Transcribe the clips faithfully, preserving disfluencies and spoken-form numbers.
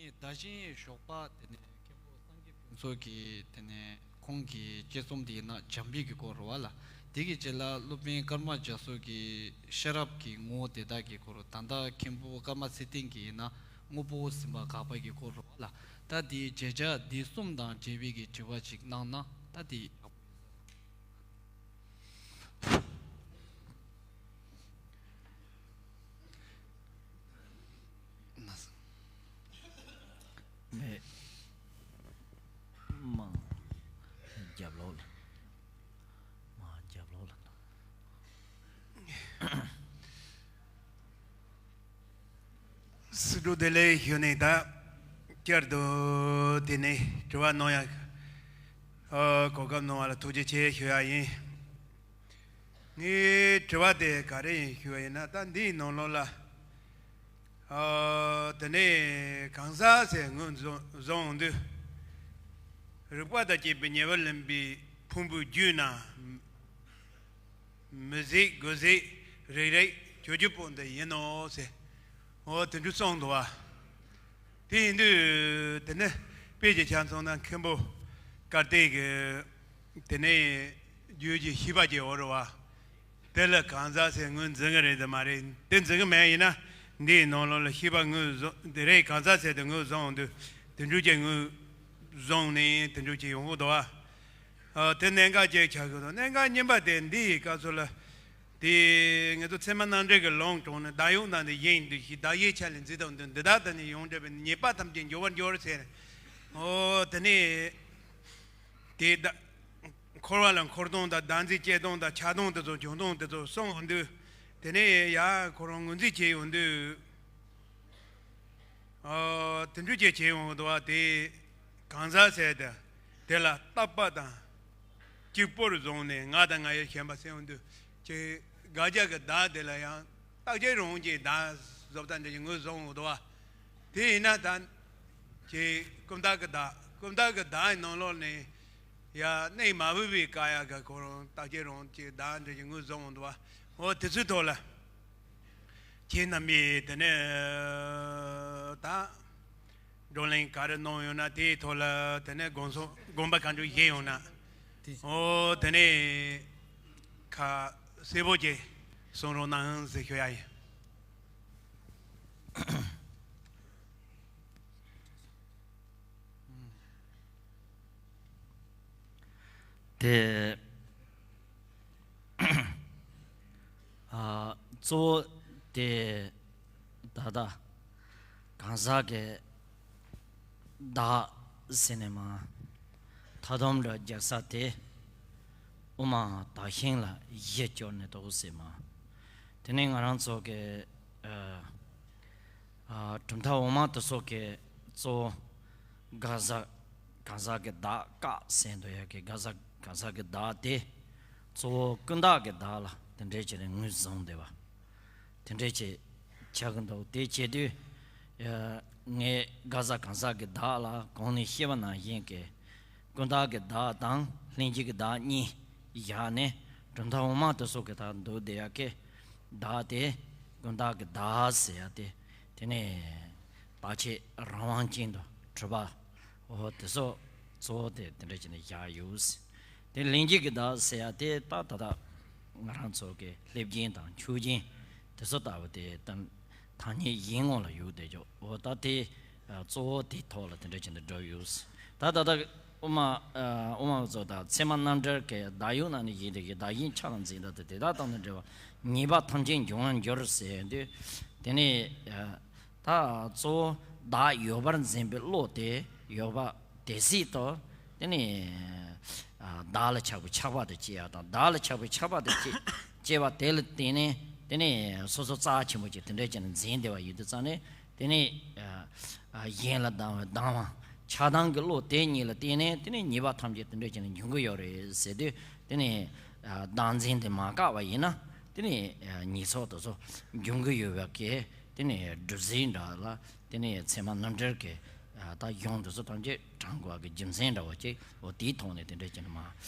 བདག་གཞན་ཞོགས་པ་དེ་ནས་མཁན་པོ་སངས་རྒྱས་ཕུན་ཚོགས་ཀྱི་དེ་ནས་ཁོང་གི་དཔྱད་རྩོམ་དེ་ཡིན་ན་འཇམ་དཔལ་གྱི་སྐོར་རེད་བ་ལ། དེ་གི་རྗེས་ལ་སློབ་དཔོན་ཀརྨ་རྒྱ་མཚོ་གི་ཤེས་རབ་ཀྱི་ངོ་བོ་དེ་དག་གི་སྐོར། ད་ལྟ་མཁན་པོ་ཀརྨ་ཚེ་བརྟན་གྱིས་ཡིན་ན་དངོས་པོ་ཟིན་པ་དགག་པ་གི་སྐོར་རེད་བ་ལ། ད་དེའི་བརྗོད་བྱ་འདི་གསུམ་དང་འབྲེལ་བའི་གི་དྲི་བ་ཅིག་གནང་ན་ད་དེ་ཡག་པོ་ཡོད་ས་རེད། མེད། མ་རྒྱབ་ལོགས་ལ། མ་རྒྱབ་ལོགས་ལ། སྲིད་གྲོགས་བདེ་ལེགས་ཞུ་ནས། ད་བསྐྱར་དུ་དེ་ནས་དྲི་བ་གནང་ཡག་ཨ་གོ་སྐབས་གནང་བ་ལ་ཐུགས་རྗེ་ཆེ་ཞུ་ཡ་ཡིན། ངའི་དྲི་བ་དེ་ག་རེ་ཡིན་ཞུ་བ་ཡིན་ན། ད་འདིའི་ནང་ལོགས་ལ་ཨ་དེ་ནས་གང་ཟག་ཟེར་ངོས་བཟུང་བཟུང་དུས། རིག་པ་དང་བཅས་པའི་ཉེ་བར་ལེན་པའི་ཕུང་པོའི་རྒྱུད་ན། མི་ཟད་དགུ་ཟད་རེ་རེ་བཅོ་བརྒྱད་པོ་འདི་ཡིན་ནོ་ཟེར། འོ་དེ་འདྲ་གསུངས་འདུག་བ། དེ་ཡིན་དུས་དེ་ནི་དཔེ་ཆའི་ཆ་མཚོན་ན་མཁན་པོ་ཀརྟིག་གི་དེ་ནས་རྒྱུད་ཀྱི་ཤེས་པ་ཀྱི་འོ་རེད་བ། དེ་ལ་གང་ཟག་ཟེར་ངོས་འཛིན་གི་རེད་དམ་མ་རེད། དེ་འཛིན་གི་མེད་ཡིན་ན་འདིའི་ནང་ལོགས་ལ་ཤེས་པ་ངོས་བཟུང་དེ་རེད། གང་ཟག་ཟེར་དེ་ངོས་བཟུང་འོང་དུས་དེ་འདྲ་ཅིག་ངོས་བཟུང་ནས་དེ་འདྲ་ཅིག་ཡོང་གི་འདུག་བ། ཨ་དེ་གནད་འགག་ཅིག་ཆགས་ཀྱི་འདུག་གནད་འགག་གཉིས་པ་དེ་འདི་ཡི་སྐབས་སུ་ལ། དེ་ང་ཚོ་ཚད་མ་རྣམ་འགྲེལ་གྱི་ལུང་དྲངས་ནས་བདག་ཡུལ་ན་ནི་གཞན་ཡིན་དུ་ཞིག་བདག་གཞན་ཆ་ལས་འཛིན་དང་འདུ་འདི་དག་ད་ནི་ཡོངས་གྲུབ་པའི་ཉེས་པ་ཐམས་ཅད་འགྱུར་བར་འགྱུར་ཟེར། ཨོ་དེ་ནས་དེ་ད་འཁོར་བ་ལ་འཁོར་སྟངས་དང་བདག་འཛིན་སྐྱེ་སྟངས་དང་ཆགས་སྟངས་དེ་ཚོ་བྱུང་སྟངས་དེ་ཚོ་གསུངས་འོང་དུས། དེ་ནས་ཡ་ཁོ་རང་ངོས་འཛིན་བྱས་ཡོང་དུས། ཨ་དེ་འདྲ་ཅིག་བྱས་ཡོང་གི་འདུག་བ། དེ་གང་ཟག་ཟེར་དེ་དེ་ལ་བཏགས་པ་དང་གཅིག་པུར་བཟུང་ནས་ང་དང་ང་ཡི་ཞེན་པ་སེལ་ཡོང་དུས་ཅིག་དགག་བྱ་གི་བདག་དེ་ལ་ཡང་རྟག་གཅིག་རང་གི་བདག་བཟོ་ལྟ་འདྲ་ཅིག་ངོས་བཟུང་ཡོང་གི་འདུག་བ། དེ་ཡིན་ན་ད་ཅིག་ཀུན་བཏགས་ཀྱི་བདག་ཀུན་བཏགས་ཀྱི་བདག་ཡི་ནང་ལོགས་ནས་ཡ་གནས་མ་བུ་བའི་བཀག་ཡག་གི་ཁོ་རང་རྟག་གཅིག་རང་གི་བདག་འདྲ་ཅིག་ངོས་བཟུང་ཡོང་འདུག་བ། འོ་དེ་ཚོའི་ཐོག་ལ། ཁྱེད་རྣམ་པས་དེ་ནས་ད་བགྲོ་གླེང་ག་རེ་གནང་ཡོང་ན་དེའི་ཐོག་ལ་དེ་ནས་དགོངས་སོ་དགོངས་པ་གང་འདྲ་བཞེས་ཡོང་ན། དེ་ཨོ་དེ་ནས་ཁ་གསལ་པོ་ཅིག་གསུང་རོགས་གནང་ཟེར་ཞུ་ཡ་ཡིན། དེ་ཨ་གཙོ་བོ་དེ་ད་ལྟ་གང་ཟག་གི་བདག་ཟེར་ནས་མ་ཐ་དམ་ར་རྒྱག་ས་དེ་དབུ་མ་བདག་ཞིང་ལ་གཞི་བཅོལ་ནས་འདུག་ཟེར་མ། དེ་ནས་ང་རང་ཚོ་གི་ཨ་ཨ་གྲུབ་མཐའ་འོག་མ་དེ་ཚོ་གི་གཙོ་བོ་གང་ཟག་གང་ཟག་གི་བདག་བཀག་ཟེར་འདུག་ཡ་གི་གང་ཟག་གང་ཟག་གི་བདག་དེ་གཙོ་བོ་ཀུན་བཏགས་ཀྱི་བདག་ལ་དེ་འདྲའི་ཆེད་ནས་ངོས་བཟུང་བསྡད་པ། དེ་འདྲའི་ཆེད་ཆགས་ཀྱི་འདུག་དེ་བྱེད་དུས་ཡ་ངས་གང་ཟག་གང་ཟག་གི་བདག་ལ་གོང་ནས་བཤད་པ་ནང་བཞིན་གྱི་ཀུན་བཏགས་ཀྱི་བདག་དང་ལྷན་སྐྱེས་ཀྱི་བདག་གཉིས་བཞག་ནས་གྲུབ་མཐའ་འོག་མ་དེ་ཚོ་གི་ད་འདུག་བསྡད་ཡ་གི་བདག་དེ་ཀུན་བཏགས་ཀྱི་བདག་ཟེར་ཡ་དེ། དེ་ནས་བརྟག་དཔྱད་རང་དབང་ཅན་དུ་གྲུབ་པ། འོ་དེ་ཚོ་གཙོ་བོ་དེ་དེ་འདྲ་བྱས་ནས་བཞག་ཡོད། དེ་ལྷན་སྐྱེས་ཀྱི་བདག་ཟེར་ཡ་དེ་ད་ད་ལྟ་ང་རང་ཚོ་གི་ལྷས་བྱིན་དང་ཆོས་བྱིན་དེ་ཚོ་ལྟ་བུ་དེ་ད་ཐ་སྙད་གཞན་ངོ་ལ་ཡོད་བསྡད་ཆོག་འོ་ད་དེ་གཙོ་བོ་དེའི་ཐོག་ལ་དེ་འདྲ་བྱས་ནས་བསྒྲུབས་ཡོད། ད་ད་ལྟ་དབུ་མ་ཨ་དབུ་མ་ཚོ་དང་ཚད་མ་རྣམ་འགྲེལ་གྱི་བདག་ཡུལ་ན་ནི་ཡིན་དེ་གི་བདག་གཞན་ཆ་ལ་འཛིན་ད་དེ་དེ་དག་དང་ནི་འབྲེལ་བ་ཉེས་པ་ཐམས་ཅད་འབྱུང་བར་འགྱུར་ཟེར་དུས། དེ་ནི་ཨ་ད་གཙོ་བོ་བདག་ཡོད་པར་འཛིན་པའི་བློ་དེ་ཡོད་པ་དེ་སྲིད་དུ་དེ་ནི་ཨ་བདག་ལ་ཆགས་པའི་ཆགས་པ་དེ་སྐྱེ་ཡ་དང་བདག་ལ་ཆགས་པའི་ཆགས་པ་དེ་སྐྱེ་སྐྱེ་བ་དེ་ལ་བརྟེན་ནས་དེ་ནི་སོ་སོ་རྩ་ཆེན་པོ་ཅིག་དེ་འདྲ་བྱས་ནས་འཛིན་བསྡད་པ་ཡིན་དུས་ཙང་ནས། དེ་ནས་ཨ་ཨ་གཞན་ལ་སྡང་བའི་སྡང་བ་ཆགས་སྡང་གི་བློ་དེ་གཉིས་ལ་བརྟེན་ནས་དེ་ནས་ཉེས་པ་ཐམས་ཅད་དེ་འདྲ་བྱས་ནས་འབྱུང་གི་ཡོད་རེད་ཟེར་དུས། དེ་ནས་ཨ་བདག་འཛིན་དེ་མ་བཀག་པ་ཡིན་ན་དེ་ནས་ཨ་ཉེས་ཚོགས་དེ་ཚོ་འབྱུང་གི་ཡོད་པ་གི་དེ་ནས་སྒྲུབ་རྫས་འདྲ་ལ་དེ་ནས་ཚད་མ་རྣམ་འགྲེལ་གྱི་ཨ་ད་གཞུང་དེ་ཚོ་ཐམས་ཅད་དྲངས་དགོས་པ་གི་རྒྱུ་མཚན་འདྲ་བ་ཅིག་འོ་དེའི་ཐོག་ནས་དེ་འདྲ་བྱས་ནས་མ་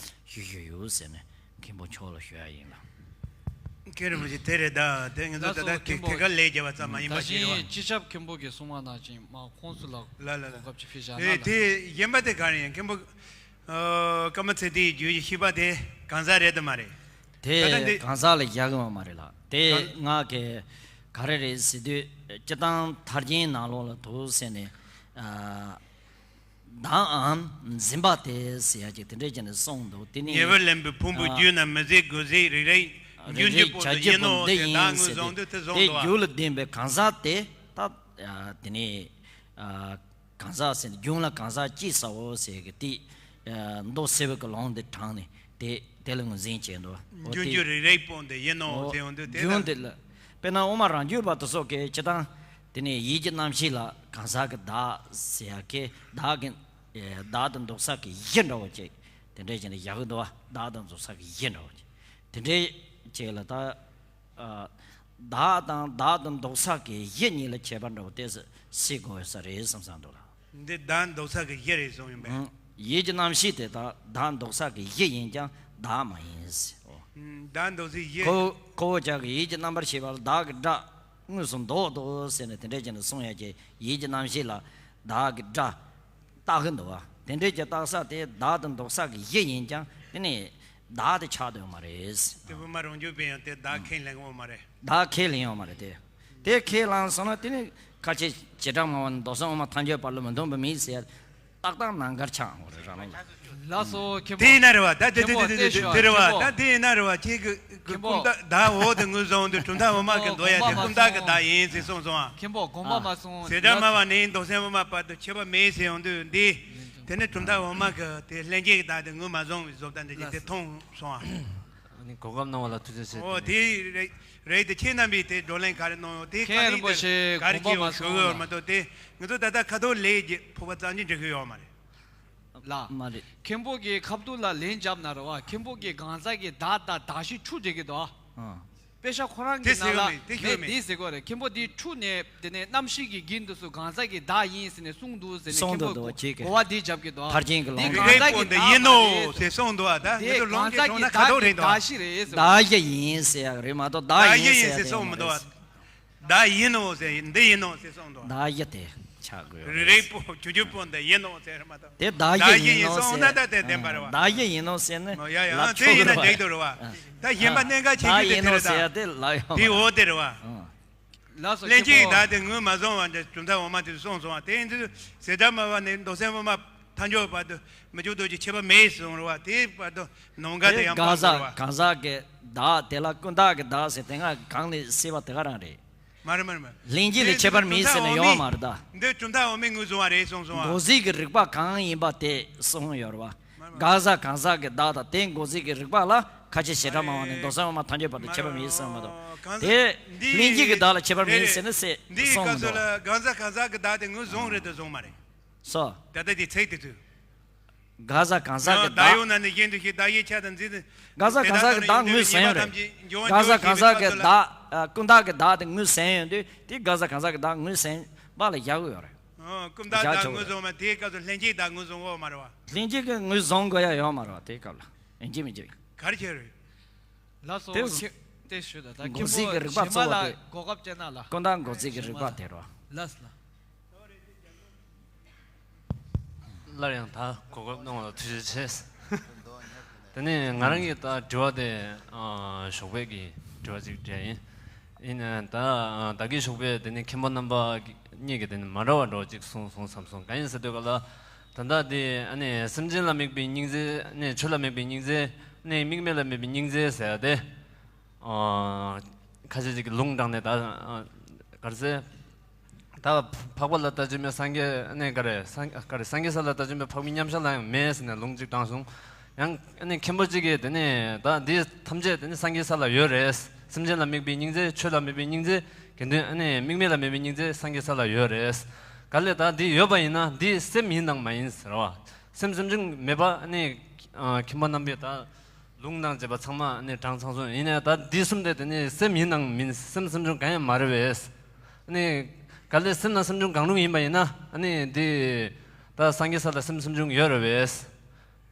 ཞུ་ཞུ་ཡོད་ཟེར་ནས་མཁན་པོ་མཆོག་ལ་ཞུ་ཡ་ཡིན་ལ། མཁན་རིན་པོ་ཆེ་དེ་རེད་ད། དེ་ང་ཚོ་ད་ལྟ་ཐད་ཀར་ལས་བརྒྱབ་པ་ཙམ་མ་ཡིན་པ་ཞིག་རེད་བ། ད་གཞན་སྤྱི་ཁྱབ་མཁན་པོ་གིས་གསུངས་པ་ནང་བཞིན་མ་ཁོང་ཚོ་ལ་ལ་ལ་ལ། གོ་སྐབས་ཅིག་ཕུལ་བཞག་ན་ལ། དེ་གཞན་པ་དེ་ག་རེ་ཡིན། མཁན་པོ་ཀརྨ་ཚེ་བརྟན་གྱི་བརྗོད་གཞི་བཞི་པ་དེ་གང་ཟག་རེད་དམ་མ་རེད། དེ་ད་ལྟ་འདི་གང་ཟག་ལ་བཞག་གི་ཡོད་མ་རེད་ལ། དེ་ང་གི་ག་རེ་རེད་ཟེར་དུས། སྤྱིར་བཏང་ཐར་རྒྱན་ནང་ལོགས་ལ་འདུག་ཟེར་ནས། ཨ། བདག་འཛིན་པ་སྟེ་ཟེར་ཡ་ཅིག་དེ་འདྲས་བྱས་ནས་གསུངས་འདུག། དེ་ནི་ཉེ་བར་ལེན་པའི་ཕུང་པོའི་རྒྱུད་ན་མི་ཟད་དགུ་ཟད་རིགས་རའི་རྒྱུ་འབྱུང་པོ་འདི་ཡིན་ནོ་ཟེར་བདག་ངོས་བཟུང་དུས་དེ་བཟུང་དེ་འདུག་བ། རྒྱུ་ལ་ལྡན་པའི་གང་ཟག་དེ་ད་དེ་ནི་གང་ཟག་ཟེར་ནས་རྒྱུ་ལ་གང་ཟག་ཅེས་ཟེར་བ་ཟེར་གི་དེ་མདོ་སེལ་བའི་གི་ལུང་དེ་དྲངས་ནས་དེ་དེ་ལ་ངོས་འཛིན་བྱས་འདུག། འོ་འབྱུང་འགྱུར་རིགས་རའི་དཔུང་དེ་ཡིན་ནོ་ཟེར་འོང་དུས་དེ་རྒྱུ་ལ་འདི་ལ་དཔེར་ན་དབུ་མ་རང་རྒྱུད་པ་དེ་ཚོ་གི་སྤྱིར་བཏང་དེ་ནས་ཡིད་ཀྱི་རྣམ་ཤེས་ལ་གང་ཟག་གི་བདག་ཟེར་ཡ་གི་བདག་གི་བདག་དང་འདོགས་ས་གི་གཞི་འདྲ་བོ་ཅིག་དེ་འདྲས་བྱས་ནས་བཞག་གི་འདུག་བ། བདག་དང་འདོགས་ས་གི་གཞི་འདྲ་བོ་ཅིག་དེ་འདྲས་ཅིག་ལ་ད། ཨ། བདག་དང་བདག་དང་འདོགས་ས་གི་གཞི་གཉིས་ལ་ཁྱད་པར་འདྲ་བོ་དེ་སྲིད་དགོས་ས་རེད་བསམ་བསམ་འདུག་ལ། འདི་བདག་འདོགས་ས་གི་གཞི་རེད་གསུངས་ཡིན་པས། ཨང་། ཡིད་ཀྱི་རྣམ་ཤེས་དེ་དག་བདག་འདོགས་ས་གི་གཞི་ཡིན་ཀྱང་བདག་མ་ཡིན་ཟེར། ཨོ། ཨང་། བདག་འདོགས་སའི་གཞི། ཁོ་ཁོ་བོ་ཅག་གི་ཡིད་ཀྱི་རྣམ་པར་ཤེས་པ་ལ་བདག་གི་སྒྲ་དངོས་སུ་འདོགས་འདུག་ཟེར་ནས་དེ་འདྲས་བྱས་ནས་གསུང་ཡ་གྱི་ཡིད་ཀྱི་རྣམ་ཤེས་ལ་བདག་གི་སྒྲ། བཏགས་ཀྱི་འདུག་བ། དེ་འདྲའི་གྱི་བཏགས་ས་དེ་བདག་ཏུ་འདོགས་ས་གི་གཞི་ཡིན་ཀྱང་དེ་ནི་བདག་དེ་ཆགས་དོན་མ་རེད། དེ་དབུ་མ་རང་རྒྱུད་པས་ཡང་དེ་བདག་ཁས་ལེན་ཡོད་མ་རེད། བདག་ཁས་ལེན་ཡོད་མ་རེད་དེ། དེ་ཁས་བླངས་སོང་ན་དེ་ནི་ཁ་ཆེ་བྱེ་བྲག་སྨྲ་བ་ནི་མདོ་གསུམ་དབུ་མ་ཐལ་འགྱུར་བར་ལ་མི་མཐུན་པ་མེད་ཟེར་ཏག་ཏག་ནང་ཁར་ཆགས་འོང་རེད་རང་ལ། ལགས་སོ་མཁན་པོ། དེ་ཡིན་ན་རེད་བ། ད་དེ་དེ་མཁན་པོ་དེ་དེ་བལྟས་ཤོག་དེ་རེད་བ། མཁན་པོ། ད་དེ་ཡིན་ན་རེད་བ། ཁྱེད་ཀྱི་ཀུན་མཁྱེན་པོ། བདག་འོག་ཏུ་ངོས་བཟུང་དུས་གྲུབ་མཐའ་འོག་མ་གི་འདོད་ཡ་དེ་ཀུན་བདག་གི་བདག་ཡིན་ཟེར་གསུངས་སོང་ཨ། མཁན་པོ་དགོངས་པ་མ་ཚོམ། བྱེ་བྲག་སྨྲ་བ་ནས་མདོ་གསུམ་དབུ་མ་བར་དུ་ཁྱད་པར་མེད་ཟེར་ཡོང་དུས་འདི། དེ་ནི་གྲུབ་མཐའ་འོག་མ་གི་དེ་ལྷན་སྐྱེས་ཀྱི་བདག་དེ་ངོས་མ་བཟུང་བའི་བཟོ་ལྟ་འདི་ཅིག་དེ་མཐོང་སོང་ཨ། ཨ་ནི་གོ་སྐབས་གནང་བ་ལ་ཐུགས་རྗེ་ཆེ། ཨོ་དེ་རེད་རེད་དེ། ཁྱེད་རྣམ་པས་དེ་བགྲོ་གླེང་ག་རེ་གནང་ཡོད་དེ། ག་མཁན་རེད་རིན་པོ་ཆེ་ག་རེ་དགོངས་པ་མ་བྱས་ཡོད་ཚོམ་ཞུ་གི་ཡོད་ལ། མ་གཏོགས་དེ་ང་ཚོ་ད་ལྟ་ཁ་ཐོར་ལས་ཀྱི་ཕོག་པ་རྩ་འཛིན་འགྲིག་གི་ཡོད་མ་རེད། ལ། མ་རེད། མཁན་པོ་གི་ཁ་ཐུག་ལ་ལན་བརྒྱབ་ན་རེད་བ། མཁན་པོ་གི་གང་ཟག་གི་བདག་དང་བདག་ཤེས་འཁྲུལ་བསྡད་ཀྱི་འདུག་ཨ། ཨ། དཔེ་ཆ་ཁོ་རང་གི་དེ་ཟེར་ནང་ལ་གི་མེད། དེ་ཁྱོད་མེད་མེད། དེ་ཟེར་གོ་རེད། མཁན་པོ་དེ་འཁྲུལ་ནས་དེ་ནས་རྣམ་ཤེས་ཀྱི་རྒྱན་དུ་སུ་གང་ཟག་གི་བདག་ཡིན་ཟེར་ནས་གསུངས་འདུག་ཟེར་ནས་གསུངས་མཁན་པོ་འདུག་འདུག་ཅིག་གི་གོ་བ་དེ་བརྒྱབ་ཀྱི་འདུག་ཨ། ཐར་རྒྱན་གྱི་ལུང་དེ་རིགས་གང་ཟག་གི་བདག་མ་རེད་ཟེར་གསུངས་འདུག་ཨ། ད་དེ་ང་ཚོ་གང་ལུང་གི་ཟག་གྲོང་གི་ན་ཁ་བདག་ཐོག་རེད་འདུག་ཨ། བདག་ཤེས་རེད་ཟེར། བདག་ཤེས་ཡིན་ཟེར་ཡག་རེད་མ་གཏོགས་བདག་ཡིན་ཟེར་ཡག་དེ་ཡོད་མ་རེད། བདག་ཡིན་ནོ་ཟེར། འདི་ཡིན་ནོ་ཟེར་གསུངས་འདུག། བདག་ཡི་དེ་ཆགས་དགོས་རེད། རིགས་པོ་ཆུ་ཆུ་པོ་འདི་ཡིན་ནོ་ཟེར་མ་གཏོགས། དེ་བདག་ཡི་ཡིན་ནོ་ཟེར། བདག་ཡི་ཡིན་ནོ་ཟེར་ན་ད་དེ་བདེན་པ་རེད་བ། བདག་ཡི་ཡིན་ནོ་ཟེར་ནི་ཡ་ཡ་ལབ་ཆོག་གི་རེད་བ། དེ་ཡིན་ན་འགྲིག་འདུག་རེད་བ། ད་གཞན་པ་གནད་འགག་ཆེ་གི་དེ་དེ་རེད་ད། བདག་ཡི་ཡིན་ནོ་ཟེར་ཡ་དེ་ལབ་ཡོང་། དེ་འོ་དེ་རེད་བ། ལགས་སོ་ལྷན་སྐྱེས་ཀྱི་བདག་དེ་ངོས་མ་བཟུང་བ་འདྲ་གྲུབ་མཐའ་འོག་མ་དེ་གསུངས་སོང་བ། དེ་ཡིན་དུས་བྱེ་བྲག་སྨྲ་བ་ནས་མདོ་གསུམ་དབུ་མ་ཐལ་འགྱུར་བར་དུ་མི་འཇུག་ལྡོག་གི་ཁྱད་པར་མེད་གསུངས་རེད་བ། དེ་བར་དུ་ནམ་མཁའ་དེ་ཡང་གང་ཟག་སྤངས་དགོས་རེད་བ། གང་ཟག་གི་བདག་དེ་ལ་ཀུན་བཏགས་ཀྱི་བདག་ཟེར་དེ་སྔ་གོང་ནས་གསལ་བ་དེ་ག་རང་རེད། མ་རེད་མ་རེད་མ་རེད། ལྷན་སྐྱེས་ལ་ཁྱད་པར་མེད་ཟེར་ནས་ཡོད་མ་རེད་ད། འདི་གྲུབ་མཐའ་འོག་མས་ངོས་བཟུང་བ་རེད་གསུངས་སོང་བ། མགོ་ཟས་ཀྱི་རིག་པ་གང་ཡིན་པ་དེ་གསུངས་ཡོད་རེད་བ། གང་ཟག་གང་ཟག་གི་བདག་དང་དེ་མགོ་ཟས་ཀྱི་རིག་པ་ལ་ཁ་ཆེ་བྱེ་བྲག་སྨྲ་བ་ནས་མདོ་གསུམ་དབུ་མ་ཐལ་འགྱུར་བར་དུ་ཁྱད་པར་མེད་གསུངས་མ་གཏོགས། དེ་ལྷན་སྐྱེས་ཀྱི་བདག་ལ་ཁྱད་པར་མེད་ཟེར་ནས་ཟེར་གསུངས་མི་འདུག། གང་ཟག་གང་ཟག་གི་བདག་དེ་ངོས་བཟུང་རེད་དུ་བཟུང་མ་རེད། སོ། ད་ལྟ་དེ་ཚིག་དེ་ཚོས། གང་ཟག་གང་ཟག་གི་བདག་ཡང་བདག་ཡོད་ན་ནི་གཞན་དུ་ཞིག་བདག་ཡིད་ཆགས་དང་འཛིན། གང་ཟག་གང་ཟག་གི་བདག་ངོས་ཟིན་ཡོད་རེད། གང་ཟག་གང་ཟག་གི་བདག་ཀུན་བཏགས་ཀྱི་བདག་དེ་ངོས་ཟིན་ཡོད་དུས་དེ་གང་ཟག་གང་ཟག་གི་བདག་ངོས་ཟིན་པ་ལ་བཞག་གི་ཡོད་རེད། ཀུན་བཏགས་བདག་ངོས་བཟུང་བ་དེའི་སྐབས་སུ་ལྷན་སྐྱེས་བདག་ངོས་བཟུང་འོག་མ་རེད་བ། ལྷན་སྐྱེས་ཀྱི་ངོས་བཟུང་དགོས་ཡ་ཡོད་མ་རེད་བ། དེའི་སྐབས་ལ་ཡིན་གཅིག་མིན་གཅིག་ག་རེ་བྱས་རེད། ལགས་སོ། དེ་མཁྱེན་དེ་ཞུ་ད་ད་མགོ་མཁན་ཟས་ཀྱི་པོ་རིག་པ་གཞན་མ་ཚོ་ལ་བ་དེ་གོ་སྐབས་སྤྲད་ན་ལ། ཀུན་བཏགས་མགོ་ཟས་ཀྱི་རིག་པ་དེ་རེད་བ། ལགས་སོ་ལགས། སླར་ཡང་ད་གོ་སྐབས་གནང་བ་ལ་ཐུགས་རྗེ་ཆེ། དེ་ནས་ང་རང་གི་ད་དྲི་བ་དེ་ཨ་ཞོགས་པའི་གི་དྲི་བ་ཅིག་སྤྲད་ཡིན། ཡིན་ནའང་ད་ད་གིན་ཞོགས་པའི་དེ་ནས་མཁན་པོ་རྣམ་པ་གཉིས་ཀྱིས་དེ་ནས་མ་འདྲ་བ་འདྲ་བོ་ཅིག་གསུངས་སོང་བསམ་སོང་། གང་ཡིན་ཟེར་དུས་ག་ལ་ད་ལྟ་དེ་ཨ་ནི་སེམས་ཅན་ལ་དམིགས་པའི་སྙིང་རྗེ་ནས་ཆོས་ལ་དམིགས་པའི་སྙིང་རྗེ་ནས་དམིགས་མེད་ལ་དམིགས་པའི་སྙིང་རྗེ་ཟེར་ཡ་དེ། ཨ། ཁ་ཤས་ཅིག་གིས་ལུང་དྲངས་ནས་ད་ཨ་ག་རེ་ཟེར། ད་འཕགས་པ་ལ་ལྟ་བྱེད་མེད་སངས་རྒྱས་ནས་ག་རེ་སངས་ག་རེ་སངས་རྒྱས་ས་ལ་ལྟ་བྱེད་མེད་འཕགས་པའི་མཉམ་གཞག་ལ་ཡང་མེད་ཟེར་ནས་ལུང་ཅིག་དྲངས་སོང་། ཡང་ཨ་ནི་མཁན་པོ་གཅིག་གིས་དེ་ནས་ད་འདི་ཐམས་ཅད་དེ་ནི་སངས་རྒྱས་ས་ལ་ཡོད་རེད། སེམས་ཅན་ལ་དམིགས་པའི་སྙིང་རྗེ་ཆོས་ལ་དམིགས་པའི་སྙིང་རྗེ་དགེ་འདུན་ཨ་ནི་དམིགས་མེད་ལ་དམིགས་པའི་སྙིང་རྗེ་སངས་རྒྱས་ས་ལ་ཡོད་རེད། ག་ལེ་ད་འདི་ཡོད་པ་ཡིན་ན་འདི་སེམས་ཡིན་དང་མ་ཡིན་ཟེར་བ། སེམས་སེམས་བྱུང་མེད་པ་ཨ་ནི་མཁན་པོ་རྣམ་པས་ད། ལུང་དང་བཅས་པ་ཚང་མ་ནི་དྲངས་ཚང་སོང་། ཡིན་ནའི་ད་འདི་གསུམ་དེ་དེ་ནི་སེམས་ཡིན་ནང་མིན་སེམས་སེམས་བྱུང་གང་ཡང་མ་རེད་པས། ནི་ག་ལེ་སེམས་དང་སེམས་བྱུང་གང་རུང་ཡིན་པ་ཡིན་ན་ནི་འདི་ད་སངས་རྒྱས་ས་ལ་སེམས་སེམས་བྱུང་ཡོད་རེད་པས།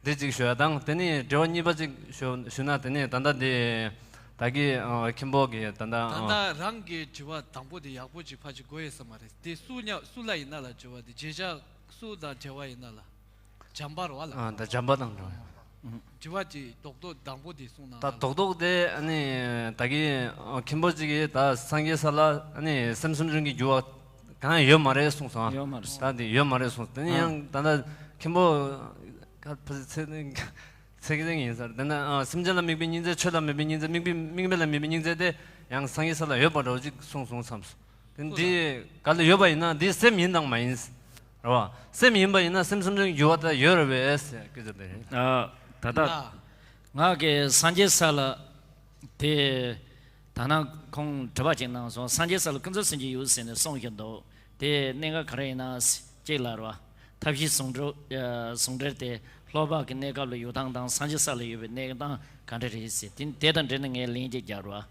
འདི་གཅིག་ཞུ་ཡ་དང་དེ་ནི་དྲི་བ་གཉིས་པ་གཅིག་ཞུ་ཞུ་ན་དེ་ནི་ད་ལྟ་འདི་ ད་གི་ཨ་མཁན་པོ་གི་ད་ལྟ་ད་ཨ་ལྟ་རང་གི་དྲི་བ་དང་པོ་དེ་ཡག་པོ་ཅིག་ཕར་ཅིག་གོ་ཡོད་ས་མ་རེད། དེ་སུ་ཉག་སུ་ལ་ཡིན་ན་ལ་དྲི་བ་དེ་རྗེས་ཆགས་སུ་དང་འབྲེལ་བ་ཡིན་ན་ལ། བྱམས་པ་རེད་བ་ལ། ཨ་ད་བྱམས་པ་དང་འབྲེལ་བ། དྲི་བ་ཅིག་རྡོག་རྡོག་དང་པོ་དེ་གསུངས་ན་ད་ལ། རྡོག་རྡོག་དེ་ཨ་ནི་ད་གི་ཨ་མཁན་པོ་ཅིག་གིས་ད་སངས་རྒྱས་ས་ལ་ཨ་ནི་སེམས་གསུམ་བྱུང་གི་འགྱུར་བ་གང་ཡང་ཡོད་མ་རེད་གསུངས་སོང་། ཡོད་མ་རེད། ད་དེ་ཡོད་མ་རེད་གསུངས། དེ་ནི་ཨ་ཡང་ད་ལྟ་མཁན་པོ་ཁ་ཕ་ཚེ་ཚེ་ཚེ་གི་ཡིན་ཟེར། དེ་ནི་ཨ་སེམས་ཅན་ལ་དམིགས་པའི་སྙིང་རྗེ། ཆོས་ལ་དམིགས་པའི་སྙིང་རྗེ། དམིགས་པའི་དམིགས་མེད་ལ་དམིགས་པའི་སྙིང་རྗེ་དེ་ཡང་སངས་རྒྱས་ས་ལ་ཡོད་པ་འདྲ་བོ་ཅིག་གསུངས་སོང་བསམས་སོང་། དེ་འདི་ག་ལ་ཡོད་པ་ཡིན་ན་འདི་སེམས་ཡིན་དང་མ་ཡིན། རེད་བ། སེམས་ཡིན་པ་ཡིན་ན་སེམས་གསུམ་བྱུང་གི་འགྱུར་བ་ད་ཡོད་རེད་པས་ཟེར་སྐད་ཆ་དེ་རེད། ཨ། ད་ལྟ་ལ། ང་གི་སངས་རྒྱས་ས་ལ་དེ་ད་ནང་ཁོང་དྲི་བ་ཅིག་གནང་སོང་། སངས་རྒྱས་ས་ལ་ཀུན་རྫོབ་སེམས་བསྐྱེད་ཡོད་ཟེར་ནས་གསུངས་བཞིན་འདུག་དེ་གནད་འགག་ག་རེ་ཡིན་ན་གཅིག་ལ་རེད་བ། ཐབས་ཤེས་ཟུང་འབྲེལ་ཟུང་འབྲེལ་དེ་སློབ་པ་གི་གནས་སྐབས་ལ་ཡོད་སྟངས་དང་སངས་རྒྱས་ས་ལ་ཡོད་པའི་གནས་སྟངས་ག་འདྲ་རེད་ཟེར། དེ་དེ་དང་འབྲེལ་ནས་ངས་ལན་ཅིག་རྒྱག་རེད་བ།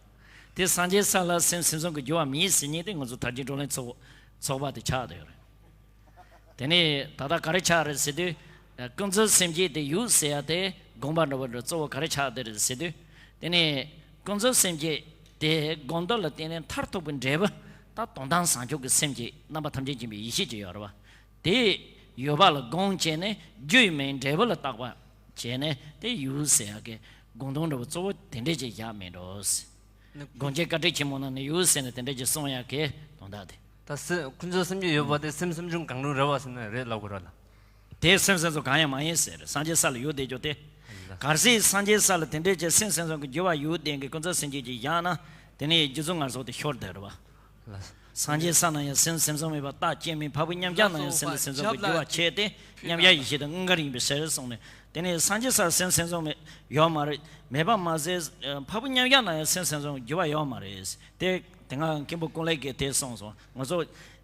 དེ་སངས་རྒྱས་ས་ལ་སེམས་སེམས་བཟུང་གི་འགྱུར་བ་མེད་ཟེར་མཁན་དེ་ང་ཚོ་དར་རྒྱས་བགྲོ་གླེང་ཚོགས་ཚོགས་པ་དེ་ཆགས་བསྡད་ཡོད་རེད། དེ་ནས་ད་ལྟ་ག་རེ་ཆགས་རེད་ཟེར་དུས། ཀུན་རྫོབ་སེམས་བསྐྱེད་དེ་ཡོད་ཟེར་ཡ་དེ་དགོངས་པ་འགྲོ་བ་འགྲོ་གཙོ་བོ་ག་རེ་ཆགས་བསྡད་རེད་ཟེར་དུས། དེ་ནས་ཀུན་རྫོབ་སེམས་བསྐྱེད་དེ་སྒོམ་དོན་ལ་བརྟེན་ནས་མཐར་ཐུག་པའི་འབྲས་བུ་ད་དོན་དམ་བྱང་ཆུབ་ཀྱི་སེམས་ཀྱི་རྣམ་པ་ཐམས་ཅད་མཁྱེན་པའི་ཡེ་ཤེས་ཀྱི་ཡོད་རེད་བ། དེ་ཡོད་པ་ལ་དགོངས་བྱས་ནས་རྒྱུ་ཡི་མིང་འབྲས་བུ་ལ་བཏགས་པ་བྱས་ནས་དེ་ཡོད་ཟེར་ཡ་གི་དགོངས་དོན་འགྲོ་བ་གཙོ་བོ་དེ་འདྲས་ཅིག་བཞག་མེད་འགྲོ། ནི་དགོངས་བཅས་བཀའ་དྲིན་ཆེན་མོ་གནང་ནས་ཡོད་ཟེར་ནས་དེ་འདྲ་ཅིག་གསུང་ཡག་གི་དོན་དག་དེ། ད་སེ་ཁོ་ཚོའི་སེམས་ཀྱི་ཡོད་པ་དེ་སེམས་སེམས་བྱུང་གང་རུང་རེད་བ་ཟེར་ན་རེད་ལབ་དགོས་ར་ལ། དེ་སེམས་སེམས་བྱུང་གང་ཡང་མ་ཡིན་ཟེར། སངས་རྒྱས་ས་ལ་ཡོད་བསྡད་རྒྱུ་དེ། གལ་སྲིད་སངས་རྒྱས་ས་ལ་དེ་འདྲའི་ཅིག་སེམས་སེམས་བྱུང་གི་འགྱུར་བ་ཡོད་བསྡད་མཁན་ཀུན་རྫོབ་སེམས་བསྐྱེད་ཅིག་བཞག་ན་དེ་ནས་རྒྱུ་མཚན་ངར་སོགས་དེ་ཤོར་བསྡད་རེད་བ། ལ། སངས་རྒྱས་ས་ན་ཡང་སེམས་སེམས་བྱུང་མེད་པ་རྟགས་སྐྱེ་མེད། འཕགས་པའི་མཉམ་གཞག་ན་ཡང་སེམས་སེམས་བྱུང་གི་འགྱུར་བ་ཆད་དེ་མཉམ་གཞག་ཡེ་ཤེས་དང་དངོས་འགལ་ཡིན་པའི་ཕྱིར་གསུངས་ནས། དེ་ནས་སངས་རྒྱས་སར་སེམས་སེམས་བྱུང་མེད་ཡོད་མ་རེད། མེད་པ་མ་ཟད། འཕགས་པའི་མཉམ་གཞག་ན་ཡང་སེམས་སེམས་བྱུང་འགྱུར་བ་ཡོད་མ་རེད། དེ་དེ་སྔ་མཁན་པོ་ཀུན་ལེགས་ཀྱིས་དེ་གསུངས་སོང་། ང་ཚོ་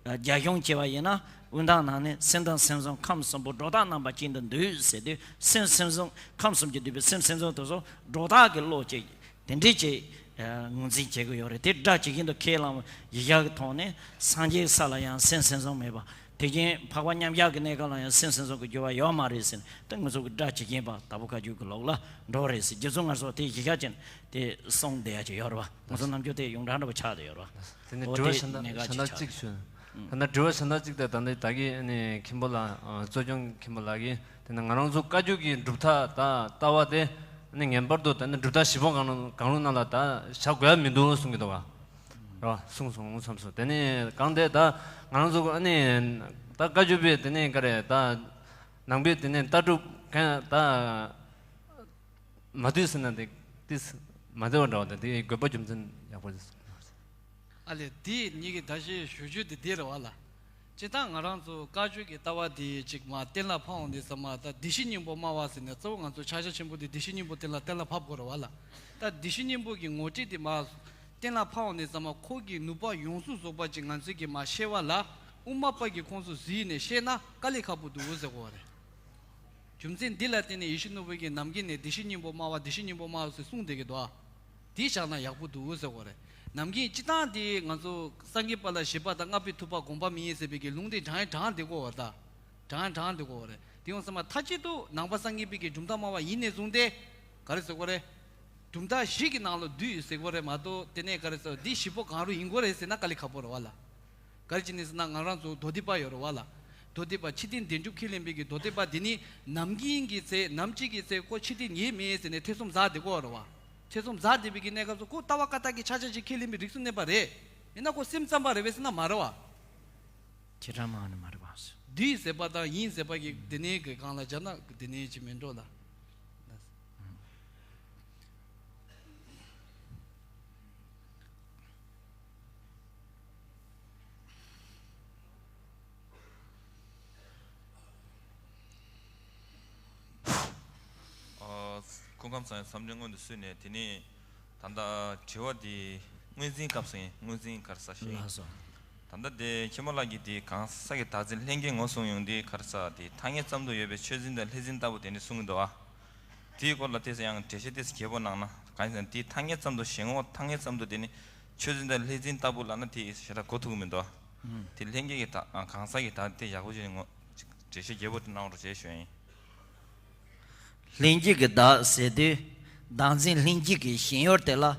རྒྱ་གཞུང་བྱས་པ་ཡིན་ན་དབུས་མཐའ་ནང་ནས་སེམས་དང་སེམས་བྱུང་ཁམས་གསུམ་པོ་སྒྲོ་བཏགས་རྣམ་པ་ཅན་དུ་འདུས་ཟེར་དུས་སེམས་སེམས་བྱུང་ཁམས་གསུམ་གྱིས་བསྡུས་པའི་སེམས་སེམས་བྱུང་དེ་ཚོ་སྒྲོ་བཏགས་ཀྱི་བློ་ཅིག་དེ་འདྲས་ཅིག་ངོས་འཛིན་བྱེད་ཀྱི་ཡོད་རེད། དེ་སྒྲ་ཇི་བཞིན་དུ་ཁས་བླངས་ཡིག་བརྒྱ་གི་ཐོག་ནས་སངས་རྒྱས་ས་ལ་ཡང་སེམས་སེམས་བྱུང་མེད་པ། དེ་བཞིན་འཕགས་པ་མཉམ་གཞག་གི་གནས་སྐབས་ལ་ཡང་སེམས་སེམས་བྱུང་གི་འགྱུར་བ་ཡོད་མ་རེད་ཟེར་ནས་དེ་ང་ཚོ་གི་སྒྲ་ཇི་བཞིན་པ་དྭགས་པོ་བཀའ་བརྒྱུད་ཀྱི་ལུགས་ལ་འགྲོ་རེད་ཟེར། རྗེ་བཙུན་མངའ་གསོལ་དེ་གཞི་བཞག་ཅན་དེ་གསུངས་བསྡད་ཡ་ཅིག་ཡོད་རེད་བ། ང་ཚོ་རྣམ་འགྱུར་དེ་ཡོངས་གྲགས་འདྲ་པོ་ཆགས་བསྡད་ཡོད་རེད་བ། དེ་ནས་འོ་དྲི་བ་དེ་གཞན་དག་གནད་འགག་གཞན་ཅིག་དག་ཆགས་གཅིག་ཞུ། ད་ལྟ་དྲི་བ་གཞན་དག་གཅིག་དེ་ད་ལྟ་ད་གིན་ཨ་ནི་མཁན་པོ་ལགས་ཨ་གཙོ་སྐྱོང་མཁན་པོ་ལགས་ཀྱིས་དེ་ནས་ང་རང་ཚོ་བཀའ་བརྒྱུད་ཀྱི་གྲུབ་མཐའ་ད་ལྟ་བ་དེ་ཨ་ནི་ངེས་པར་དུ་ད་ནི་གྲུབ་མཐའ་བཞི་པོ་གང་རུང་གང་རུང་ནང་ལ་ད་བཞག་དགོས་ཡ་མི་འདུག་གསུང་གི་འདུག་ག་རེད་བ། གསུངས་སོང་ངོ་མཚམས་སུ་དེ་ནས་གང་དེ་ད་ང་རང་ཚོ་ཨ་ནི་ད་བཀའ་བརྒྱུད་པའི་དེ་ནས་ག་རེ་ད་ནང་པའི་དེ་ནས་ལྟ་གྲུབ་གང་ད་མ་འདུས་ཟེར་ན་དེ་དེ་མ་བདེ་བ་འདྲ་བ་དང་དེ་དགོས་པ་རྒྱུ་མཚན་ཡག་པོ་རེད། ཨ་ལས་དེ་ཉིད་ཀྱི་ད་ཞེས་ཞུ་རྒྱུ་དེ་འདི་རེད་བ་ལ། སྤྱིར་བཏང་ང་རང་ཚོ་བཀའ་བརྒྱུད་ཀྱི་ལྟ་བ་དེ་ཅིག་མ་གཏན་ལ་ཕབ་འོང་དུས་ཙམ་མ་ད་བདེ་གཤེགས་སྙིང་པོ་སྨྲ་བ་ཟེར་ནས་གཙོ་བོ་ང་ཚོ་ཕྱག་རྒྱ་ཆེན་པོ་དེ་བདེ་གཤེགས་སྙིང་པོ་གཏན་ལ་གཏན་ལ་ཕབ་དགོས་རེད་བ་ལ། ད་བདེ་གཤེགས་སྙིང་པོ་གི་ངོ་སྤྲོད་དེ་མ་གཏན་ལ་ཕབ་འོང་དུས་ཙམ་མ་ཁོ་གི་ནུས་པ་ཡོངས་སུ་རྫོགས་པ་ཅིག་ང་ཚོས་ཀྱི་མ་ཤེས་པ་ལ་དབུ་མ་པ་གི་ཁོངས་སུ་གཟིགས་ནས་བཤད་ན་དཀའ་ལས་ཁག་པོ་འདུག་ཟེར་གོ་བ་རེད། རྒྱུ་མཚན་འདི་ལ་བརྟེན་ནས་ཡིད་བཞིན་ནོར་བུ་གིས་ནམ་རྒྱུན་ནས་བདེ་གཤེགས་སྙིང་པོ་སྨྲ་བ་བདེ་གཤེགས་སྙིང་པོ་སྨྲ་བ་ཟེར་གསུངས་བསྡད་ཀྱི་འདུག་ཨ། དེ་བཞག་ན་ཡག་པོ་འདུག་ཟེར་གོ་རེད། ནམ་རྒྱུན་སྤྱིར་བཏང་དེ་ང་ཚོ་སངས་རྒྱས་པ་ལ་བཞེད་པ་དང་ལྔ་པའི་ཐུབ་པ་དགོངས་པ་མི་ཡིན་ཟེར་བའི་གི་ལུང་དེ་དྲངས་ཡང་དྲངས་བསྡད་ཀྱི་ཡོད་རེད་ད། དྲངས་ཡང་དྲངས་བསྡད་ཀྱི་ཡོད་རེད། དེ་ཡོང་ཙང་མ་མཐའ་གཅིག་ཏུ་ནང་པ་སངས་རྒྱས་པའི་གི་གྲུབ་མཐའ་སྨྲ་བ་ཡིན་ནས་བཟུང་སྟེ། ག་རེ་ཟེར་གོ་རེད། གྲུབ་མཐའ་བཞི་གི་ནང་ལ་འདུས་ཡོད་ཟེར་གོ་རེད་མ་གཏོགས་དེ་ནས་ག་རེ་ཟེར་འདི་བཞི་པོ་གང་རུང་ཡིན་དགོས་རེད་ཟེར་ན་དཀའ་ལས་ཁག་པོ་རེད་བ་ལ། ག་རེ་བྱས་ནས་ཟེར་ན་ང་རང་ཚོ་མདོ་སྡེ་པ་ཡོད་རེད་བ་ལ། མདོ་སྡེ་པ་ཕྱི་རྟེན་བདེན་གྲུབ་ཁས་ལེན་པའི་གི་མདོ་སྡེ་པ་འདི་ནི་ནམ་རྒྱུན་གྱི་ཚེ་ནམ་གཅིག་གི་ཚེ་ཁོ་ཕྱི་རྟེན་ཡོད་མེད་ཟེར་ནས་ཐེ་ཚོམ་ཟ་བསྡད་ཀྱི་ཡོད་རེད་བ། ཐེ་ཚོམ་ཟ་བསྡད་པའི་གི་གནས་སྐབས་སུ་ཁོ་ལྟ་བ་བཀའ་རྟགས་ཀྱི་ཕྱག་རྒྱ་ཅིག་ཁས་ལེན་པའི་རིགས་སུ་གནས་པ་རེད། ཡིན་ན་ཁོ་སེམས་ཙམ་པ་རེད་པས་ཟེར་ན་མ་རེད་བ། ཁྱེད་རང་མ་ནི་མ་རེད་བ། འདུས་ཟེར་པ་དང་ཡིན་ཟེར་པ་གི་འདི་ནས་གི་སྒང་ལ་སྦྱར་ན་འདི་ནས་ཅི་མིན་འགྲོ་ལ། ཨ། སྐུ་ཁམས་བཟང་། བསམ་འཆར་སྔོན་དུ་བསུས་ནས་དེ་ནས་ད་ལྟ་དྲི་བ་འདི་དངོས་འཛིན་སྐབས་སུ་ཡིན། དངོས་འཛིན་ག་རེ་ཟེར་ཞིག་ཡིན། ལགས་སོ། ད་ལྟ་དེ་མཁན་པོ་ལགས་ཀྱིས་དེ་གང་ཟག་གི་བདག་འཛིན་ལྷན་སྐྱེས་ངོས་བཟུང་ཡོང་དུས་ག་རེ་ཟེར་དེ་ཐ་སྙད་ཙམ་དུ་ཡོད་པའི་ཆོས་འཛིན་དང་ལྷས་འཛིན་ལྟ་བུ་དེ་ནི་གསུང་གི་འདུག་ཨ། དེའི་སྐོར་ལ་ཏོག་ཙམ་ཡང་འགྲེལ་བཤད་ཏོག་ཙམ་རྒྱས་པོ་གནང་ན། གང་ཡིན་ཟེར་ན་དེའི་ཐ་སྙད་ཙམ་དུ་ཞེན་ངོ་། ཐ་སྙད་ཙམ་དུ་དེ་ནི་ཆོས་འཛིན་དང་ལྷས་འཛིན་ལྟ་བུ་ལབ་ན་དེ་ཞེ་དྲག་གོ་ཐུབ་ཀྱི་མི་འདུག་ཨ། ཨུམ། དེ་ལྷན་སྐྱེས་ཀྱི་བདག་ཨ་གང་ཟག་གི་བདག་དེ་ཡག་པོ་ཞིག་ངོ་འགྲེལ་བཤད་རྒྱས་པོ་དེ་གནང་རོགས་བྱས་ཞུ་ཡིན། ལྷན་སྐྱེས་ཀྱི་བདག་ཟེར་དུས་བདག་འཛིན་ལྷན་སྐྱེས་ཀྱི་ཞེན་ཡུལ་དེ་ལ་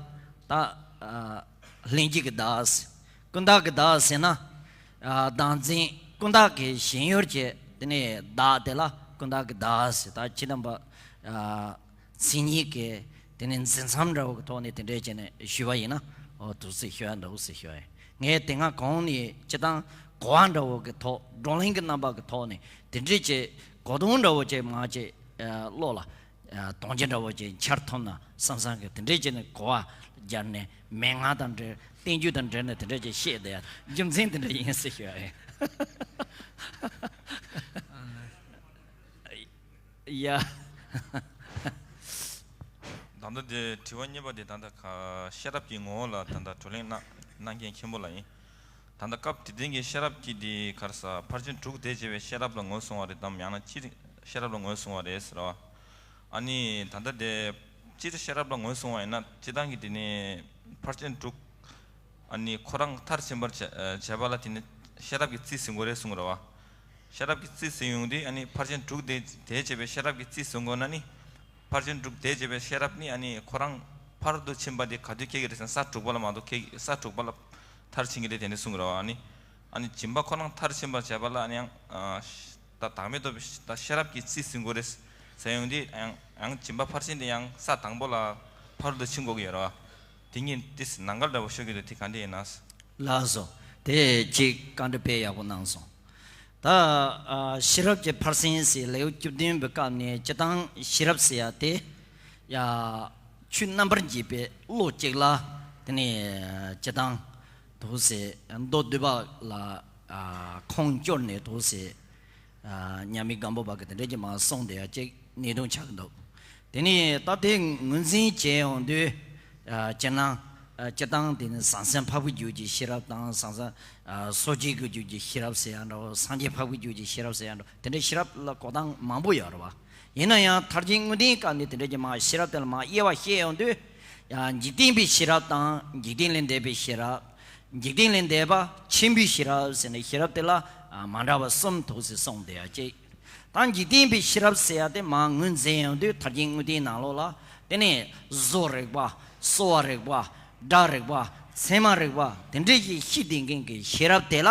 ད་ཨ་ལྷན་སྐྱེས་ཀྱི་བདག་ཟེར། ཀུན་བཏགས་ཀྱི་བདག་ཟེར་ན། ཨ་བདག་འཛིན་ཀུན་བཏགས་ཀྱི་ཞེན་ཡུལ་གྱི་དེ་ནས་བདག་དེ་ལ་ཀུན་བཏགས་ཀྱི་བདག་ཟེར། ད་ཕྱི་དམ་པ་ཨ་མཚན་ཉིད་ཀྱི་དེ་ནས་འཛིན་མཚམས་འདྲ་བོ་གི་ཐོག་ནས་དེ་འདྲས་བྱས་ནས་ཞུས་པ་ཡིན་ན། འོ་དུ་ཚིག་ཞུ་ཡ་འདུག་ཟེར་ཞུ་བ་ཡིན། ངས་དེ་སྔ་གོང་ནས་སྤྱི་བཏང་གོ་བ་འདྲ་བོ་གི་ཐོག་བགྲོ་གླེང་གི་རྣམ་པ་གི་ཐོག་ནས་དེ་འདྲས་ཀྱི་གོ་དོན་འདྲ་བོ་ཅིག་མ་ཅིག་ཨ་བློ་ལ་ཨ་དོན་རྐྱེན་འདྲ་བོ་ཅིག་འཆར་ཐུབ་ན་བསམ་བསམ་གི་དེ་འདྲས་བྱས་ནས་གོ་བ་སྦྱར་ནས་མན་ངག་དང་འབྲེལ་བསྟན་བཅོས་དང་འབྲེལ་ནས་དེ་འདྲས་ཅིག་བཤད་བསྡད་ཡ་རྒྱུ་མཚན་དེ་འདྲ་ཡིན་ཟེར་ཞུ་ཡ་ཡིན། ཡ། ད་ལྟ་དེ་དྲི་བ་གཉིས་པ་དེ་ད་ལྟ་ག་ཤེས་རབ་ཀྱི་ངོ་བོ་ལ་ད་ལྟ་བགྲོ་གླེང་གནང་གནང་མཁན་མཁན་པོ་ལགས་ཡིན། ད་ལྟ་སྐབས་དེ་དུས་ཀྱི་ཤེས་རབ་ཀྱི་དེ་ག་རེ་ཟ། ཕར་ཕྱིན་དྲུག་དེ་བྱས་པའི་ཤེས་རབ་ལ་ངོས་བཟུང་བ་རེད་དམ། ཡང་ན་སྤྱིར་ཤེས་རབ་ལ་ངོས་བཟུང་བ་རེད་ཟེར་བ། ཨ་ནི་ད་ལྟ་དེ་སྤྱིར་ཤེས་རབ་ལ་ངོས་བཟུང་བ་ཡིན་ན་སྤྱིར་བཏང་གི་དེ་ནི་ཕར་ཕྱིན་དྲུག་ཨ་ནི་ཁོ་རང་མཐར་ཕྱིན་པར་བྱ- བྱ་བ་ལ་དེ་ནི་ཤེས་རབ་ཀྱི་རྩིས་ཟིན་དགོས་རེད་གསུངས་རེད་བ། ཤེས་རབ་ཀྱི་རྩིས་ཟིན་ཡོང་དུས་ཨ་ནི་ཕར་ཕྱིན་དྲུག་དེ་དེ་བྱས་པའི་ཤེས་རབ་ཀྱི་རྩིས་ཟིན་དགོས་ན་ནི། ཕར་ཕྱིན་དྲུག་དེ་བྱས་པའི་ཤེས་རབ་ནི་ཨ་ནི་ཁོ་རང་ཕར་དུ་ཕྱིན་པ་དེ་ག་དུས་སྐྱེ་གི་རེད་ཟེར་ན་ས་དྲུག་པ་ལ་མ་གཏོགས་སྐྱེ་ས་དྲུག་པ་ལ་མཐར་ཕྱིན་གི་རེད་དེ་ནི་གསུངས་རེད་བ། ཨ་ནི་ཨ་ནི་སྦྱིན་པ་ཁོ་རང་མཐར་ཕྱིན་པར་བྱ་བ་ལ་ཨ་ནི་ཡང་ཨ་ད་བདག་མེད་རྟོགས་པའི་ད་ཤེས་རབ་ཀྱི་རྩིས་ཟིན་དགོས་རེད་ཟེར་ཡོང་དུས་ཡང་ཡང་སྦྱིན་པ་ཕར་ཕྱིན་དེ་ཡང་ས་དང་པོ་ལ་ཕར་དུ་ཕྱིན་དགོས་ཀྱི་ཡོད་རེད་བ། དེ་གཉིས་ཏིས་ནང་འགལ་འདྲ་བོ་ཤོད་ཀྱི་འདུག་དེ་ག་འདྲ་ཡིན་ན། ལགས་སོ། དེ་གཅིག་བཀའ་འདྲི་དཔེ་ཡག་པོ་གནང་སོང་། ད་ཨ་ཤེས་རབ་ཀྱི་ཕར་ཕྱིན་ཟེར་ལེའུ་བཅུ་བདུན་པའི་སྐབས་ནས་སྤྱིར་བཏང་ཤེས་རབ་ཟེར་ཡ་དེ་ཡ་ཆོས་རྣམ་པར་འབྱེད་པའི་བློ་གཅིག་ལ་དེ་ནས་སྤྱིར་བཏང་དུ་ཟེར་མདོ་སྡུད་པ་ལ་ཨ་ཁུངས་བསྐྱོར་ནས་དུ་ཟེར། ཨ་མཉམ་མེད་སྒམ་པོ་པ་གི་དེ་འདྲ་ཅིག་མར་གསུངས་བསྡད་ཡ་ཅིག་གནད་དོན་ཆགས་ཀྱི་འདུག་དེ་ནས་ད་དེ་ངོས་འཛིན་བྱས་ཡོང་དུས། ཨ་སྤྱིར་ན་ཨ་སྤྱིར་བཏང་དེ་ནི་ཟང་ཟིང་འཕགས་པའི་རྒྱུད་ཀྱི་ཤེས་རབ་དང་། ཟང་ཟིང་ཨ་སོ་སྐྱེའི་རྒྱུད་ཀྱི་ཤེས་རབ་ཟེར་ཡ་འདྲ་བོ། སངས་རྒྱས་འཕགས་པའི་རྒྱུད་ཀྱི་ཤེས་རབ་ཟེར་ཡ་འདྲ་བོ། དེ་འདྲའི་ཤེས་རབ་ལ་གོ་སྟངས་མང་པོ་ཡོད་རེད་བ། ཡིན་ན་ཡང་མཐར་གྱིས་དངོས་བསྟན་སྐབས་ནས་དེ་འདྲ་ཅིག་མར་ཤེས་རབ་དེ་ལ་མར་དབྱེ་བ་བཤད་ཡོང་དུས། ཡང་འཇིག་རྟེན་པའི་ཤེས་རབ་དང་འཇིག་རྟེན་ལས་འདས་པའི་ཤེས་རབ། འཇིག་རྟེན་ལས་འདས་པ་ཆེན་པོའི་ཤེས་རབ་ཟེར་ནས་ཤེས་རབ་དེ་ལ་ཨ་མ་འདྲ་བ་གསུམ་ཐོག་སེ་གསུངས་བསྡད་ཡ་ཅིག་ད་འཇིག་རྟེན་པའི་ཤེས་རབ་ཟེར་ཡ་དེ་མར་ངོས་འཛིན་ཡོང་དུས་མཐར་གྱིས་དངོས་བསྟན་ནང་ལོགས་ལ་དེ་ནས་བཟོ་རིག་པ། གསོ་བ་རིག་པ། སྒྲ་རིག་པ། ཚད་མ་རིག་པ། དེ་འདྲའི་ཞིག་ཤེས་བསྡད་མཁན་གྱི་ཤེས་རབ་དེ་ལ་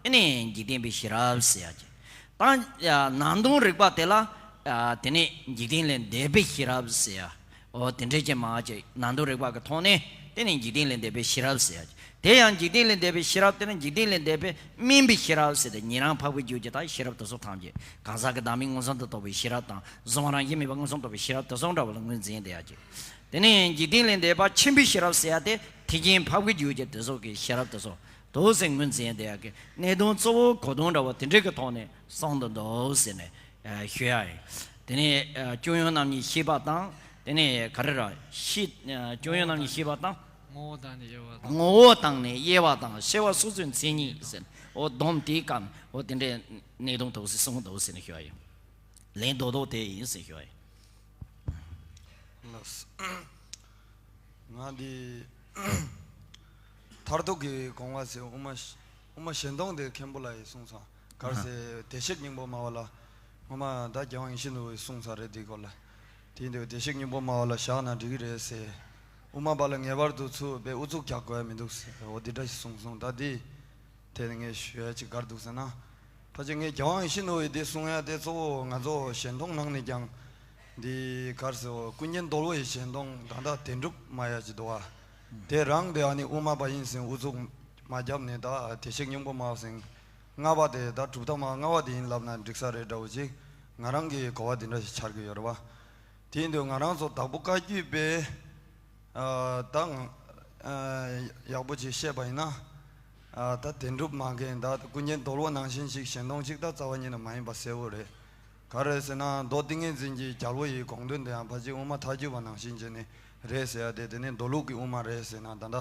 དེ་ནས་འཇིག་རྟེན་པའི་ཤེས་རབ་ཟེར་ཡ་ཅིག་ད་ཡ་ནང་དོན་རིག་པ་དེ་ལ་ཨ་དེ་ནས་འཇིག་རྟེན་ལས་འདས་པའི་ཤེས་རབ་ཟེར་ཡ། འོ་དེ་འདྲའི་ཅིག་མ་ཅིག་ནང་དོན་རིག་པ་གི་ཐོག་ནས་དེ་ནས་འཇིག་རྟེན་ལས་འདས་པའི་ཤེས་རབ་ཟེར་ཡ་ཅིག་དེ་ཡང་འཇིག་རྟེན་ལས་འདས་པའི་ཤེས་རབ་དེ་ནི་འཇིག་རྟེན་ལས་འདས་པའི་དམན་པའི་ཤེས་རབ་ཟེར་ཏེ་ཉན་རང་འཕགས་པའི་རྒྱུད་ཀྱི་ད་ཤེས་རབ་དེ་ཚོ་ཐམས་ཅད་གང་ཟག་གི་བདག་མེད་མངོན་སུམ་དུ་རྟོགས་པའི་ཤེས་རབ་དང་གཟུང་བ་རང་བཞིན་མེད་པ་མངོན་སུམ་རྟོགས་པའི་ཤེས་རབ་དེ་ཚོ་འདྲ་བ་ལ་ངོས་འཛིན་བསྡད་ཡ་ཅིག་དེ་ནས་འཇིག་རྟེན་ལས་འདས་པ་ཆེན་པོའི་ཤེས་རབ་ཟེར་ཡ་དེ་ཐེག་ཆེན་འཕགས་པའི་རྒྱུད་ཀྱི་དེ་ཚོ་གི་ཤེས་རབ་དེ་ཚོ་དོགས་སེ་ངོས་འཛིན་བསྡད་ཡ་གི་གནད་དོན་གཙོ་བོ་གོ་དོན་འདྲ་བོ་དེ་འདྲའི་གི་ཐོག་ནས་གསུངས་འདུག་འདུག་ཟེར་ནས་ཨ་ཞུ་ཡ་ཡིན། དེ་ནས་ཨ་སྐྱོན་ཡོན་རྣམ་གཉིས་ཤེས་པ་དང་། དེ་ནས་ག་རེ་ར་ཤེས་ཨ་སྐྱོན་ཡོན་རྣམ་གཉིས་ཤེས་པ་དང་། ངོ་བོ་དང་ནི་དབྱེ་བ་དང་། ངོ་བོ་དང་ནི་དབྱེ་བ་དང་། ཤེས་པ་སོ་སོའི་མཚན་ཉིད་ཟེར། འོ་སྡོམ་དེའི་སྐབས་འོ་དེ་འདྲའི་གནད་དོན་དོགས་སེ་གསུངས་འདུག་ཟེར་ནས་ཞུ་ཡ་ཡིན། ལན་རྡོག་རྡོག་དེ་ཡིན་ཟེར་ཞུ་ཡ་ཡིན། ལགས། ང་འདི་མཐར་ཐུག་གི་དགོངས་པ་ཟེར་དབུ་མ་དབུ་མ་གཞན་སྟོང་དེ་མཁན་པོ་ལགས་ཡིས་གསུངས་སོང་། ག་རེ་ཟེར་བདེ་གཤེགས་སྙིང་པོ་སྨྲ་བ་ལ་སྔོན་མ་ད་རྒྱལ་དབང་ཡིད་བཞིན་ནོར་བུས་གསུངས་ས་རེད། དེའི་སྐོར་ལ་དེ་ཡིན་དུས་བདེ་གཤེགས་སྙིང་པོ་སྨྲ་བ་ལ་བཞག་ན་འགྲིག་གི་རེད་ཟེར། དབུ་མ་པ་ལ་ངེས་པར་དུ་ཚུར་དཔེ་ཨུ་ཚུགས་རྒྱག་དགོས་ཡ་མི་འདུག་ཟེར། འོ་འདི་འདྲ་ཞིག་གསུངས་སོང་། ད་འདི་དེ་ནི་ངས་ཞུ་ཡ་ཅིག་ག་རེ་འདུག་ཟེར་ན། ཕལ་ཆེར་ངས་རྒྱལ་དབང་ཡིད་བཞིན་ནོར་བུའི་འདི་གསུང་ཡ་དེ་གཙོ་བོ་ང་ཚོ་གཞན་སྟོང་ནང་ནས་ཀྱང་འདི་ག་རེ་ཟེར་བ། ཀུན་མཁྱེན་རྡོར་པོ་ཡི་གཞན་སྟོང་ད་ལྟ་དོན་གྲུབ་སྨྲ་ཡ་ཅིག་འདུག་བ། དེ་རང་དེ་ཨ་ནི་དབུ་མ་པ་ཡིན་ཟེར་ཨུ་ཚུགས་མ་བརྒྱབ་ནས་ད་བདེ་གཤེགས་སྙིང་པོ་སྨྲ་བ་ཟེར་ལྔ་པ་དེ་ད་གྲུབ་མཐའ་མ་ལྔ་པ་དེ་ཡིན་ལབ་ན་འགྲིག་ས་རེད་འདྲ་བོ་ཅིག་ང་རང་གི་གོ་བ་དེ་འདྲ་ཞིག་འཆར་གི་ཡོད་རེད་བ། དེ་ཡིན་དུས་ང་རང་ཚོ་དྭགས་པོ་བཀའ་བརྒྱུད་པའི་ཨ་ད་ང་ཨ་ཡག་པོ་ཅིག་བཤད་པ་ཡིན་ན། ཨ་ད་དོན་གྲུབ་སྨྲ་མཁན་ད་ཀུན་མཁྱེན་རྡོར་པོ་ནང་བཞིན་ཞིག་གཞན་སྟོང་ཅིག་ད་རྩ་བ་ཉིད་ནས་མ་ཡིན་པ་གསལ་བོ་རེད། ག་རེ་ཟེར་ན་མདོ་ཏིང་ངེ་འཛིན་གྱི་རྒྱལ་པོ་ཡི་དགོངས་དོན་དེ་ཡང་ཕལ་ཆེར་དབུ་མ་ཐལ་འགྱུར་བ་ནང་བཞིན་བྱས་ནས་རེད་ཟེར་ཡ་དེ། དེ་ནི་མདོ་ལུགས་ཀྱི་དབུ་མ་རེད་ཟེར་ན་ད་ལྟ་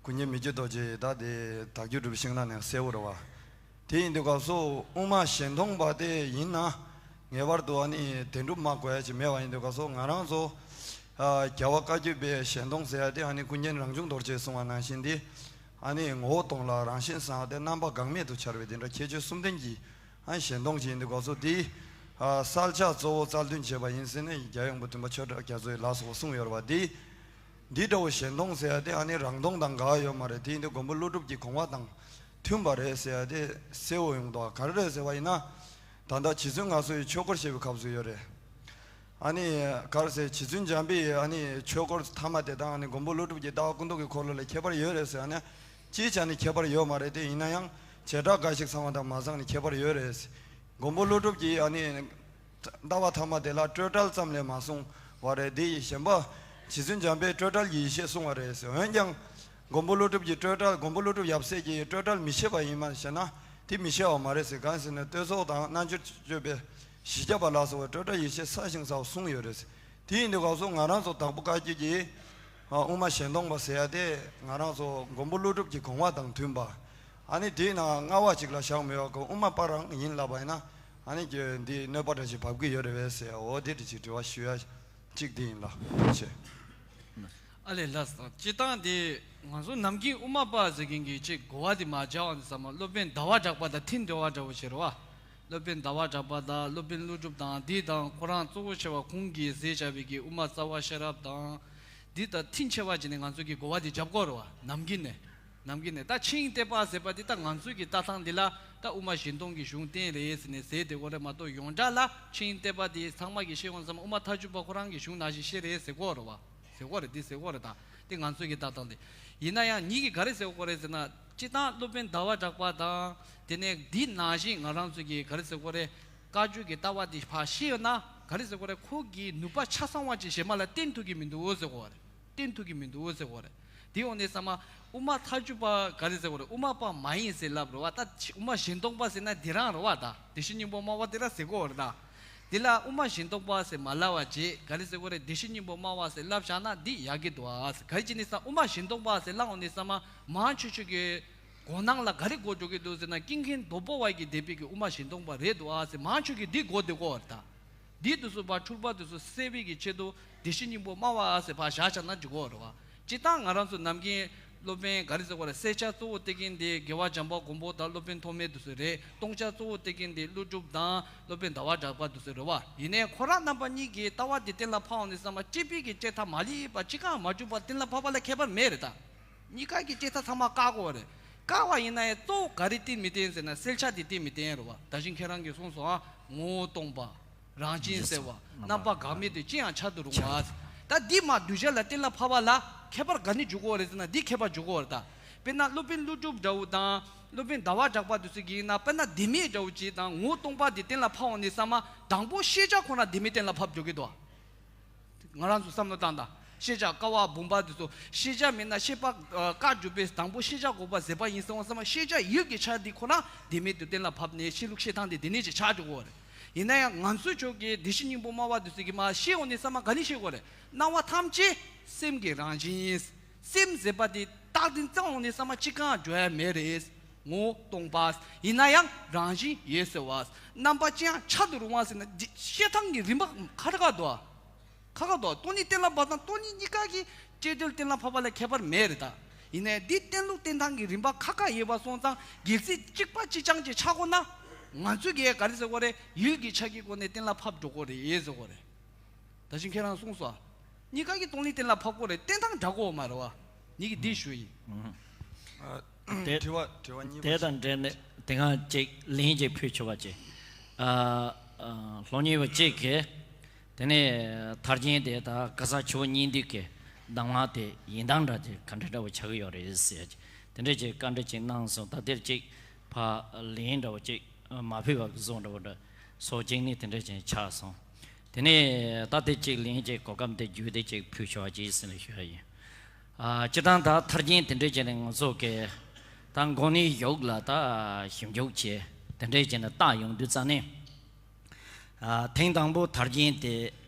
ཀུན་མཁྱེན་མི་བསྐྱོད་རྡོ་རྗེ་ད་དེ་དྭགས་བརྒྱུད་གྲུབ་པའི་ཤིང་རྟ་ནས་གསལ་བོ་རེད་བ། དེ་ཡིན་དུས་སྐབས་སུ་དབུ་མ་གཞན་སྟོང་པ་དེ་ཡིན་ན་ངེས་པར་དུ་ཨ་ནི་དོན་གྲུབ་སྨྲ་དགོས་ཡ་ཅིག་མེད་པ་ཡིན་དུས་སྐབས་སུ་ང་རང་ཚོ་ཨ་རྒྱལ་བ་བཀའ་བརྒྱུད་པའི་གཞན་སྟོང་ཟེར་ཡ་དེ་ཨ་ནི་ཀུན་མཁྱེན་རང་བྱུང་རྡོ་རྗེས་གསུངས་པ་ནང་བཞིན་དེ་ཨ་ནི་ངོ་བོ་སྟོང་ལ་རང་བཞིན་སངས་དེ་རྣམ་པ་འགག་མེད་དུ་འཆར་བའི་དེ་འདྲ་ཁྱད་ཆོས་གསུམ་ལྡན་གྱི་ཨ་གཞན་སྟོང་ཅིག་ཡིན་དུས་སྐབས་སུ་དེ་ཨ་གསལ་ཆ་གཙོ་བོ་རྩལ་འདོན་བྱས་པ་ཡིན་ཟེར་ནས་རྒྱལ་བ་ཡོན་པོ་བདུན་པ་ཆོས་གྲགས་རྒྱ་མཚོ་ཡིས་ལ་སོགས་པ་གསུངས་ཡོད་རེད་བ། དེ་ འདི་འདྲ་བོ་གཞན་སྟོང་ཟེར་ཡ་དེ་ཨ་ནི་རང་སྟོང་དང་འགལ་ཡོད་མ་རེད། དེ་ཡིན་དུས་མགོན་པོ་ཀླུ་སྒྲུབ་ཀྱི་དགོངས་པ་དང་མཐུན་པ་རེད་ཟེར་ཡ་དེ་གསལ་བོ་ཡོང་འདུག་ག་རེ་རེད་ཟེར་བ་ཡིན་ན། ད་ལྟ་རྗེ་བཙུན་མངའ་གསོལ་གྱི་ཆོས་སྐོར་ཞེས་པའི་སྐབས་སུ་ཡོད་རེད། ཨ་ནི་ག་རེ་ཟེར། རྗེ་བཙུན་འཇམ་པའི་ཨ་ནི་ཆོས་སྐོར་ཐ་མ་དེ་དང་ཨ་ནི་མགོན་པོ་ཀླུ་སྒྲུབ་ཀྱི་ལྟ་བ་ཀུན་རྟོག་གི་འཁོར་ལོ་ལ་ཁྱད་པར་ཡོད་རེད་ཟེར་ཡ་ནི་སྤྱིའི་ཆ་ནས་ཁྱད་པར་ཡོད་མ་རེད། དེ་ཡིན་ན་ཡང་བྱེ་བྲག་འགའ་ཞིག་ཚང་བ་དང་མ་ཚང་ནི་ཁྱད་པར་ཡོད་རེད། མགོན་པོ་ཀླུ་སྒྲུབ་ཀྱིས་ཨ་ནི་ལྟ་བ་ཐ་མ་དེ་ལ་སྤྲོས་བྲལ་ཙམ་ལས་མ་གསུངས་པ་རེད། དེ་ཡི་གཞན་པ་རྗེ་བཙུན་འཇམ་པའི་སྤྲོས་བྲལ་གྱི་ཡེ་ཤེས་གསུངས་པ་རེད་ཟེར། འོན་ཀྱང་མགོན་པོ་ཀླུ་སྒྲུབ་ཀྱིས་སྤྲོས་བྲལ། མགོན་པོ་ཀླུ་སྒྲུབ་ཡབ་སྲས་ཀྱིས་སྤྲོས་བྲལ་མི་བྱེད་པ་ཡིན་པར་བཤད་ན་དེ་མི་བྱེད་པ་མ་རེད་ཟེར། གང་ཟེར་ན་བསྟོད་ཚོགས་དང་རྣལ་འབྱོར་སྤྱོད་པའི་བཞི་བརྒྱ་པ་ལ་སོགས་པའི་སྤྲོས་བྲལ་ཡེ་ཤེས་སྲ་ཞིང་ཟབ་གསུངས་ཡོད་རེད། དེ་ཡིན་དུས་སྐབས་སུ་ང་རང་ཚོ་དྭགས་པོ་བཀའ་བརྒྱུད་ཀྱི་ཨ་དབུ་མ་གཞན་སྟོང་པ་ཟེར་ཡ་དེ་ང་རང་ཚོ་མགོན་པོ་ཀླུ་སྒྲུབ་ཀྱི་དགོངས་པ་དང་མཐུན་པ། ཨ་ནི་དེའི་ནང་ལྔ་པ་ཅིག་ལ་བཞག་མི་ཡོང་གི། དབུ་མ་པ་རང་ཡིན་ལབ་པ་ཡིན་ན་ཨ་ནི་འདི་གནོད་པ་འདྲ་ཞིག་བབས་ཀྱི་ཡོད་རེད་པས་ཟེར། འོ་དེ་འདྲ་ཅིག་དྲི་བ་ཞུ་ཡ་གཅིག་དེ་ཡིན་ལ་ཆེ། ཨ་ལས་ལགས་སོ། སྤྱིར་བཏང་དེ་ང་ཚོ་ནམ་རྒྱུན་དབུ་མ་པ་ཟེར་མཁན་གྱི་ཅིག་གོ་བ་དེ་མ་བྱ་བ་ནི་ཚང་མ་སློབ་དཔོན་ཟླ་བ་གྲགས་པ་དང་མཐུན་འདྲ་བ་འདྲ་བོ་བྱེད་རོགས། སློབ་དཔོན་ཟླ་བ་གྲགས་པ་དང་སློབ་དཔོན་ཀླུ་སྒྲུབ་དང་འདི་དང་ཁོ་རང་གཙོ་བོ་ཆེ་བ་ཁོང་གིས་མཛད་བྱ་བའི་གི་དབུ་མ་རྩ་བ་ཤེས་རབ་དང་འདི་དང་མཐུན་ཆེ་བ་བྱས་ནས་ང་ཚོ་གི་གོ་བ་དེ་རྒྱབ་དགོས་རེད་པ། ནམ་རྒྱུན་ནས་ནམ་རྒྱུན་ནས་ད་ཆིངས་ཡིག་གཏད་པ་ཟེར་བ་འདི་ད་ང་ཚོའི་གི་ལྟ་སྟངས་འདི་ལ་ད་དབུ་མ་གཞན་སྟོང་གི་གཞུང་བསྟན་རེད་ཟེར་ནས་ཟེར་བསྡད་དགོས་རེད་མ་གཏོགས། ཡོངས་གྲགས་ལ་ཆིངས་ཡིག་གཏད་པ་དེ་ཚང་མ་གིས་ཤེས་ཡོང་ཙམ་དབུ་མ་ཐལ་འགྱུར་བ་ཁོ་རང་གི་གཞུང་ནང་བཞིན་བཤད་རེད་ཟེར་དགོས་རེད་པ། ཟེར་དགོས་རེད། འདི་ཟེར་དགོས་རེད། ད་འདི་ང་ཚོའི་གི་ལྟ་སྟངས་འདི། ཡིན་ན་ཡང་ཉིད་ཀྱིས་ག་རེ་ཟེར་དགོས་རེད་ཟེར་ན། སྤྱིར་བཏང་སློབ་དཔོན་ཟླ་བ་གྲགས་པ་དང་དེ་ནས་འདི་ནང་བཞིན་ང་རང་ཚོ་གི་ག་རེ་ཟེར་དགོས་རེད། བཀའ་བརྒྱུད་ཀྱི་ལྟ་བ་འདི་ཕར་ཤེས་ཡོད་ན་ག་རེ་ཟེར་དགོས་རེད། ཁོ་གི་ནུས་པ་ཆ་ཚང་བ་ཅིག་གཞན་མ་ལ་བསྟན་ཐུབ་ཀྱི་མི་འདུག་ཟེར་དགོས་རེད། བསྟན་ཐུབ་ཀྱི་མི་འདུག་ཟེར་དགོས་རེད། དེ་འོ་ནས་ཚང་མ་དབུ་མ་ཐལ་འགྱུར་བ་ག་རེ་ཟེར་དགོས་རེད། དབུ་མ་པ་མ་ཡིན་ཟེར་ལབ་རེད་པ། ད་དབུ་མ་གཞན་སྟོང་པ་ཟེར་ན་འདི་རང་རེད་པ། ད་བདེ་གཤེགས་སྙིང་པོ་སྨྲ་བ་དེ་རང་ཟེར་དགོས་རེད་ད། འདི་ལ་དབུ་མ་གཞན་སྟོང་པ་ཟེར་མ་ལབ་པ་བྱས། ག་རེ་ཟེར་དགོས་རེད། བདེ་གཤེགས་སྙིང་པོ་སྨྲ་བ་ཟེར་ལབ་བཞག་ན་འདི་ཡག་གི་འདུག་ཨ། ག་རེ་བྱས་ནས་ཟེར་ན་དབུ་མ་གཞན་སྟོང་པ་ཟེར་ལབ་འོ་ནས་ཚང་མ་མང་ཆེ་ཤོས་ཀྱི་གོ་ནང་ལ་ག་རེ་གོ་འགྲོ་གི་འདུག་ཟེར་ན། ཀུན་མཁྱེན་རྡོ་རྗེ་པོ་བ་གིས་འདེབས་པའི་གི་དབུ་མ་གཞན་སྟོང་པ་རེད་འདུག་ཨ་ཟེར་མང་ཆེ་ཤོས་ཀྱིས་འདི་གོ་བསྡད་ཀྱི་ཡོད་རེད་ད། འདི་དུས་སུ་ཕར་འཁྲུལ་པ་དུས་སུ་སེལ་བའི་གི་ཆེད་དུ་བདེ་གཤེགས་སྙིང་པོ་སྨྲ་བ་ཟེར་ཕར་བཞག་བཞག་ན་འགྲིག་གི་རེད་པ། སྤྱིར་བཏང་ང་རང་ཚོ་ནམ་རྒྱུན་སློབ་དཔོན་ག་རེ་ཟེར་དགོས་རེད། བསྲེག་བཅད་གཙོ་བོ་བསྟན་མཁན་དེ་རྒྱལ་བ་འཇམ་དཔལ་མགོན་པོ་དང་སློབ་དཔོན་ཐོགས་མེད་དེ་ཚོ་རེད། སྟོང་ཆ་གཙོ་བོ་བསྟན་མཁན་དེ་ཀླུ་སྒྲུབ་དང་སློབ་དཔོན་ཟླ་བ་གྲགས་པ་དེ་ཚོ་རེད་པ། ཡིན་ནའི་ཁོ་རང་རྣམ་པ་གཉིས་ཀྱིས་ལྟ་བ་དེ་གཏན་ལ་ཕབ་པ་ནས་བསམ་པ་གཅིག་པའི་གི་བཅད་མཐའ་མ་ལུས་པ་གཅིག་གང་མ་གྲུབ་པ་གཏན་ལ་ཕབ་པ་ལ་ཁྱད་པར་མེད་རེད་ད། གཉིས་ཀ་གི་བཅད་མཐའ་ཚང་མ་བཀག་དགོས་རེད། བཀག་པ་ཡིན་ན་ཡང་གཙོ་བོ་ག་རེ་གཏན་མི་གཏན་ཟེར་ན་བསྲེག་བཅད་དེ་གཏན་མི་གཏན་རེད་པ། ད་གིན་ཁྱེད་རང་གིས་གསུངས་སོང་ཨ། ངོ་བོ་སྟོང་པ། རང་བཞིན་གསལ་བ། རྣམ་པ་འགག་མེད་དེ་ཅི་ཡང་འཆར་དུ་རུང་བ། ད་འདི་མ་གདུལ་བྱ་ལ་གཏན་ལ་ཕབ་པ་ལ་ཁྱད་པར་ག་ནས་འཇུག་གི་ཡོད་རེད་ཟེར་ན་འདི་ཁྱད་པར་འཇུག་གི་ཡོད་རེད་ད། དཔེར་ན་སློབ་དཔོན་ཀླུ་སྒྲུབ་འདྲ་བོ་དང་སློབ་དཔོན་ཟླ་བ་གྲགས་པ་དེ་ཚོ་གིས་ཡིན་ན། དཔེར་ན་བདེན་མེད་འདྲ་བོ་ཅིག་དང་ངོ་བོ་སྟོང་པ་འདི་གཏན་ལ་ཕབ་འོང་ནས་ཚང་མ་དང་པོ་ཤེས་བྱ་ཁོ་ན་བདེན་མེད་གཏན་ལ་ཕབ་འགྲོ་གི་འདུག། ང་རང་ཚོ་བསམ་བློ་བཏང་དང་། ཤེས་བྱ་ཀ་བ་བུམ་པ་དེ་ཚོ་ཤེས་བྱ་མེད་ན་ཤེས་པ་ཨ་བཀག་འགྲོ་བས། དང་པོ་ཤེས་བྱ་འགོག་པ་ཟད་པ་ཡིན་ཟེར་བ་ཚང་མ་ཤེས་བྱ་ཡུལ་གྱི་ཆ་འདི་ཁོ་ན་བདེན་མེད་དུ་གཏན་ལ་ཕབ་ནས་ཤེས་ལུགས་ཤེས་སྟངས་དེ་དེ་ནས་ཅིག་ཆགས་འགྲོ་གི་ཡོད་རེད། ཡིན་ན་ཡང་ང་ཚོའི་ཕྱོགས་ཀྱི་བདེ་གཤེགས་སྙིང་པོ་སྨྲ་བ་དེ་ཚོ་གིས་མར་ཤེས་འོང་ནས་ཚང་མ་ག་ནས་ཤེས་དགོས་རེད། སྣང་བ་ཐམས་ཅད་སེམས་ཀྱི་རང་བཞིན་ཡིན། སེམས་ཟད་པ་དེ་རྟག་བདེན་རྩ་འོང་ནས་ཚང་མ་གཅིག་གང་འགྲོ་ཡ་མེད་རེད། ངོ་བོ་སྟོང་པ། ཡིན་ན་ཡང་རང་བཞིན་ཡོད་ཟེར་བ། རྣམ་པ་ཅི་ཡང་འཆར་དུ་རུང་བ་ཟེར་ན་འདི་བཤད་སྟངས་ཀྱི་རིམ་པ་ཁ་ཁ་འདུག་ཨ། ཁ་ཁ་འདུག་ཨ། སྟོང་ཉིད་གཏན་ལ་ཕབ་དང་སྟོང་ཉིད་གཉིས་ཀ་གི་བཅད་དོན་གཏན་ལ་ཕབ་པ་ལ་ཁྱད་པར་མེད་རེད་ད། ཡིན་ནའི་འདི་གཏན་ལུགས་བསྟན་སྟངས་ཀྱི་རིམ་པ་ཁ་ཁ་ཡོད་པ་སོང་ཙང་རྒྱལ་སྲིད་གཅིག་པ་གཅིག་རྐྱང་ཅིག་ཆགས་དགོས་ན། ང་ཚོས་ག་རེ་ཟེར་དགོས་རེད། ཡུལ་གྱི་ཆ་གི་སྒོ་ནས་གཏན་ལ་ཕབ་འགྲོ་དགོས་རེད་ཟེར་དགོས་རེད། ད་ཅིང་ཁྱེད་རང་གསུངས་སོ། གཉིས་ཀ་གི་སྟོང་ཉིད་གཏན་ལ་ཕབ་དགོས་རེད། བསྟན་སྟངས་འདྲ་དགོས་མ་རེད་བ། ངེད་ཀྱིས་འདི་ཞུ་ཡིན། ཨ། དེ་དྲི་བ་དྲི་བ་གཉིས་པ། དེ་དང་འབྲེལ་ནས་དེ་སྔ་ཅིག་ལན་ཅིག་ཕུལ་ཆོག་པ་ཅིག། ཨ། ཨ། སློབ་གཉེར་བ་གཅིག་གིས། དེ་ནས་ཐར་རྒྱན་དེ་ད་ག་ས་ཆུ་བོ་གཉིས་འདུས་ཀྱི་གདམས་ངག་དེ་ཡིན་སྟངས་འདྲ་དེ་ག་འདྲ་འདྲ་བོ་ཆགས་ཀྱི་ཡོད་རེད་ཟེར་ཡ་ཅིག། དེ་འདྲ་ཅིག་བཀའ་འདྲི་ཅིག་གནང་སོང་། ད་དེར་ཅིག་ཕར་ལན་འདྲ་བོ་ཅིག་མ་ཕུལ་བ་བཟོ་འདྲ་བོ་འདྲ་སོགས་ཅིག་ནི་དེ་འདྲ་ཅིག་ཆགས་སོང་། དེ་ནས་ད་དེ་ཅིག་ལན་ཅིག་གོ་སྐབས་འདི་བརྒྱུད་དེ་ཅིག་ཕུལ་ཆོག་ཅིག་ཟེར་ནས་ཞུ་ཡ་ཡིན། ཨ། སྤྱིར་བཏང་ད་ཐར་རྒྱན་དེ་འདྲ་བྱས་ནས་ང་ཚོ་གི་ད་མགོ་ནས་གཞུག་ལ་ད་ཞིབ་འཇུག་བྱས་དེ་འདྲ་བྱས་ནས་བལྟ་ཡོང་དུས་ཙ་ནས། ཨ། ཐེངས་དང་པོ་ཐར་རྒྱན་དེ་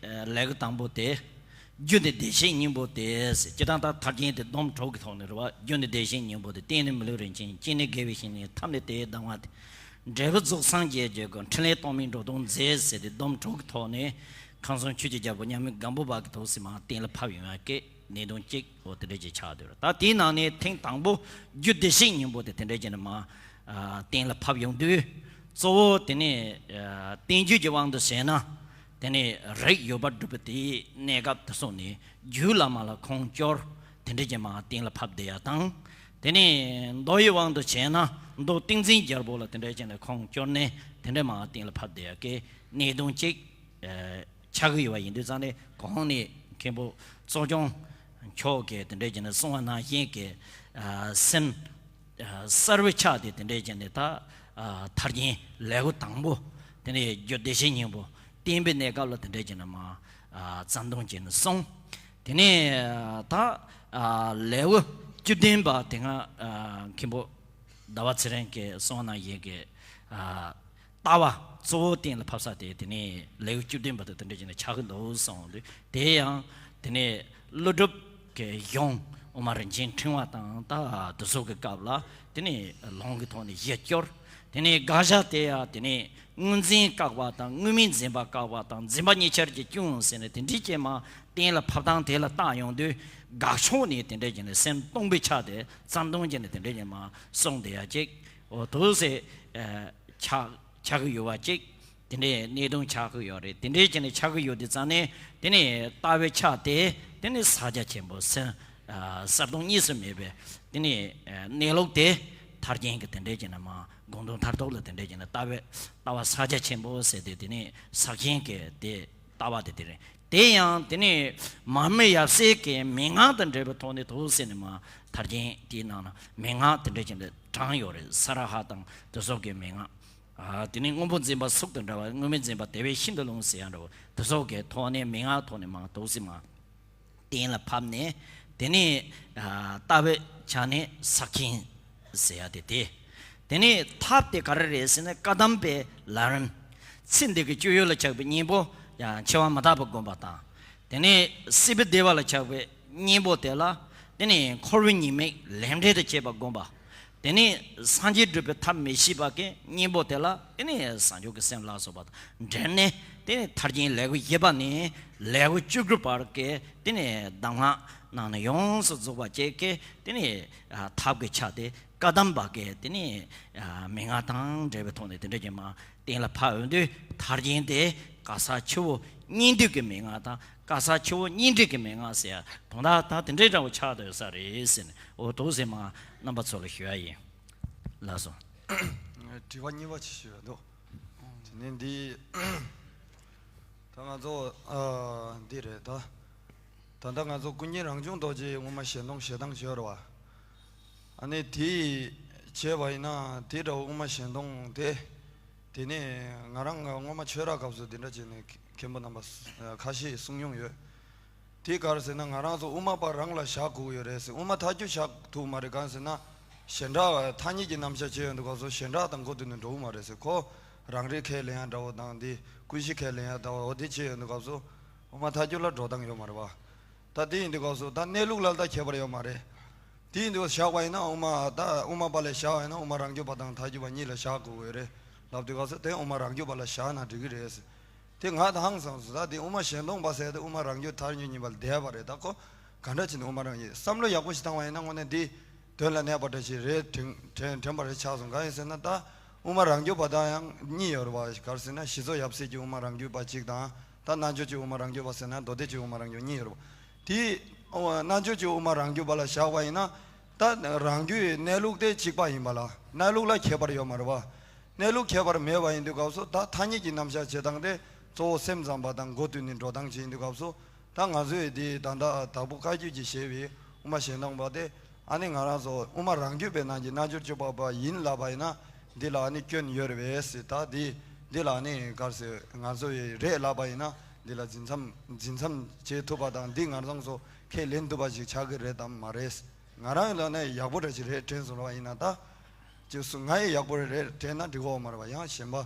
ལེའུ་དང་པོ་དེ་རྒྱུ་ནི་བདེ་གཤེགས་སྙིང་པོ་སྟེ་ཟེར། སྤྱིར་བཏང་ད་ཐར་རྒྱན་དེ་སྡོམ་དྲུག་གི་ཐོག་ནས་རེད་བ། རྒྱུ་ནི་བདེ་གཤེགས་སྙིང་པོ་སྟེ། རྟེན་ནི་མི་ལུས་རིན་ཆེན། རྐྱེན་ནི་དགེ་བའི་བཤེས་གཉེན། ཐབས་ནི་དེའི་གདམས་ངག་སྟེ། འབྲས་བུ་རྫོགས་སངས་རྒྱས་རྒྱུ་དགོས། ཕྲིན་ལས་རྟོག་མེད་འགྲོ་དོན་མཛད་ཟེར་ཏེ་སྡོམ་དྲུག་གི་ཐོག་ནས་ཁམས་གསུམ་ཆོས་ཀྱི་རྒྱལ་པོ་མཉམ་མེད་སྒམ་པོ་པ་གི་ཐུགས་སྲས་མར་གཏན་ལ་ཕབ་ཡོང་ཡ་གི་གནད་དོན་གཅིག་འོ་དེ་འདྲ་ཅིག་ཆགས་བསྡད་རེད། ད་དེའི་ནང་ནས་ཐེངས་དང་པོ་རྒྱུ་བདེ་གཤེགས་སྙིང་པོ་དེ་དེ་འདྲ་ཅིག་ནས་མར་ཨ་གཏན་ལ་ཕབ་ཡོང་དུས། གཙོ་བོ་དེ་ནས་ཨ་བསྟན་བཅོས་ཀྱི་དབང་དུ་བྱས་ན། དེ་ནས་རིགས་ཡོད་པར་སྒྲུབ་པའི་དེའི་གནས་སྐབས་དེ་སོགས་ནས་རྒྱུད་བླ་མ་ལ་ཁུངས་སྐྱོར་དེ་འདྲ་ཅན་མ་གཏན་ལ་ཕབ་བསྡད་ཡ་དང་། དེ་ནས་མདོ་ཡི་དབང་དུ་བྱས་ན་མདོ་ཏིང་འཛིན་རྒྱལ་པོ་ལ་དེ་འདྲ་ཅན་ལ་ཁུངས་སྐྱོར་ནས་དེ་འདྲ་མ་གཏན་ལ་ཕབ་བསྡད་ཡ་གི་གནད་དོན་ཅིག་ཆགས་ཀྱི་ཡོད་པ་ཡིན་དུས་ཙང་ནས། གོང་ནས་མཁན་པོ་གཙོ་སྐྱོང་མཆོག་གིས་དེ་འདྲ་ཅན་ལ་གསུངས་པ་ནང་བཞིན་གྱི་སེམས། གསར་བའི་ཆ་དེ་དེ་འདྲའི་བྱས་ནས་ད་ཐར་རྒྱན་ལེའུ་དང་པོ་དེ་ནས་རྒྱུད་བདེ་གཤེགས་སྙིང་པོ་བསྟན་པའི་གནས་སྐབས་ལ་དེ་འདྲའི་བྱས་ནས་མ་བརྩམས་གཏོང་བྱས་ནས་སོང་། དེ་ནས་ད་ལེའུ་བཅུ་བདུན་པ་དེ་སྔ་མཁན་པོ་ཟླ་བ་ཚེ་རིང་གིས་གསུངས་ནང་བཞིན་གྱི། ལྟ་བ་གཙོ་བོ་གཏན་ལ་ཕབ་ས་དེ་དེ་ནས་ལེའུ་བཅུ་བདུན་པ་དང་དེ་འདྲ་བྱས་ནས་ཆགས་ཀྱི་འདུག་གསུངས་དུས། དེ་ཡང་དེ་ནས་ཀླུ་སྒྲུབ་ཀྱི་གཞུང་དབུ་མ་རིན་ཆེན་ཕྲེང་བ་དང་ད་དེ་ཚོ་གི་སྐབས་ལ་དེ་ནས་ལུང་གི་ཐོག་ནས་གཞི་བསྐྱོར། དེ་ནས་དགག་བྱ་དེ་ཡང་དེ་ནས་དངོས་འཛིན་བཀག་པ་དང་དངོས་མེད་འཛིན་པ་བཀག་པ་དང་འཛིན་པ་གཉིས་ཆར་གྱི་སྐྱོན་ཟེར་ནས་དེ་འདྲའི་ཅན་མ་གཏན་ལ་ཕབ་སྟངས་དེ་ལ་བལྟ་ཡོང་དུས། དགག་ཕྱོགས་ནས་དེ་འདྲ་བྱས་ནས་སེམས་སྟོང་པའི་ཆ་དེ་བརྩམས་གཏོང་བྱས་ནས་དེ་འདྲ་བྱས་མ་གསུངས་བསྡད་ཡ་ཅིག་འོ་དེ་ཚོ་ཆགས་ཆགས་ཀྱི་ཡོད་པ་ཅིག་དེ་འདྲའི་གནད་དོན་ཆགས་ཀྱི་ཡོད་རེད། དེ་འདྲའི་བྱས་ནས་ཆགས་ཀྱི་ཡོད་དུས་ཙང་ནས་དེ་ནས་ལྟ་བའི་ཆ་དེ་དེ་ནས་ཕྱག་རྒྱ་ཆེན་པོ་སེམས་གསལ་སྟོང་གཉིས་སུ་མེད་པའི་དེ་ནས་གནས་ལུགས་དེ་ཐར་རྒྱན་གྱི་དེ་འདྲའི་བྱས་ནས་མ་དགོངས་དོན་མཐར་ཐུག་ལ་དེ་འདྲའི་བྱས་ནས་ལྟ་བའི་ལྟ་བ་ཕྱག་རྒྱ་ཆེན་པོ་ཟེར་ཏེ་དེ་ནས་ཕྱག་ཆེན་གྱི་དེ་ལྟ་བ་དེ་དེ་རེད། དེ་ཡང་དེ་ནས་མར་མེ་ཡབ་སྲས་ཀྱི་མན་ངག་དང་འབྲེལ་བའི་ཐོག་ནས་དུ་ཟེར་ནས་མ་ཐར་རྒྱན་དེའི་ནང་ན་མན་ངག་དེ་འདྲ་ཅན་དེ་དྲངས་ཡོད་རེད། ས་ར་ཧ་དང་དེ་སོགས་ཀྱི་མན་ངག་ཨ་དེ་ནས་སྔོན་པོ་འཛིན་པ་གཟུགས་དང་འདྲ་བ། དངོས་མེད་འཛིན་པ་དེ་བས་ཤིན་ཏུ་རླུང་ཟེར་ཡང་འདྲ་བོ། དེ་སོགས་ཀྱི་ཐོག་ནས་མན་ངག་ཐོག་ནས་མ་དུ་ཟེར་མ་གཏན་ལ་ཕབ་ནས། དེ་ནས་ལྟ་བའི་ཆ་ནས་ཕྱག་ཆེན་ཟེར་ཡ་དེ་དེ། དེ་ནས་ཐབས་དེ་ག་རེ་རེད་ཟེར་ན་བཀའ་གདམས་པའི་ལམ་རིམ། ཚེ་འདི་གི་སྤྱོད་ཡུལ་ལ་ཆགས་པའི་གཉེན་པོ་ཡང་འཆི་བ་མི་རྟག་པ་བསྒོམ་པ་དང་། དེ་ནས་སྲིད་པའི་བདེ་བ་ལ་ཆགས་པའི་གཉེན་པོ་དེ་ལ་དེ་ནས་འཁོར་བའི་ཉེས་དམིགས་ལས་འབྲས་དང་བཅས་པ་བསྒོམ་པ། དེ་ནས་སངས་རྒྱས་སྒྲུབ་པའི་ཐབས་མི་ཤེས་པ་གི་གཉེན་པོ་དེ་ལ་དེ་ནས་བྱང་ཆུབ་ཀྱི་སེམས་ལ་སོགས་པ་དང་འབྲེལ་ནས། དེ་ནས་ཐར་རྒྱན་ལེའུ་བཞི་པ་ནས་ལེའུ་བཅུ་དགུ་བར་གྱི་དེ་ནས་གདམས་ངག་ནང་ནས་ཡོངས་སུ་རྫོགས་པ་བཅས་ཀྱི་དེ་ནས་ཐབས་ཀྱི་ཆ་དེ་བཀའ་གདམས་པ་གི་དེ་ནས་མན་ངག་དང་འབྲེལ་བའི་ཐོག་ནས་དེ་འདྲ་ཅན་མ་གཏན་ལ་ཕབ་ཡོང་དུས། ཐར་རྒྱན་དེ་ག་ས་ཆུ་བོ་གཉིས་འདུས་ཀྱི་མན་ངག་དང་། ག་ས་ཆུ་བོ་གཉིས་འདྲེས་ཀྱི་མན་ངག་ཟེར་ཡ་དོན་དག་ད་དེ་འདྲའི་འདྲ་བོ་ཆགས་བསྡད་ས་རེད་ཟེར་ནས། འོ་དོ་ཟེར་མ་རྣམ་པ་ཚོ་ལ་ཞུ་ཡ་ཡིན། ལགས་སོ། དྲི་བ་གཉིས་པ་ཅིག་ཞུ་ཡ་འདུག་དེ་ནས་འདི་ད་ང་ཚོ་ཨ་འདི་རེད་ད། ད་ལྟ་ང་ཚོ་ཀུན་མཁྱེན་རང་བྱུང་རྡོ་རྗེ་སྔོན་མ་ཞལ་མཐོང་བྱེད་སྟངས་བྱས་ར་བ། ཨ་ནི་དེ་བྱས་པ་ཡིན་ན་དེ་འདྲ་བོ་སྔོན་མ་ཞལ་མཐོང་དེ། དེ་ནས་ང་རང་ང་སྔོན་མ་ཆོས་ར་སྐབས་སུ་དེ་འདྲ་བྱས་ནས་མཁན་པོ་རྣམ་པ་ཁ་ཤས་གསུང་མྱོང་ཡོད། དེ་ག་རེ་ཟེར་ན་ང་རང་ཚོ་དབུ་མ་པ་རང་ལ་བཞག་དགོས་ཡོད་རེད་ཟེར། དབུ་མ་ཐལ་འགྱུར་བཞག་ཐུབ་མ་རེད། གང་ཟེར་ན་བྱེ་བྲག་ཐ་སྙད་ཀྱི་རྣམ་གཞག་བྱས་ཡོང་དུས་སྐབས་སུ་བྱེ་བྲག་དང་མགོ་བསྡུས་ནས་འགྲོ་གི་མ་རེད་ཟེར། ཁོ་རང་རིག་ཁས་ལེན་ཡ་འདྲ་བོ་དང་དེ་ཀུན་གཞི་ཁས་ལེན་ཡ་འདྲ་བོ་འོ་དེ་བྱས་ཡོང་དུས་སྐབས་སུ་དབུ་མ་ཐལ་འགྱུར་ལ་འགྲོ་སྟངས་ཡོད་མ་རེད་བ། ད་དེ་ཡིན་དུས་སྐབས་སུ་ད་གནས་ལུགས་ལ་ད་ཁྱད་པར་ཡོད་མ་རེད། དེ་ཡིན་དུས་བཞག་པ་ཡིན་ན་དབུ་མ་ད་དབུ་མ་པ་ལ་བཞག་པ་ཡིན་ན་དབུ་མ་རང་རྒྱུད་པ་དང་ཐལ་འགྱུར་བ་གཉིས་ལ་བཞག་དགོས་ཀྱི་རེད་ལབ་དུས་སྐབས་སུ་དེ་དབུ་མ་རང་རྒྱུད་པ་ལ་བཞག་ན་འགྲིག་གི་རེད་ཟེར། དེ་ང་ད་ཧང་སངས་སོང་། ད་དེ་དབུ་མ་ཞལ་མཐོང་པ་ཟེར་དེ་དབུ་མ་རང་རྒྱུད་ཐལ་འགྱུར་གཉིས་པ་ལ་བསྡད་པ་རེད། ད་ཁོ་ག་འདྲ་བྱས་ནས་དབུ་མ་རང་རྒྱུད་བསམ་བློ་ཡག་པོ་ཞིག་བཏང་བ་ཡིན་ན་དངོས་གནས་འདི་དོན་ལ་གནས་པ་འདྲ་ཞིག་རེད། དྲན་དྲན་དྲན་པ་རེད་ཆགས་སོང་། གང་ཡིན་ཟེར་ན་ད་དབུ་མ་རང་རྒྱུད་པ་དང་ཡང་གཉིས་ཡོད་རེད་བ། ག་རེ་ཟེར་ན་ཞི་འཚོ་ཡབ་སྲས་ཀྱི་དབུ་མ་རང་རྒྱུད་པ་གཅིག་དང་། ད་རྣལ་འབྱོར་གྱི་དབུ་མ་རང་རྒྱུད་པ་ཟེར་ན་མདོ་སྡེ་གྱི་དབུ་མ་རང་རྒྱུད་གཉིས་ཡོད་རེད་བ། དེ་རྣལ་འབྱོར་གྱི་དབུ་མ་རང་རྒྱུད་པ་ལ་བཞག་པ་ཡིན་ན། ད་རང་རྒྱུད་གནས་ལུགས་དེ་གཅིག་པ་ཡིན་པ་ལ་གནས་ལུགས་ལ་ཁྱད་པར་ཡོད་མ་རེད་བ། གནས་ལུགས་ཁྱད་པར་མེད་པ་ཡིན་དུས་སྐབས་སུ་ད་ཐ་སྙད་ཀྱི་རྣམ་གཞག་བྱེད་སྟངས་དེ་གཙོ་བོ་སེམས་ཙམ་པ་དང་མགོ་བསྡུས་ནས་འགྲོ་སྟངས་བྱེད་ཡིན་དུས་སྐབས་སུ། ད་ང་ཚོས་འདི་ད་ལྟ་དྭགས་པོ་བཀའ་བརྒྱུད་ཀྱིས་བཞེས་པའི་དབུ་མ་ཞལ་མཐོང་པ་དེ་ཨ་ནི་ང་རང་ཚོ་དབུ་མ་རང་རྒྱུད་པའི་ནང་གི་རྣལ་འབྱོར་སྤྱོད་པ་པ་ཡིན་ལབ་པ་ཡིན་ན་འདི་ལ་ཨ་ནི་སྐྱོན་ཡོད་རེད་པས་ཟེར། ད་འདི་འདི་ལ་ཨ་ནི་ག་རེ་ཟེར་ང་ཚོ་ཡི་རེད་ལབ་པ་ཡིན་ན་འདི་ལ་འཛིན་མཚམས་འཛིན་མཚམས་བྱེད་ཐུབ་པ་དང་འདི་ང་རང་ཚོ་ཁས་ལེན་ཐུབ་པ་ཞིག་ཆགས་ཀྱི་རེད་དམ་མ་རེད། ང་རང་ལ་ནི་ཡག་པོ་འདྲ་ཞིག་རེད་དྲན་སོང་བ་ཡིན་ན་ད། ཅིག་སུ་ང་ཡི་ཡག་པོ་རེད་དྲན་ན་འགྲིག་གོ་མ་རེད་པ། ཡང་གཞན་པ་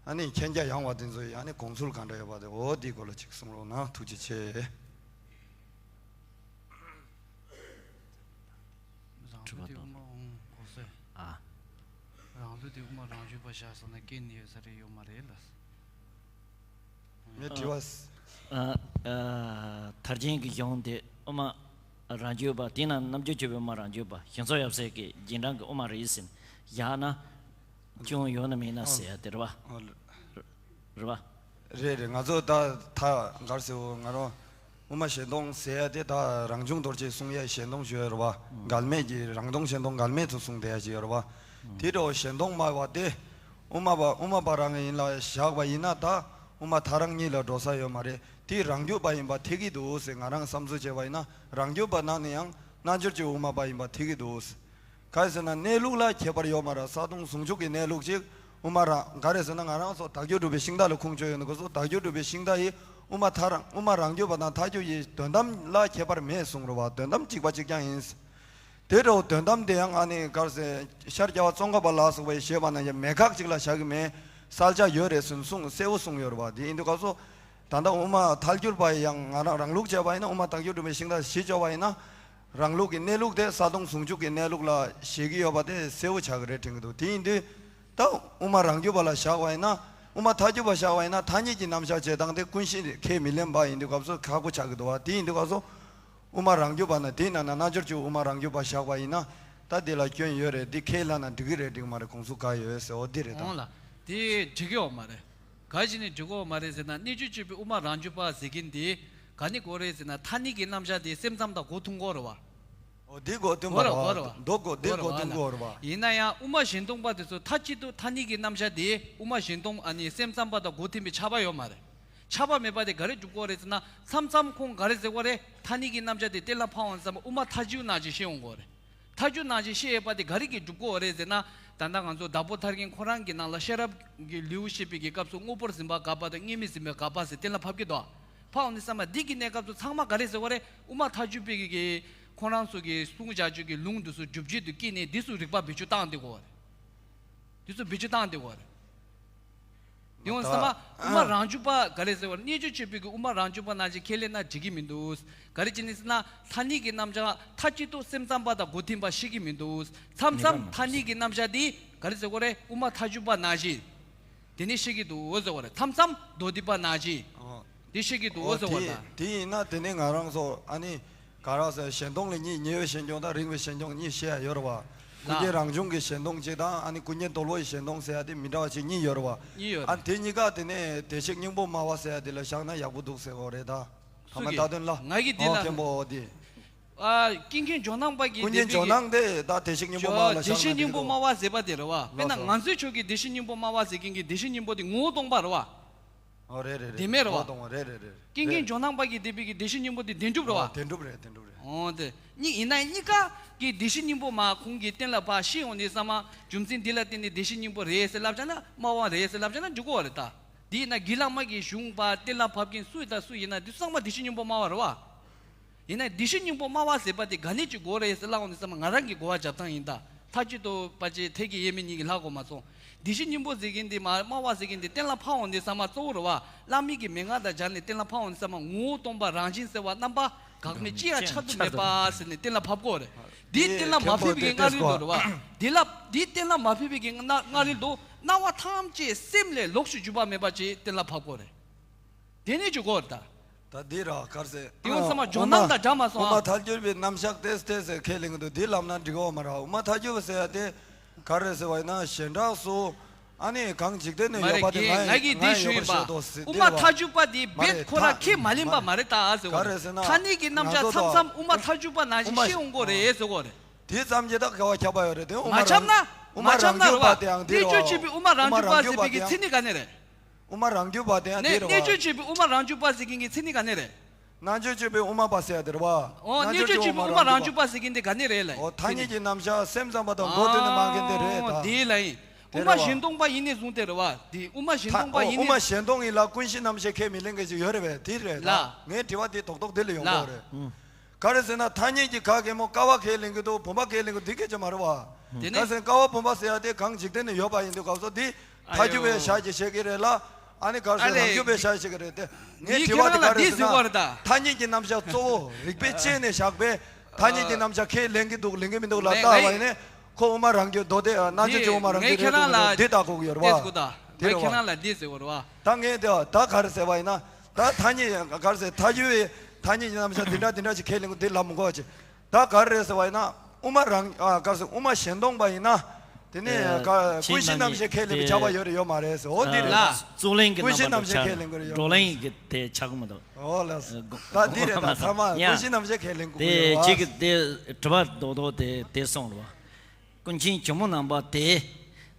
ཨ་ནི་མཁྱེན་རྒྱ་ཡངས་པ་དེ་ཚོ་ཡི་ཨ་ནི་དགོངས་ཚུལ་ག་འདྲ་ཡོད་པ་དེ་འོ་དེའི་སྐོར་ལ་ཅིག་གསུང་རོགས་གནང་། ཐུགས་རྗེ་ཆེ། རང་ལུགས་དེ་དབུ་མ་འོང་གོ་སོས། ཨ། རང་ལུགས་དེ་དབུ་མ་རང་རྒྱུད་པ་བཞག་སོང་ན་སྐྱོན་ནི་ཡོད་ས་རེད་ཡོད་མ་རེད་ལ། ངས་དྲི་བ། ཨ། ཨ། ཐར་རྒྱན་གྱི་གཞུང་དེ་དབུ་མ་རང་རྒྱུད་པ། དེ་ན་རྣལ་འབྱོར་སྤྱོད་པའི་དབུ་མ་རང་རྒྱུད་པ། ཞི་འཚོ་ཡབ་སྲས་ཀྱི་རྗེས་འབྲང་གི་དབུ་མ་རེད་ཟེར་བཞག་ན་སྐྱོན་ཡོད་ན་མེད་ན་ཟེར་ཡ་དེ་རེད་བ། རེད་བ། རེད་རེད། ང་ཚོ་ད་ད་ག་རེ་ཟེར་བ། ང་རང་དབུ་མ་གཞན་སྟོང་ཟེར་ཡ་དེ་ད་རང་བྱུང་རྡོ་རྗེས་གསུང་ཡ་གཞན་སྟོང་ཞུ་ཡ་རེད་བ། འགལ་མེད་ཀྱི་རང་སྟོང་གཞན་སྟོང་འགལ་མེད་དུ་གསུང་བསྡད་ཡ་ཅིག་ཡོད་རེད་བ། དེ་འདྲ་བོ་གཞན་སྟོང་སྨྲ་བ་དེ་དབུ་མ་པ་དབུ་མ་པ་རང་ཡིན་ལ་བཞག་པ་ཡིན་ན། ད་དབུ་མ་ཐལ་རང་གཉིས་ལ་འགྲོ་ས་ཡོད་མ་རེད། དེ་རང་རྒྱུད་པ་ཡིན་པ་ཐེག་གི་འདུག་ཟེར་ང་རང་བསམ་ཚུལ་བྱས་པ་ཡིན་ན། རང་རྒྱུད་པ་ནང་ནས་ཡང་རྣལ་འབྱོར་གྱི་དབུ་མ་པ་ཡིན་པ་ཐེག་གི་འདུག་ཟེར། ག་རེ་ཟེར་ན་གནས་ལུགས་ལ་ཁྱད་པར་ཡོད་མ་རེད། གསལ་སྟོང་ཟུང་འཇུག་གི་གནས་ལུགས་ཅིག་དབུ་མ་རང་ག་རེ་ཟེར་ན། ང་རང་ཚོ་དག་རྒྱུ་སྒྲུབ་པའི་ཤིང་རྟ་ལ་ཁུངས་བཅོལ་ཡོད་ནི་གོ་སོ། དག་རྒྱུ་སྒྲུབ་པའི་ཤིང་རྟ་ཡིས་དབུ་མ་ཐལ་རང་དབུ་མ་རང་རྒྱུད་པ་དང་ཐལ་འགྱུར་ཡི་དོན་དམ་ལ་ཁྱད་པར་མེད་གསུངས་རེད་བ། དོན་དམ་གཅིག་པ་གཅིག་རྐྱང་ཡིན། དེ་འདྲ་བོ་དོན་དམ་དེ་ཡང་ཨ་ནི་ག་རེ་ཟེར། ཤར་རྒྱལ་བ་ཙོང་ཁ་པ་ལ་སོགས་པའི་བཞེད་པ་ན་ཡང་མེད་ཁག་ཅིག་ལ་བཞག་གི་མེད། གསལ་ཆ་ཡོད་རེད་ཟེར་གསུངས་གསལ་བོ་གསུངས་ཡོད་རེད་བ། དེ་ཡིན་དུས་ག་སོ། ད་ལྟ་དབུ་མ་ཐལ་འགྱུར་པ་ཡང་ང་རང་རང་ལུགས་བྱས་པ་ཡིན་ན། དབུ་མ་དག་རྒྱུ་སྒྲུབ་པའི་ཤིང་རྟ་ཞེས་བརྗོད་པ་ཡིན་ན། རང་ལུགས་ཀྱི་གནས་ལུགས་དེ་གསལ་སྟོང་ཟུང་འཇུག་གི་གནས་ལུགས་ལ་བཞེད་ཀྱི་ཡོད་པ་དེ་གསལ་བོ་ཆགས་ཀྱི་རེད་དྲན་གྱི་འདུག་དེ་ཡིན་དུས་ད་དབུ་མ་རང་རྒྱུད་པ་ལ་བཞག་པ་ཡིན་ན། དབུ་མ་ཐལ་འགྱུར་པ་བཞག་པ་ཡིན་ན། ཐ་སྙད་ཀྱི་རྣམ་གཞག་བྱེད་སྟངས་དེ་ཀུན་གཞི་ཁས་མི་ལེན་པ་ཡིན་དུས་སྐབས་སུ་ཁག་པོ་ཆགས་ཀྱི་འདུག་བ། དེ་ཡིན་དུས་སྐབས་སུ་དབུ་མ་རང་རྒྱུད་པ་ན། དེའི་ནང་ན་རྣལ་འབྱོར་གྱི་དབུ་མ་རང་རྒྱུད་པ་བཞག་པ་ཡིན་ན། ད་དེ་ལ་སྐྱོན་ཡོད་རེད། འདི་ཁས་བླངས་ན་འགྲིག་གི་རེད་འགྲིག་མ་རེད་གོང་ཚུགས་ག་ཡོད་ཟེར། འོ་འདི་རེད་ད། འོང་ལ། དེ་འགྲིག་གི་ཡོད་མ་རེད། ག་ཞིག་ནས་འགྲིག་གི་ཡོད་མ་རེད་ཟེར་ན། རྣལ་འབྱོར་སྤྱོད་པའི་དབུ་མ་རང་རྒྱུད་པ་ཟེར་མཁན་དེ་ག་ནས་དགོས་རེད་ཟེར་ན། ཐ་སྙད་ཀྱི་རྣམ་གཞག་དེ་སེམས་ཙམ་དང་སྒོ་མཐུན་དགོས་རེད་བ། འོ་འདི་སྒོ་མཐུན་པ་རེད་བ། རེད་བ། འདོག་གོ་འདི་སྒོ་མཐུན་དགོས་རེད་བ། ཡིན་ན་ཡང་དབུ་མ་གཞན་སྟོང་པ་དེ་ཚོ་མཐའ་གཅིག་ཏུ་ཐ་སྙད་ཀྱི་རྣམ་གཞག་དེ་དབུ་མ་གཞན་སྟོང་ཨ་ནི་སེམས་ཙམ་པ་དང་སྒོ་མཐུན་པའི་ཆ་བ་ཡོད་མ་རེད། ཆ་བ་མེད་པ་དེ་ག་རེ་སྒྲུབ་དགོས་རེད་ཟེར་ན། མཚམས་མཚམས་ཁོང་ག་རེ་ཟེར་དགོས་རེད། ཐ་སྙད་ཀྱི་རྣམ་གཞག་དེ་གཏན་ལ་ཕབ་འོང་ཙམ་དབུ་མ་ཐལ་འགྱུར་ནང་བཞིན་བཤད་འོང་དགོས་རེད། ཐལ་འགྱུར་ནང་བཞིན་བཤད་ཡས་པ་དེ་ག་རེ་གིས་སྒྲུབ་དགོས་རེད་ཟེར་ན། ད་ལྟ་ང་ཚོ་དྭགས་པོ་ཐར་རྒྱན་ཁོ་རང་གི་ནང་ལ་ཤེས་རབ་ཀྱི་ལེའུ་བཤད་པའི་གི་སྐབས་སུ་དངོས་པོར་འཛིན་པ་དགག་པ་དང་དངོས་མེད་འཛིན་པའི་དགག་པ་ཟེར་གཏན་ལ་ཕབ་ཀྱི་འདུག་ཕབ་འོང་དུས་ཙམ་པ་འདི་གི་གནས་སྐབས་སུ་ཚང་མ་ག་རེ་ཟེར་དགོས་རེད། དབུ་མ་ཐལ་འགྱུར་པའི་གི་ཁོང་རང་ཚོ་གི་གསུང་བྱ་སྤྱོད་ཀྱི་ལུང་འདི་ཚོ་སྒྲུབ་བྱེད་དུ་སྐྱེས་ནས་འདི་ཚོ་རིགས་པ་བེད་སྤྱོད་བཏང་བསྡད་དགོས་རེད། འདི་ཚོ་བེད་སྤྱོད་བཏང་བསྡད་དགོས་རེད། དེ་འོང་ཙམ་པ་དབུ་མ་རང་རྒྱུད་པ་ག་རེ་ཟེར་བ། རྣལ་འབྱོར་སྤྱོད་པའི་གི་དབུ་མ་རང་རྒྱུད་པ་ནང་བཞིན་ཁས་ལེན་ན་འགྲིག་གི་མི་འདུག་ག་རེ་བྱས་ནས་ཟེར་ན། ཐ་སྙད་ཀྱི་རྣམ་གཞག་མཐའ་གཅིག་ཏུ་སེམས་ཙམ་པ་དང་སྒོ་མཐུན་པ་བཤད་ཀྱི་མི་འདུག་མཚམས་མཚམས་ཐ་སྙད་ཀྱི་རྣམ་གཞག་འདི་ག་རེ་ཟེར་དགོས་རེད། དབུ་མ་ཐལ་འགྱུར་པ་ནང་བཞིན་དེ་ནས་བཤད་ཀྱི་འདུག་ཟེར་བ་རེད། མཚམས་མཚམས་མདོ་སྡེ་པ་ནང་བཞིན་འདི་བཤད་ཀྱི་འདུག་ཟེར་བ་དེ་དང་། དེ་ཡིན་ན་དེ་ནས་ང་རང་ཚོ་ཨ་ནི་ག་རེ་ཟེར། གཞན་སྟོང་ལ་གཉིས། ཉེ་བའི་གཞན་སྟོང་དང་རིང་བའི་གཞན་སྟོང་གཉིས་བཤད་ཡ་ཡོད་རེད་བ། ཀུན་མཁྱེན་རང་བྱུང་གི་གཞན་སྟོང་གཅིག་དང་། ཨ་ནི་ཀུན་མཁྱེན་རྡོར་པོའི་གཞན་སྟོང་ཟེར་ཡ་དེ་མི་འདྲ་བ་ཅིག་གཉིས་ཡོད་རེད་བ། གཉིས་ཡོད་རེད། ཨ་ནི་དེ་གཉིས་ཀ་དེ་ནས་བདེ་གཤེགས་སྙིང་པོ་སྨྲ་བ་ཟེར་ཡ་དེ་ལ་བཞག་ན་ཡག་པོ་འདུག་ཟེར་བ་རེད་ད། ཐ་མ་སུ་གིས། རྟག་དོན་ལ། ང་གིས་དེ་ཨོ་ལ། མཁན་པོ་དེ། ཨ། ཀུན་མཁྱེན་ཇོ་ནང་པ་གིས། ཀུན་མཁྱེན་ཇོ་ནང་དེ་ད་བདེ་གཤེགས་སྙིང་པོ་སྨྲ་བ་ལ་བཞག་ན་འགྲིག་གི་རེད་བ། བདེ་གཤེགས་སྙིང་པོ་སྨྲ་བ་ཟེར་བ་དེ་རེད་བ། དཔེར་ན་ལགས་སོ། ང་ཚོའི་ཕྱོགས་ཀྱི་བདེ་གཤེགས་སྙིང་པོ་སྨྲ་བ་ཟེར་མཁན་གྱི་བདེ་གཤེགས་སྙིང་པོ་དེ་ངོ་བོ་སྟོང་པ་རེད་བ། ཨོ་རེད་རེད་རེད། དེ་མེད་རེད་བ། ངོ་བོ་སྟོང་པ་རེད་རེད་རེད། ཀུན་མཁྱེན་ཇོ་ནང་པ་གིས་བསྡུས་པའི་གི་བདེ་གཤེགས་སྙིང་པོ་དེ་བདེན་གྲུབ་རེད་བ། ཨོ་བདེན་གྲུབ་རེད་བདེན་གྲུབ་རེད། ཨོ་དེ་གཉིས་ཡིན་ན་གཉིས་ཀ་གི་བདེ་གཤེགས་སྙིང་པོ་མ་ཁོང་གིས་གཏན་ལ་ཕབ་བཤད་འོང་དུས་ཙམ་པ་རྒྱུ་མཚན་འདི་ལ་བརྟེན་ནས་བདེ་གཤེགས་སྙིང་པོ་རེད་ཟེར་ལབ་བྱས་ན། སྨྲ་བ་རེད་ཟེར་ལབ་བྱས་ན་འགྲིག་གི་རེད་ད། དེ་ཡིན་ན་གི་བླ་མ་གི་གཞུང་པ་གཏན་ལ་ཕབ་མཁན་སུ་དང་སུ་ཡིན་ན་དེ་ཚང་མ་བདེ་གཤེགས་སྙིང་པོ་སྨྲ་བ་རེད་བ། ཡིན་ན་བདེ་གཤེགས་སྙིང་པོ་སྨྲ་བ་ཟེར་བ་དེ་ག་ནས་ཅིག་དགོས་རེད་ཟེར་ལབ་འོང་དུས་ཙམ་པ་ང་རང་གི་གོ་བ་རྒྱབ་སྟངས་ཡིན་ད། མཐའ་གཅིག་ཏུ་ཕལ་ཆེར་ཐེག་གི་དབྱེར་མེད་གཉིས་ཀྱི་ལྷག་གོ་མ་སོང་། བདེ་གཤེགས་སྙིང་པོ་ཟེར་མཁན་དེ་མ་སྨྲ་བ་ཟེར་མཁན་དེ་གཏན་ལ་ཕབ་འོང་དུས་ཙམ་པ་གཙོ་བོ་རེད་བ། བླ་མའི་གི་མན་ངག་དང་སྦྱར་ནས་གཏན་ལ་ཕབ་འོང་དུས་ཙམ་པ་ངོ་བོ་སྟོང་པ་རང་བཞིན་གསལ་བ་རྣམ་པ་འགག་མེད་ཅི་ཡང་ཆགས་ཐུབ་མེད་པ་ཟེར་ནས་གཏན་ལ་ཕབ་དགོས་རེད། འདི་གཏན་ལ་མ་ཕབ་པའི་གི་སྔ་རོལ་དུ་རེད་བ། འདི་ལ་འདི་གཏན་ལ་མ་ཕབ་པའི་གི་སྔ་རོལ་དུ་སྣང་བ་ཐམས་ཅད་སེམས་ལས་ལོགས་སུ་གྱུར་པ་མེད་པ་ཅིག་གཏན་ལ་ཕབ་དགོས་རེད། དེ་ནས་ཅིག་དགོས་རེད་ད། ད་འདི་ར་ག་རེ་ཟེར། དེ་ཡང་ཚང་མ་ཇོ་ནང་དང་འདྲ་མ་སོང་ཨ། དབུ་མ་ཐལ་འགྱུར་བའི་རྣམ་གཞག་ཏེས་ཏེས་ཟེར་ཁས་ལེན་གྱི་འདུག་འདི་ལབ་ན་འགྲིག་གི་མ་རེད། དབུ་མ་ཐལ་འགྱུར་བ་ཟེར་ཡ་དེ་ག་རེ་ཟེར་བ་ཡིན་ན་གཞན་གྲགས་སུ་ཨ་ནི་གང་འཇིག་རྟེན་ནས་ཡོད་པ་དེ་ང་ཡི་ང་ཡོད་པར་ཤེས་སོ་ཟེར་དེ་རེད་བ། དབུ་མ་ཐལ་འགྱུར་བ་དེ་རྦད་ཁོ་རང་ཁས་མ་ལེན་པ་མ་རེད་ད་ཟེར་བ་རེད། ཐ་སྙད་ཀྱི་རྣམ་གཞག་མཚམས་མཚམས་དབུ་མ་ཐལ་འགྱུར་བ་ནང་བཞིན་བཤད་འོང་གི་རེད་ཟེར་གོ་རེད། དེ་ཙམ་གྱིས་ད་དགའ་བ་ཁྱབ་པ་ཡོད་རེད་དེ། དབུ་མ་ཁྱབ་ན་དབུ་མ་རང་རྒྱུད་པ་དེའང་དེ་རེད་བ། རྣལ་འབྱོར་སྤྱོད་པའི་དབུ་མ་རང་རྒྱུད་པ་ཟེར་བའི་གི་མཚན་ཉིད་ག་ནས་རེད། དབུ་མ་རང་རྒྱུད་པ་དེ་ཡང་དེ་རེད་བ། རྣལ་འབྱོར་སྤྱོད་པའི་དབུ་མ་རང་རྒྱུད་པ་ཟེར་མཁན་གྱི་མཚན་ཉིད་ག་ནས་རེད། རྣལ་འབྱོར་སྤྱོད་པའི་དབུ་མ་པ་ཟེར་ཡ་དེ་རེད་བ། ཨོ་རྣལ་འབྱོར་སྤྱོད་པའི་དབུ་མ་རང་རྒྱུད་པ་ཟེར་མཁན་དེ་ག་ནས་རེད་ལ། ཨོ་ཐ་སྙད་ཀྱི་རྣམ་གཞག་སེམས་ཙམ་པ་དང་མདོ་སྡེ་ནས་མ་མཁན་དེ་རེད་ད། དེ་ལ་ཡིན། དེ་དབུ་མ་རེད་བ། གཞན་སྟོང་པ་ཡིན་ནས་བཟུང་དེ་རེད་བ། དེ་དབུ་མ་གཞན་སྟོང་པ་ཡིན་ནས། དབུ་མ་གཞན་སྟོང་ཡིན་ལ་ཀུན་གཞི་རྣམ་གཞག་ཁས་མི་ལེན་མཁན་ཞིག་ཡོད་རེད་བས། དེ་རེད་ད། ལ། ངའི་དྲི་བ་དེ་རྡོག་རྡོག་དེ་ལ་ཡོང་གི་རེད། ག་རེ་ཟེར་ན་ཐ་སྙད་ཀྱི་ག་གེ་མོ་ཀ་བ་ཁས་ལེན་གྱི་འདུག་བུམ་པ་ཁས་ལེན་གྱི་འདུག་འདི་སྐད་ཆ་མ་རེད་བ། དེ་ནས་ག་ཟེར་ཀ་བ་བུམ་པ་ཟེར་ཡ་དེ་གང་འཇིག་རྟེན་ནས་ཡོད་པ་ཡིན་དུས་སྐབས་སུ་འདི་ཐལ་འགྱུར་བའི་ཞག་གི་བཤད་ཀྱི་རེད་ལ། ཨ་ནི་ག་རེ་ཟེར་ཨ་ལས། རང་རྒྱུད་པའི་ཞག་བཤད་ཀྱི་རེད་དེ། ངའི་དྲི་བ་དེ་ག་རེ་ཟེར་ན་ཐ་སྙད་ཀྱི་རྣམ་གཞག་གཙོ་བོ་རིགས་པས་དཔྱད་ནས་བཞག་པས་ཐ་སྙད་ཀྱི་རྣམ་གཞག་ཁས་ལེན་གྱི་འདུག་ལེན་གྱི་མི་འདུག་ལ་ལྟ་བ་ཡིན་ནས་ཁོ་དབུ་མ་རང་རྒྱུད་མདོ་སྡེ་རྣལ་འབྱོར་གྱི་དབུ་མ་རང་རྒྱུད་རེད་འདུག་འདི་ལྟ་དགོས་ཀྱི་ཡོད་རེད་བ། དེ་རེད་བ། ད་ངས་དེ་ད་ག་རེ་ཟེར་བ་ཡིན་ན། ད་ཐ་སྙད་ག་རེ་ཟེར་ཐལ་འགྱུར་བའི་ཐ་སྙད་ཀྱི་རྣམ་གཞག་འདི་འདྲ་འདི་འདྲ་ཞིག་ཁས་ལེན་དགོས་འདི་ལབ་མི་དགོས་ཅིག་ད་ག་རེ་རེད་ཟེར་བ་ཡིན་ན་དབུ་མ་རང་ཨ་ག་རེ་ཟེར་དབུ་མ་གཞན་སྟོང་པ་ཡིན་ན་ དེ་ནས་ཨ། ཀ་ཀུན་གཞི་རྣམ་བཤད་ཁས་ལེན་པའི་ཆགས་པ་ཡོད་རེད་ཡོད་མ་རེད་ཟེར། འོ་འདི་རེད། ལ། གཙུག་ལེན་གྱི་ཀུན་གཞི་རྣམ་པ་རྣམ་བཤད་ཁས་ལེན་དགོས་རེད་ཡོད་མ་རེད། བགྲོ་གླེང་གི་དེ་ཆགས་མི་འདུག་འོ་ལགས་སོ། ད་འདི་རེད། ད་ཚང་མ་ཀུན་གཞི་རྣམ་བཤད་ཁས་ལེན་དགོས་ཀྱི་ཡོད་པ། དེ་གཅིག་གི་དེ་དྲི་བ་རྡོག་རྡོག་དེ་དེ་སོང་རེད་བ། ཀུན་མཁྱེན་ཇོ་མོ་ནང་པ་དེ་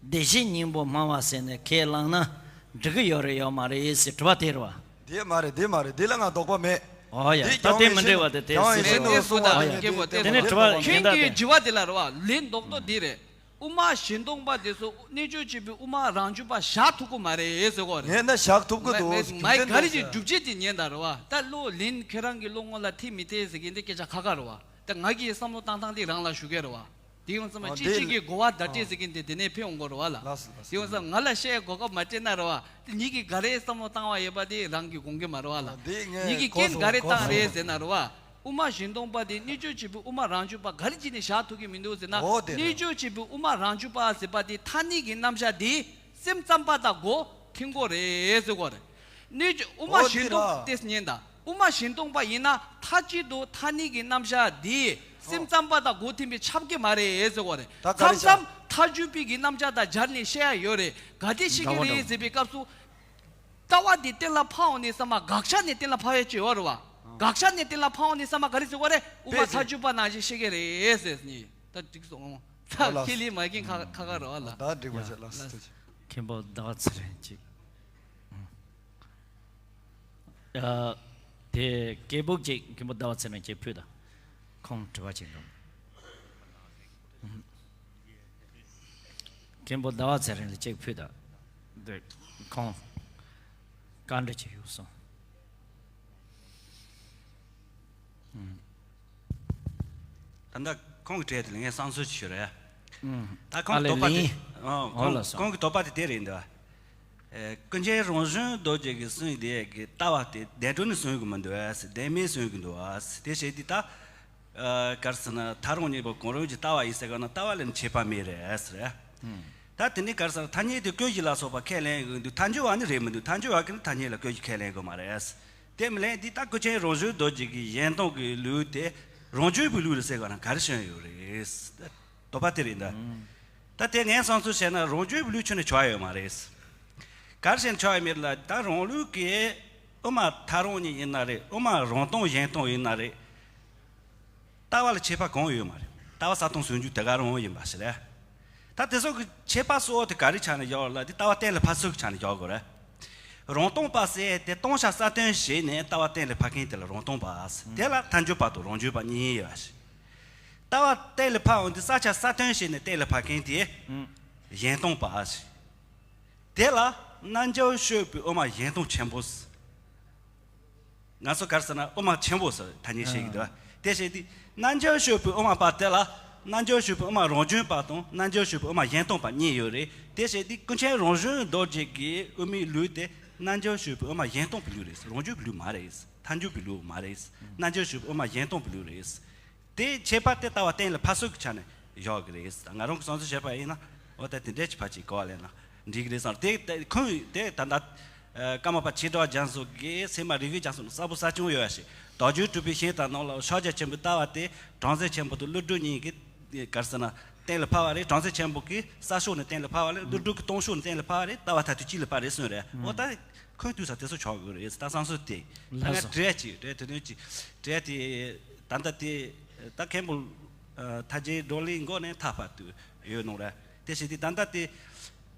བདེ་གཤེགས་སྙིང་པོ་སྨྲ་བ་ཟེར་ནས་ཁས་བླངས་ན་འགྲིག་གི་ཡོད་རེད་ཡོད་མ་རེད་ཟེར་དྲི་བ་དེ་རེད་བ། དེ་མ་རེད། དེ་མ་རེད། དེ་ལ་ང་དོགས་པ་མེད། ཨོ་ཡ། དེ་ད་དེ་མི་འགྲིག་བ་དེ་དེ་ཀྱང་ཡིན་ཤེས་ཤེས་ནོར་ནོར་གསུང་བ་ཨོ་ཡ། དེ་ནི་དྲི་བ་གཞན་དག་གི་དེ་དྲི་བ་དེ་ལ་རེད་བ། ལན་རྡོག་རྡོག་འདི་རེད། དབུ་མ་གཞན་སྟོང་པ་དེ་ཚོ་རྣལ་འབྱོར་ཆེན་པོའི་དབུ་མ་རང་རྒྱུད་པ་བཞག་ཐུབ་ཀྱི་མ་རེད་ཟེར་གོ་རེད། ངས་ན་བཞག་ཐུབ་ཀྱི་འདུག་ཟེར། མ་རྒྱུ་མཚན་ག་རེ་ཅིག་སྒྲུབ་བྱེད་དེ་ཉན་ད་རེད་བ། ད་བློ་ལན་ཁྱེད་རང་གི་བློ་ངོ་ལ་ཐིག་མི་ཐེ་ཟེར་མཁན་དེ་སྐད་ཆ་ཁ་ཁ་རེད་བ། ད་ང་གིས་བསམ་བློ་བཏང་སྟངས་དེ་རང་ལ་ཞུ་གི་རེད་བ། དེ་ཡོང་ཙང་མ་ཨ་གཅིག་དེ་གཅིག་གིས་གོ་བ་བརྡ་སྤྲད་ཨ་ཟེར་མཁན་དེ་དེ་ནས་ཕེབས་འོང་གི་རེད་བ་ལ། ལགས་སོ་ལགས་སོ། དེ་ཡོང་ཙང་ང་ལ་བཤད་གོ་སྐབས་མ་སྤྲད་ན་རེད་བ། དེ་ཉིད་ཀྱིས་ག་རེ་བསམ་བློ་བཏང་བ་ཡོད་པ་དེ་རང་གིས་དགོངས་ཀྱི་མ་རེད་བ་ལ། ཨ་དེ་ངས་ཉིད་ཀྱིས་གོ་རྐྱེན་སོང་ག་རེ་གོ་བཏང་སོང་རེད་ཟེར་ན་རེད་བ། དབུ་མ་གཞན་སྟོང་པ་དེ་རྣལ་འབྱོར་ཆེན་པོའི་དབུ་མ་རང་རྒྱུད་པ་ག་རེ་བྱས་ནས་བཞག་ཐུབ་ཀྱི་མི་འདུག་ཟེར་ན། འོ་དེ་རེད། རྣལ་འབྱོར་ཆེན་པོའི་དབུ་མ་རང་རྒྱུད་པ་ཟེར་བ་དེ་ཐ་སྙད་ཀྱི་རྣམ་གཞག་དེ་སེམས་ཙམ་པ་དང་གོ་མཐུན་གོ་རེད་ཟེར་གོ་རེད། རྣལ་འབྱོར་དབུ་མ་འོ་གཞན་དེ་སྟོང་ར། དེ་ཉན་ད། དབུ་མ་གཞན་སྟོང་པ་ཡིན་ན་མཐའ་གཅིག་ཏུ་ཐ་སྙད་ཀྱི་རྣམ་གཞག་དེ་སེམས་ཙམ་པ་དང་གོ་མཐུན་པའི་ཁྱབ་ཀྱི་མ་རེད་ཟེར་གོ་རེད། ད་ག་རེ་མཚམས་མཚམས་ཆགས། མཐའ་འཇུག་པའི་གི་རྣམ་གཞག་དང་སྦྱར་ནས་བཤད་ཡ་ཡོད་རེད། ག་དེ་བཤད་ཀྱི་འདྲ་བོ་འདྲ་རེད་བོ། ཟེར་བའི་སྐབས་སུ། ལྟ་བ་འདི་གཏན་ལ་ཕབ་འོང་ནས་བསམ་པ་དགག་བྱ་ནས་གཏན་ལ་ཕབ་ཡ་ཅིག་ཡོད་རེད་བ། དགག་བྱ་ནས་གཏན་ལ་ཕབ་འོང་ནས་བསམ་པ་ག་རེ་ཟེར་བ་རེད། དབུ་མ་དཔེ་ཟེར། མཐའ་འཇུག་པ་ནང་བཞིན་ཤེས་ཀྱི་རེད་ཟེར་ནས་ད་འགྲིག་སོང་། ད་ཨོ་ལགས་ཁས་ལེན་མ་མཁན་ཁ་ཁ་ཁ་རེད་བ་ལ། ད་འགྲིག་པ་བྱས་ལགས་སོ། ལགས། ཐུགས་རྗེ་ཆེ། མཁན་པོ་ཟླ་བ་ཚེ་རིང་ཅིག་ཨ། དེ་སྐད་སྦུག་ཅིག་མཁན་པོ་ཟླ་བ་ཚེ་རིང་ཅིག་ཕུལ་དང་། ཁོང་དྲི་བ་ཅིག་འདུག་མཁན་པོ་ཟླ་བ་ཚེ་རིང་ལ་གཅིག་ཕུལ་དང་། འདི་ཁོང་བཀའ་འདྲི་ཅིག་ཡོད་སོང་། ད་ལྟ་ཁོང་གི་གྲས་དེ་ལ་ངས་བསམ་ཚུལ་ཅིག་ཞུ་རེད། ད་ཁོང་ཨ་ལས་དོགས་པ་དེ་ལིང་། ཨོ་ཁོང་ལགས་སོ། ཁོང་གི་དོགས་པ་དེ་དེ་རེད་འདུག་ཨེ། ཀུན་མཁྱེན་རང་བྱུང་རྡོ་རྗེ་གིས་གསུངས་དེ་གི་ལྟ་བ་དེ་བདེན་གྲུབ་ནས་གསུང་གི་མི་འདུག་ཨ། བདེན་མེད་གསུང་གི་འདུག་ཨ། དེ་བྱས་དུས་ད། ཨ། ག་རེ་ཟེར་ན་ཐག་རིང་གཉིས་པོ་གང་རུང་གི་ལྟ་བ་ཡིན་ཟེར་ག་ན་ལྟ་བ་ལས་ནི་ཁྱད་པར་མེད་རེད་ཟེར། ད་དེ་ནས་ག་རེ་ཟེར་ན་ཐ་སྙད་དེ་ཀུན་གཞི་ལ་སོགས་པ་ཁས་ལེན་གི་འདུག་མཐའ་འཇུག་པ་ནི་རེད་མི་འདུག་མཐའ་འཇུག་པ་གིས་ནི་ཐ་སྙད་ལ་ཀུན་གཞི་ཁས་ལེན་གི་མ་རེད། དེ་མི་ལན་འདི་ད་ཀུན་མཁྱེན་རང་བྱུང་རྡོ་རྗེ་གི་གཞན་སྟོང་གི་ལུགས་དེ་རང་རྒྱུད་པའི་ལུགས་རེད་ཟེར་ག་ན་ག་རེ་བྱུང་ཡོད་རེད། དོགས་པ་དེ་རེད་འདུག་ད་དེ་ངས་བསམ་ཚུལ་བྱས་ན་རང་རྒྱུད་པའི་ལུགས་ཁྱོན་ནས་ཆགས་ཡོད་མ་རེད། ག་རེ་བྱས་ནས་ཆགས་ཡོད་མེད་ལ་ད་རང་ལུགས་ཀྱི་དབུ་མ་ཐག་རིང་གཉིས་ཡིན་ན་རེད། དབུ་མ་རང་སྟོང་གཞན་སྟོང་ཡིན་ན་རེད། ལྟ་བ་ལ་ཁྱད་པར་གང་ཡོད་མ་རེད། ལྟ་བ་གསལ་སྟོང་ཟུང་འཇུག་དེ་ག་རང་ཡིན་པ་ཞིག་རེད། ད་དེ་ཚོ་གི་ཁྱད་པར་གཙོ་བོ་དེ་ག་རེ་ཆ་ནས་བཞག་ལ་དེ་ལྟ་བ་གཏན་ལ་ཕབ་ཚུལ་གྱི་ཆ་ནས་བཞག་དགོས་རེད། རང་སྟོང་པ་ཟེར་དེ་སྟོང་ཆ་གསལ་སྟོན་བྱས་ནས་ལྟ་བ་གཏན་ལ་ཕབ་མཁན་དེ་ལ་རང་སྟོང་པ་ཟེར། དེ་ལ་མཐའ་འཇུག་པ་དང་རང་རྒྱུད་པ་གཉིས་ཡོད་ཞིག་ལྟ་བ་གཏན་ལ་ཕབ་འོང་དུས་གསལ་ཆ་གསལ་སྟོན་བྱས་ནས་གཏན་ལ་ཕབ་མཁན་དེ་གཞན་སྟོང་པ་ཞིག་དེ་ལ་རྣལ་འབྱོར་སྤྱོད་པའི་དབུ་མ་གཞན་སྟོང་ཆེན་པོ་ཟེར། ང་ཚོ་ག་རེ་ཟེར་ན་དབུ་མ་ཆེན་པོ་ཟེར་ཐ་སྙད་བཤད་ཀྱི་འདུག་དེ་བྱས་དུས་རྣལ་འབྱོར་སྤྱོད་པའི་དབུ་མ་པ་དེ་ལ་རྣལ་འབྱོར་སྤྱོད་པའི་དབུ་མ་རང་རྒྱུད་པ་དང་རྣལ་འབྱོར་སྤྱོད་པའི་དབུ་མ་གཞན་སྟོང་པ་གཉིས་ཡོད་རེད། དེ་བྱས་དུས་ཀུན་མཁྱེན་རང་བྱུང་རྡོ་རྗེ་གི་དབུ་མའི་ལུགས་དེ་རྣལ་འབྱོར་སྤྱོད་པའི་དབུ་མ་གཞན་སྟོང་པའི་ལུགས་རེད། རང་རྒྱུད་པའི་ལུགས་མ་རེད། མཐའ་འཇུག་པའི་ལུགས་མ་རེད། རྣལ་འབྱོར་སྤྱོད་པའི་དབུ་མ་གཞན་སྟོང་པའི་ལུགས་རེད། དེ་ཁྱད་པར་དེ་ལྟ་བ་གཏན་ལ་ཕབ་ཚུལ་གྱི་ཆ་ནས་བཞག་གི་རེད། ང་རང་གི་བསམ་ཚུལ་བཤད་པ་ཡིན་ན་འོ་ད་དེ་འདྲས་ཀྱི་ཕར་ཅིག་གོ་བ་ལེན་ན་འགྲིག་གི་རེད་བསམ། དེ་དེ་ཁོང་དེ་ད་ལྟ་ཀརྨ་པ་ཆོས་གྲགས་རྒྱ་མཚོ་གིས་ཚད་མ་རིགས་པའི་རྒྱ་མཚོ་ནང་གསལ་པོ་གསལ་རྐྱང་ཡོད་པ་ཞིག་དོལ་རྒྱལ་གྲུབ་པའི་ཤིང་རྟ་ནང་ལ་ཕྱག་རྒྱ་ཆེན་པོའི་ལྟ་བ་དེ་བྲམ་ཟེ་ཆེན་པོ་དང་ཀླུ་སྒྲུབ་གཉིས་ཀྱིས་ག་རེ་ཟེར་ན་གཏན་ལ་ཕབ་པ་རེད། བྲམ་ཟེ་ཆེན་པོ་གིས་གསལ་ཤོས་ནས་གཏན་ལ་ཕབ་པ་རེད། ཀླུ་སྒྲུབ་ཀྱིས་སྟོང་ཤོས་ནས་གཏན་ལ་ཕབ་པ་རེད། ལྟ་བ་མཐར་ཐུག་གཅིག་ལ་ཕབ་རེད་གསུངས་རེད། འོ་ད་ཁོང་དུས་ས་དེ་ཚོ་ཆགས་དགོས་རེད། ད་བསམ་ཚུལ་དེ་ད་ལགས་ང་སོ། བྲེལ་ཅིག་བྲེལ་དེ་དོན་ཅིག་བྲེལ་དེ་ད་ལྟ་དེ་ད་མཁན་པོ་ད་ཁྱེད་བགྲོ་གླེང་འགོ་ནས་མཐའ་བར་དུ་ཡོད་ནོ་ར། དེ་བྱས་ཏེ་ད་ལྟ་དེ་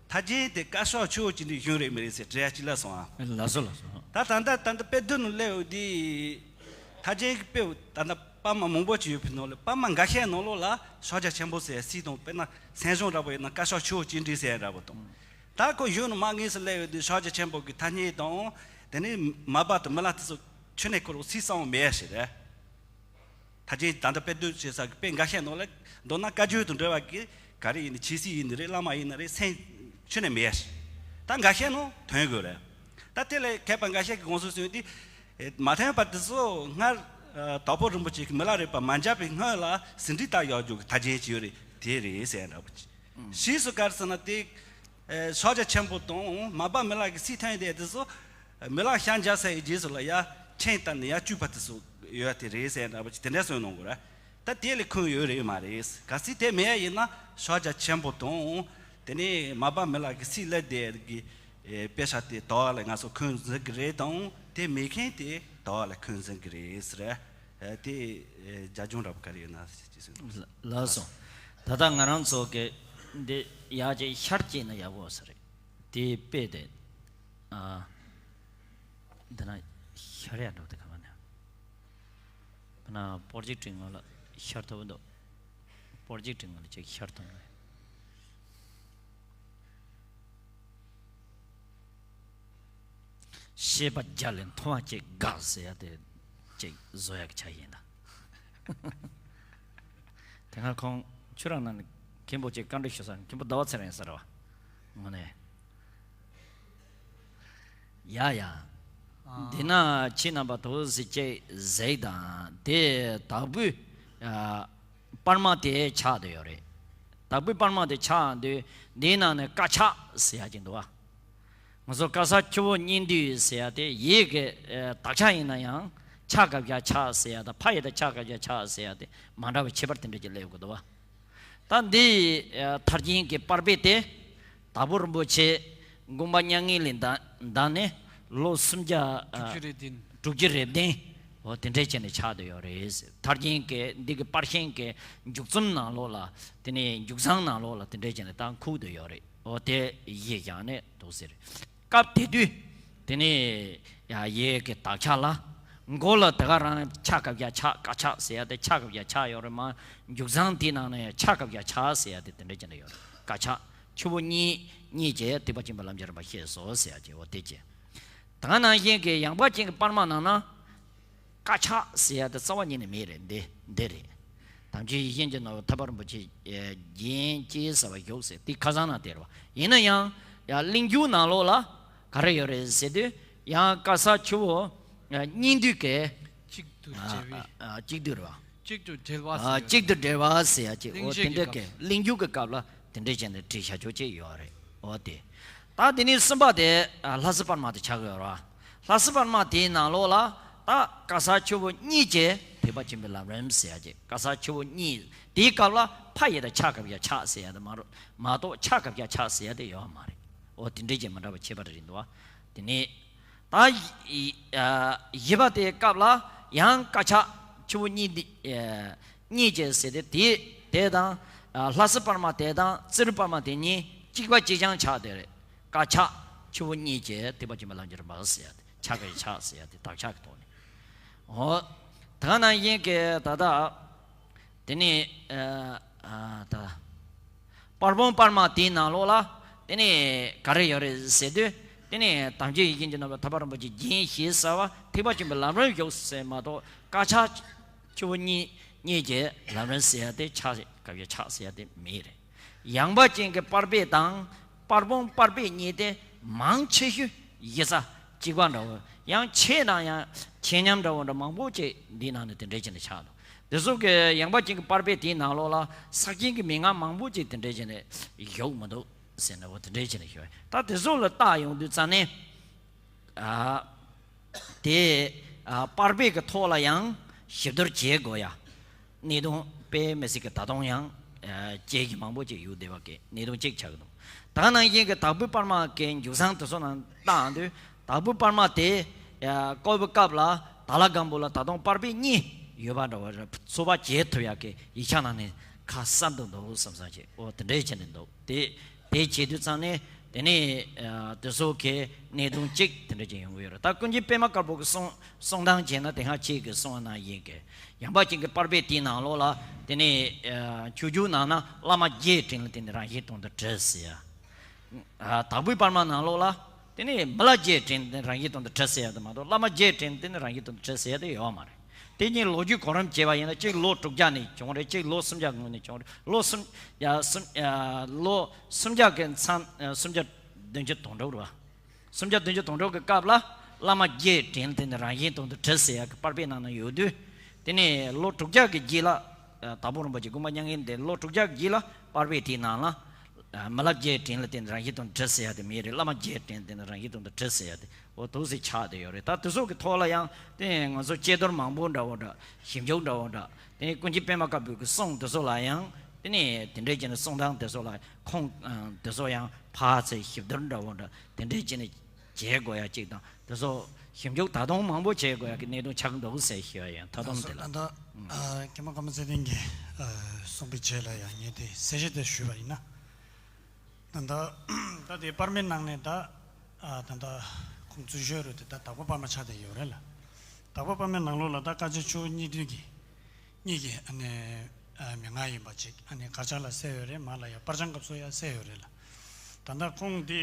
ཐ་ཆེན་དེ་བཀའ་ཤག་ཆུ་བོ་ཅི་འདྲའི་གཞུང་རེད་མི་རེད་ཟེར་བྲེལ་ཅིག་ལ་སོང་ཨ། ལགས་སོ་ལགས་སོ། ད་ད་ལྟ་ད་ལྟ་དཔེ་དོན་ནང་སླེབས་ཡོད་དེ་ཐ་ཆེན་གྱི་དཔེ་ད་ལྟ་པར་མ་མང་པོ་ཅིག་ཡོད་པའི་ནང་ལ་པར་མ་འགའ་ཤས་ནང་ལོགས་ལ་ཕྱག་རྒྱ་ཆེན་པོ་ཟེར་སྲིད་དང་དཔེར་ན་མཚན་བྱང་འདྲ་པོ་ཡིན་ན་བཀའ་ཤག་ཆུ་བོ་ཅི་འདྲའི་ཟེར་འདྲ་པོ་དང་། ད་ཁོ་གཞུང་ནང་མ་དངོས་སུ་སླེབས་ཡོད་དུས་ཕྱག་རྒྱ་ཆེན་པོ་གི་ཐ་སྙད་དང་དེ་ནས་མར་པ་དང་མི་ལ་དེ་ཚོ་ཁྱོན་ནས་ཁོ་རང་སྲིད་གསང་བ་མེད་ཞེས་རེད། ཐ་ཆེན་ད་ལྟ་དཔེ་སྡུད་བྱེད་ས་གི་དཔེ་འགའ་ཤས་ནང་ལ་མདོར་ན་བཀའ་བརྒྱུད་དང་འབྲེལ་བ་གི་ག་རེ་ཡིན་ནི་ཆོས་སྲིད་ཡིན་ནི་རེད། བླ་མ་ཡིན་ནི་རེད། མཚན་ཁྱོན་ནས་མེད་ཞེས། ད་འགའ་ཤས་ནང་ཐོན་དགོས་རེད། ད་དེ་ལས་མཁས་པ་འགའ་ཤས་ཀྱི་དགོངས་ཚུལ་གསུངས་ཏེ། མ་ཐོན་པ་དེ་ཚོ་སྔར་དྭགས་པོ་རིན་པོ་ཆེ་གི་མི་ལ་རས་པ་མ་མཇལ་བའི་སྔོན་ལ་ཟིན་བྲིས་བཏབ་ཡོད་རྒྱུ་གི་ཐ་ཆེན་ཅིག་ཡོད་རེད། དེ་རེད་ཟེར་འདྲ་པོ་ཅིག་ཕྱིས་སུ་ག་རེ་ཟེར་ན་དེ། ཕྱག་རྒྱ་ཆེན་པོ་དང་མར་པ་མི་ལ་གི་སྲིད་ཐོན་དེ་དེ་ཚོ། མི་ལ་ཕྱག་མཇལ་ས་ཡི་རྗེས་སུ་ལ་ཡ་མཆན་བཏབ་ནས་ཡ་བཅུག་པ་དེ་ཚོ་ཡོད་དེ་རེད་ཟེར་འདྲ་པོ་ཅིག་དེ་འདྲ་གསུངས་གནང་དགོས་རེད། ད་དེ་ལས་ཁུངས་ཡོད་རེད་མ་རེད། གལ་སྲིད་དེ་མེད་ཡིན་ན་ཕྱག་རྒྱ་ཆེན་པོ་དང་། དེ་ནས་མར་པ་མི་ལ་གི་སྲིད་ལས་དེ་གི་དཔེ་ཆ་དེ་དག་ལ་ང་ཚོ་ཁུངས་འཛིན་གི་རེད་དང་། དེ་མེད་མཁན་དེ་དག་ལ་ཁུངས་འཛིན་གི་རེད་ཟེར། དེ་རྒྱབ་ལྗོངས་འདྲ་པོ་ག་རེ་ཡོད་ན་ཅིག་གསུངས། ལགས་སོ། ད་ལྟ་ང་རང་ཚོ་གི་འདི་ཡག་ཅིག་ཤར་སྐྱེས་ན་ཡག་པོ་ས་རེད། དེ་དཔེ་དེ། ཨ། འདི་ན་ཤར་ཡག་འགྲོ་དེ་ག་མ་ནས། ཕ་ན་པོར་ཅིག་ཀྲིང་ངོ་ལ་ཤར་ཐུབ་འདུག་པོར་ཅིག་ཀྲིང་ངོ་ལ་ཅིག་ཤར་ཐུབ་འདུག་ཤེས་པ་རྒྱ་ལས་མཐོང་བ་ཅིག་དགའ་ཟེར་ཡ་དེ་ཅིག་བཟོ་ཡག་ཆ་ཡིན་ད། དེ་སྔ་ཁོང་ཁྱོད་རང་ན་ནི་མཁན་པོ་ཅིག་བཀའ་འདྲི་ཞུ་ས་མཁན་པོ་ཟླ་བ་ཚེ་རིང་ཟེར་བ། དངོས་གནས། ཡ་ཡ། འདི་ན་ཁྱེད་རྣམ་པ་དུ་ཟིག་ཅེས་ཟེག་དང་དེ་དག་པོས་པར་མ་དེ་ཆགས་བསྡད་ཡོད་རེད། དག་པོས་པར་མ་དེ་ཆགས་དུས་འདིའི་ནང་ནས་དཀར་ཆག་ཟེར་ཡ་ཅིག་འདུག་བ། ང་ཚོ་དཀར་ས་ཆུ་བོ་གཉིས་འདུས་ཟེར་ཡ་དེ་ཡིག་གི་དག་ཆ་ཡིན་ན་ཡང་ཆ་ག་བརྒྱ་ཆགས་ཟེར་ཡ་དང་ཕ་ཡི་དང་ཆ་ག་བརྒྱ་ཆགས་ཟེར་ཡ་དེ་མ་འདྲ་བའི་ཁྱད་པར་དེ་འདྲ་ཅིག་སླེབས་དགོས་འདུག་བ། ད་འདི་ཐར་རྒྱན་གྱི་པར་དཔེ་དེ་དྭགས་པོ་རིན་པོ་ཆེ་དགོངས་པ་མྱ་ངན་ལས་འདས་ནས་ལོ་སུམ་བརྒྱ་དྲུག་ཅུ་རེ་བདུན། དྲུག་ཅུ་རེ་བདུན། འོ་དེ་འདྲས་བྱས་ནས་ཆགས་བསྡད་ཡོད་རེད། ཐར་རྒྱན་གྱི་འདི་གི་པར་ཤིང་གི་མཇུག་རྩོམ་ནང་ལོགས་ལ་དེ་ནས་མཇུག་བཟང་ནང་ལོགས་ལ་དེ་འདྲས་བྱས་ནས་ད་འཁུར་བསྡད་ཡོད་རེད། འོ་དེ་ཡིག་བཞག་ནས་འདུག་ཟེར། སྐབས་དེ་དུས་དེ་ནས་ཡ་ཡིག་གི་དག་ཆ་ལ་མགོ་ལ་དེ་ག་རང་ཆ་ག་བརྒྱ་ཆགས་དཀར་ཆག་ཟེར་ཡ་དེ་ཆ་ག་བརྒྱ་ཆགས་ཡོད་རེད་མ། མཇུག་བཟང་དེའི་ནང་ནས་ཆ་ག་བརྒྱ་ཆགས་ཟེར་ཡ་དེ་དེ་འདྲས་བྱས་ནས་ཡོད་རེད། དཀར་ཆག་ཆུ་བོ་གཉིས་གཉིས་ཀྱིས་ཐེག་པ་ཆེན་པོའི་ལམ་གྱི་རིམ་པ་ཤེས་སོ་ཟེར་ཡ་ཅིག་འོ་དེ་ཅིག་ད་ནང་བཞིན་གྱི་ཡངས་པ་ཅན་གྱི་པར་མ་ནང་ན་དཀར་ཆག་ཟེར་ཡ་དེ་རྩ་བ་ཉིད་ནས་མེད་རེད། འདི་འདི་རེད། དམ་ཆོས་ཡིད་བཞིན་གྱི་ནོར་བུ་ཐར་པ་རིན་པོ་ཆེ་རྒྱན་ཅེས་ཟེར་བ་བཞུགས་ཟེར་དེ་ཁ་སང་ན་དེ་རེད་བ། ཡིན་ན་ཡང་ཡང་གླིང་རྒྱུད་ནང་ལོགས་ལ་ག་རེ་ཡོད་རེད་ཟེར་དུས་ཡང་དཀར་ས་ཆུ་བོ་གཉིས་འདུས་ཀྱི་གཅིག་ཏུ་འབྲེལ་བའི་གཅིག་ཏུ་རེད་བ། གཅིག་ཏུ་འབྲེལ་བ་ཟེར་ཡ་ཅིག་འོ་དེ་འདྲ་གི་གླིང་རྒྱུད་ཀྱི་སྐབས་ལ་དེ་འདྲ་བྱས་ནས་བྲིས་བཞག་ཆོག་ཅིག་ཡོད་རེད། འོ་དེ། ད་དེ་ནས་གསུམ་པ་དེ་ལྷ་སྲས་པར་མ་དེ་ཆགས་ཡོད་རེད། ལྷ་སྲས་པར་མ་དེའི་ནང་ལོགས་ལ་ད་དཀར་ས་ཆུ་བོ་གཉིས་ཀྱི་ཐེག་པ་ཆེན་པོའི་ལམ་རིམ་ཟེར་ཡ་ཅིག་དཀར་ས་ཆུ་བོ་གཉིས་དེའི་སྐབས་ལ་ཕ་ཡི་དང་ཆ་ག་བརྒྱ་ཆགས་ཟེར་ཡ་དེ་མ་རུ་མ་གཏོགས་ཆ་ག་བརྒྱ་ཆགས་ཟེར་ཡ་དེ་ཡོད་མ་རེད། འོ་དེ་འདྲ་ཅིག་མི་འདྲ་བ་ཁྱད་པར་རེད་འདུག་བ། དེ་ནས། ད་བཞི་པ་དེའི་སྐབས་ལ་ཡང་དཀར་ཆག་ཆུ་བོ་གཉིས་འདི་གཉིས་བྱས་ཟེར་ཏེ་དེ་དེ་དང་ལྷ་སྲས་པར་མ་དེ་དང་བཙུན་རབས་པར་མ་དེ་གཉིས་གཅིག་པ་གཅིག་རྐྱང་ཆགས་དེ་རེད། དཀར་ཆག་ཆུ་བོ་གཉིས་བྱས་ཐེག་པ་ཆེན་པོའི་ལམ་གྱི་རིམ་པ་ཟེར་ཡ་དེ་ཆ་ག་ཆགས་ཟེར་ཡ་དེ་དག་ཆ་གི་ཐོག་ནས། འོ། ད་ནང་བཞིན་གྱི་ད་ལྟ། དེ་ནས་ཨ་ཨ་ད་པར་བུམ་པར་མ་དེའི་ནང་ལོགས་ལ་དེ་ནས་ག་རེ་ཡོད་རེད་ཟེར་དུས་དེ་ནས་དམ་ཆོས་ཡིད་བཞིན་གྱི་ནོར་བུ་ཐར་པ་རིན་པོ་ཆེ་རྒྱན་ཞེས་ཟེར་བ་ཐེག་པ་ཆེན་པོའི་ལམ་རིམ་བཞུགས་ཟེར་མ་གཏོགས་དཀར་ཆག་ཆུ་བོ་གཉིས་གཉིས་ཀྱི་ལམ་རིམ་ཟེར་ཡ་དེ་ཆགས་ག་བའི་ཆགས་ཟེར་ཡ་དེ་མེད་རེད། ཡངས་པ་ཅན་གྱི་པར་དཔེ་དང་པར་བུམ་པར་དཔེ་གཉིས་དེ་མང་ཆེ་ཤོས་གཞི་རྩ་གཅིག་པ་འདྲ་བོ་ཡང་ཆེ་ན་ཡང་ཆེ་མཉམ་འདྲ་བོ་འདྲ་མང་པོ་ཅིག་འདིའི་ནང་ནས་དེ་འདྲ་བྱས་ནས་ཆགས་འདུག་དེ་ཚོ་གི་ཡངས་པ་ཅན་གྱི་པར་དཔེ་དེའི་ནང་ལོགས་ལ་ས་སྐྱེས་ཀྱི་མན་ངག་མང་པོ་ཅིག་དེ་འདྲ་བྱས་ནས་བཞུགས་མི་འདུག་ཟེར་ནས་འོ་དེ་འདྲ་བྱས་ནས་བཞུགས་ད་དེ་ཚོ་ལ་བལྟ་ཡོང་དུས་ཙ་ནས། ཨ། དེ་ཨ་པར་དཔེ་གི་ཐོག་ལ་ཡང་ཞིབ་བསྡུར་བྱེད་དགོས་ཡ། གནད་དོན་དཔེ་མི་སྲིད་ཀྱི་ད་དུང་ཡང་ཨ་བྱེད་ཀྱི་མང་པོ་ཅིག་ཡོད་བསྡད་པ་གི་གནད་དོན་གཅིག་ཆགས་ཀྱི་འདུག་ད་ག་ནང་བཞིན་གྱི་དྭགས་པོའི་པར་མ་གི་མཇུག་སྲང་དེ་ཚོ་ནང་བལྟ་དུས་དྭགས་པོའི་པར་མ་དེ་ཨ་བརྐོས་པའི་སྐབས་ལ་དྭགས་ལྷ་སྒམ་པོ་ལ་ད་དུང་པར་དཔེ་གཉིས་ཡོད་པ་འདྲ་བ་རེད། ཚོད་དཔག་བྱེད་ཐུབ་ཡ་གི་ཡིག་ཆ་ནང་ནས་ཁ་གསལ་དུ་འདུག་བསམ་བསམ་བྱས་འོ་དེ་འདྲས་བྱས་ནས་འདུག་དེ། དེ་བྱེད་དུས་ཙང་ནས་དེ་ནས་ཨ་དེ་ཚོ་གི་གནད་དོན་གཅིག་དེ་འདྲ་ཅིག་ཡོང་གི་ཡོད་རེད། ད་ཀུན་མཁྱེན་པད་མ་དཀར་པོ་གི་གསུང་གསུང་སྟངས་བྱས་ན་དེ་སྔ་ཅིག་གི་གསུང་བ་ནང་བཞིན་གི་ཡངས་པ་ཅན་གྱི་པར་དཔེ་དེའི་ནང་ལོགས་ལ་དེ་ནས་ཨ་ཆོས་འབྱུང་ནང་ན་བླ་མ་བརྒྱད་དྲན་ལ་བརྟེན་ནས་རང་བཞིན་དོན་དུ་གྲུབ་ཟེར་ཡ། ཨ་དྭགས་པོའི་པར་མ་ནང་ལོགས་ལ་དེ་ནས་མི་ལ་བརྒྱད་དྲན་ལ་བརྟེན་ནས་རང་བཞིན་དོན་དུ་གྲུབ་ཟེར་ཡ་དེ་མ་གཏོགས་བླ་མ་བརྒྱད་དྲན་ལ་བརྟེན་ནས་རང་བཞིན་དོན་དུ་གྲུབ་ཟེར་ཡ་དེ་ཡོད་མ་རེད། དེ་གཉིས་ལོ་རྒྱུས་གོ་རིམ་བྱས་པ་ཡིན་ན་གཅིག་ལོ་དྲུག་བརྒྱ་ནས་བྱུང་རེད། གཅིག་ལོ་སུམ་བརྒྱ་སྔོན་ནས་བྱུང་རེད། ལོ་སུམ་ཡ་སུམ་ཡ་ལོ་སུམ་བརྒྱ་གི་མཚམས་སུམ་བརྒྱ་བདུན་ཅུ་དོན་དྲུག་རེད་བ། སུམ་བརྒྱ་བདུན་ཅུ་དོན་དྲུག་གི་སྐབས་ལ་བླ་མ་བརྒྱད་དྲན་ལ་བརྟེན་ནས་རང་བཞིན་དོན་དུ་གྲུབ་ཟེར་ཡ་གི་པར་དཔེ་ནང་ན་ཡོད་དུས། དེ་ནས་ལོ་དྲུག་བརྒྱ་གི་རྗེས་ལ་དྭགས་པོ་རིན་པོ་ཆེ་དགོངས་པ་མྱ་ངན་འདས་ལོ་དྲུག་བརྒྱ་གི་རྗེས་ལ་པར་དཔེ་དེའི་ནང་ལ་ མི་ལབ་བརྒྱའི་དྲིན་ལ་བརྟེན་ནས་རང་བཞིན་དོན་དུ་གྲུབ་ཟེར་ཡ་དེ་མེད་རེད། བླ་མ་བརྒྱའི་དྲིན་བརྟེན་ནས་རང་བཞིན་དོན་དུ་གྲུབ་ཟེར་ཡ་དེ་འོ་འདུག་སེ་ཆགས་བསྡད་ཡོད་རེད། ད་དེ་ཚོ་གི་ཐོག་ལ་ཡང་དེ་ང་ཚོ་དཔྱད་རྡོར་མང་པོ་འདྲ་བོ་འདྲ་ཞིབ་འཇུག་འདྲ་བོ་འདྲ་དེ་ཀུན་མཁྱེན་པད་མ་དཀར་པོའི་གི་གསུང་དེ་ཚོ་ལ་ཡང་དེ་ནས་དེ་འདྲའི་བྱས་ནས་གསུང་སྟངས་དེ་ཚོ་ལ་ཁུངས་དེ་ཚོ་ཡང་ཕར་ཚུར་ཞིབ་བསྡུར་འདྲ་བོ་འདྲ་དེ་འདྲའི་བྱས་ནས་བྱེད་དགོས་ཡ་གཅིག་དང་། དེ་ཚོ་ཞིབ་འཇུག་ད་དུང་མང་པོ་བྱེད་དགོས་ཡ་གི་གནད་དོན་ཆགས་འདུག་ཟེར་ཞུ་ཡ་ཡིན། ད་དུང་དེ་ལ། ད་ལྟ་ཨ་མཁན་པོ་ཀརྨ་ཚེ་བརྟན་གྱིས་ཨ་གསུངས་པའི་རྗེས་ལ་ཡང་ངས་དེ་གསལ་བཤད་དེ་ཞུས་པ་ཡིན་ན། ད་ལྟ་ད་དེ་པར་མའི་ནང་ནས་ད་ཨ་ད་ལྟ་ཁོང་ཚོས་ཤོད་རུ་དེ་ད་དྭགས་པོ་པར་མ་ཆགས་བསྡད་ཡོད་རེད་ལ། དྭགས་པོ་པར་མའི་ནང་ལོགས་ལ་ད་དཀར་ཆག་ཆུ་བོ་གཉིས་འདུས་ཀྱི་གཉིས་ཀྱི་ཨ་ནི་ཨ་མན་ངག་ཡིན་པ་ཅིག་ཨ་ནི་དཀར་ཆག་ལ་གསལ་ཡོད་རེད། མར་ལ་ཡ་པར་བྱང་སྐབས་སུ་ཡ་གསལ་ཡོད་རེད་ལ། ད་ལྟ་ཁོང་འདི་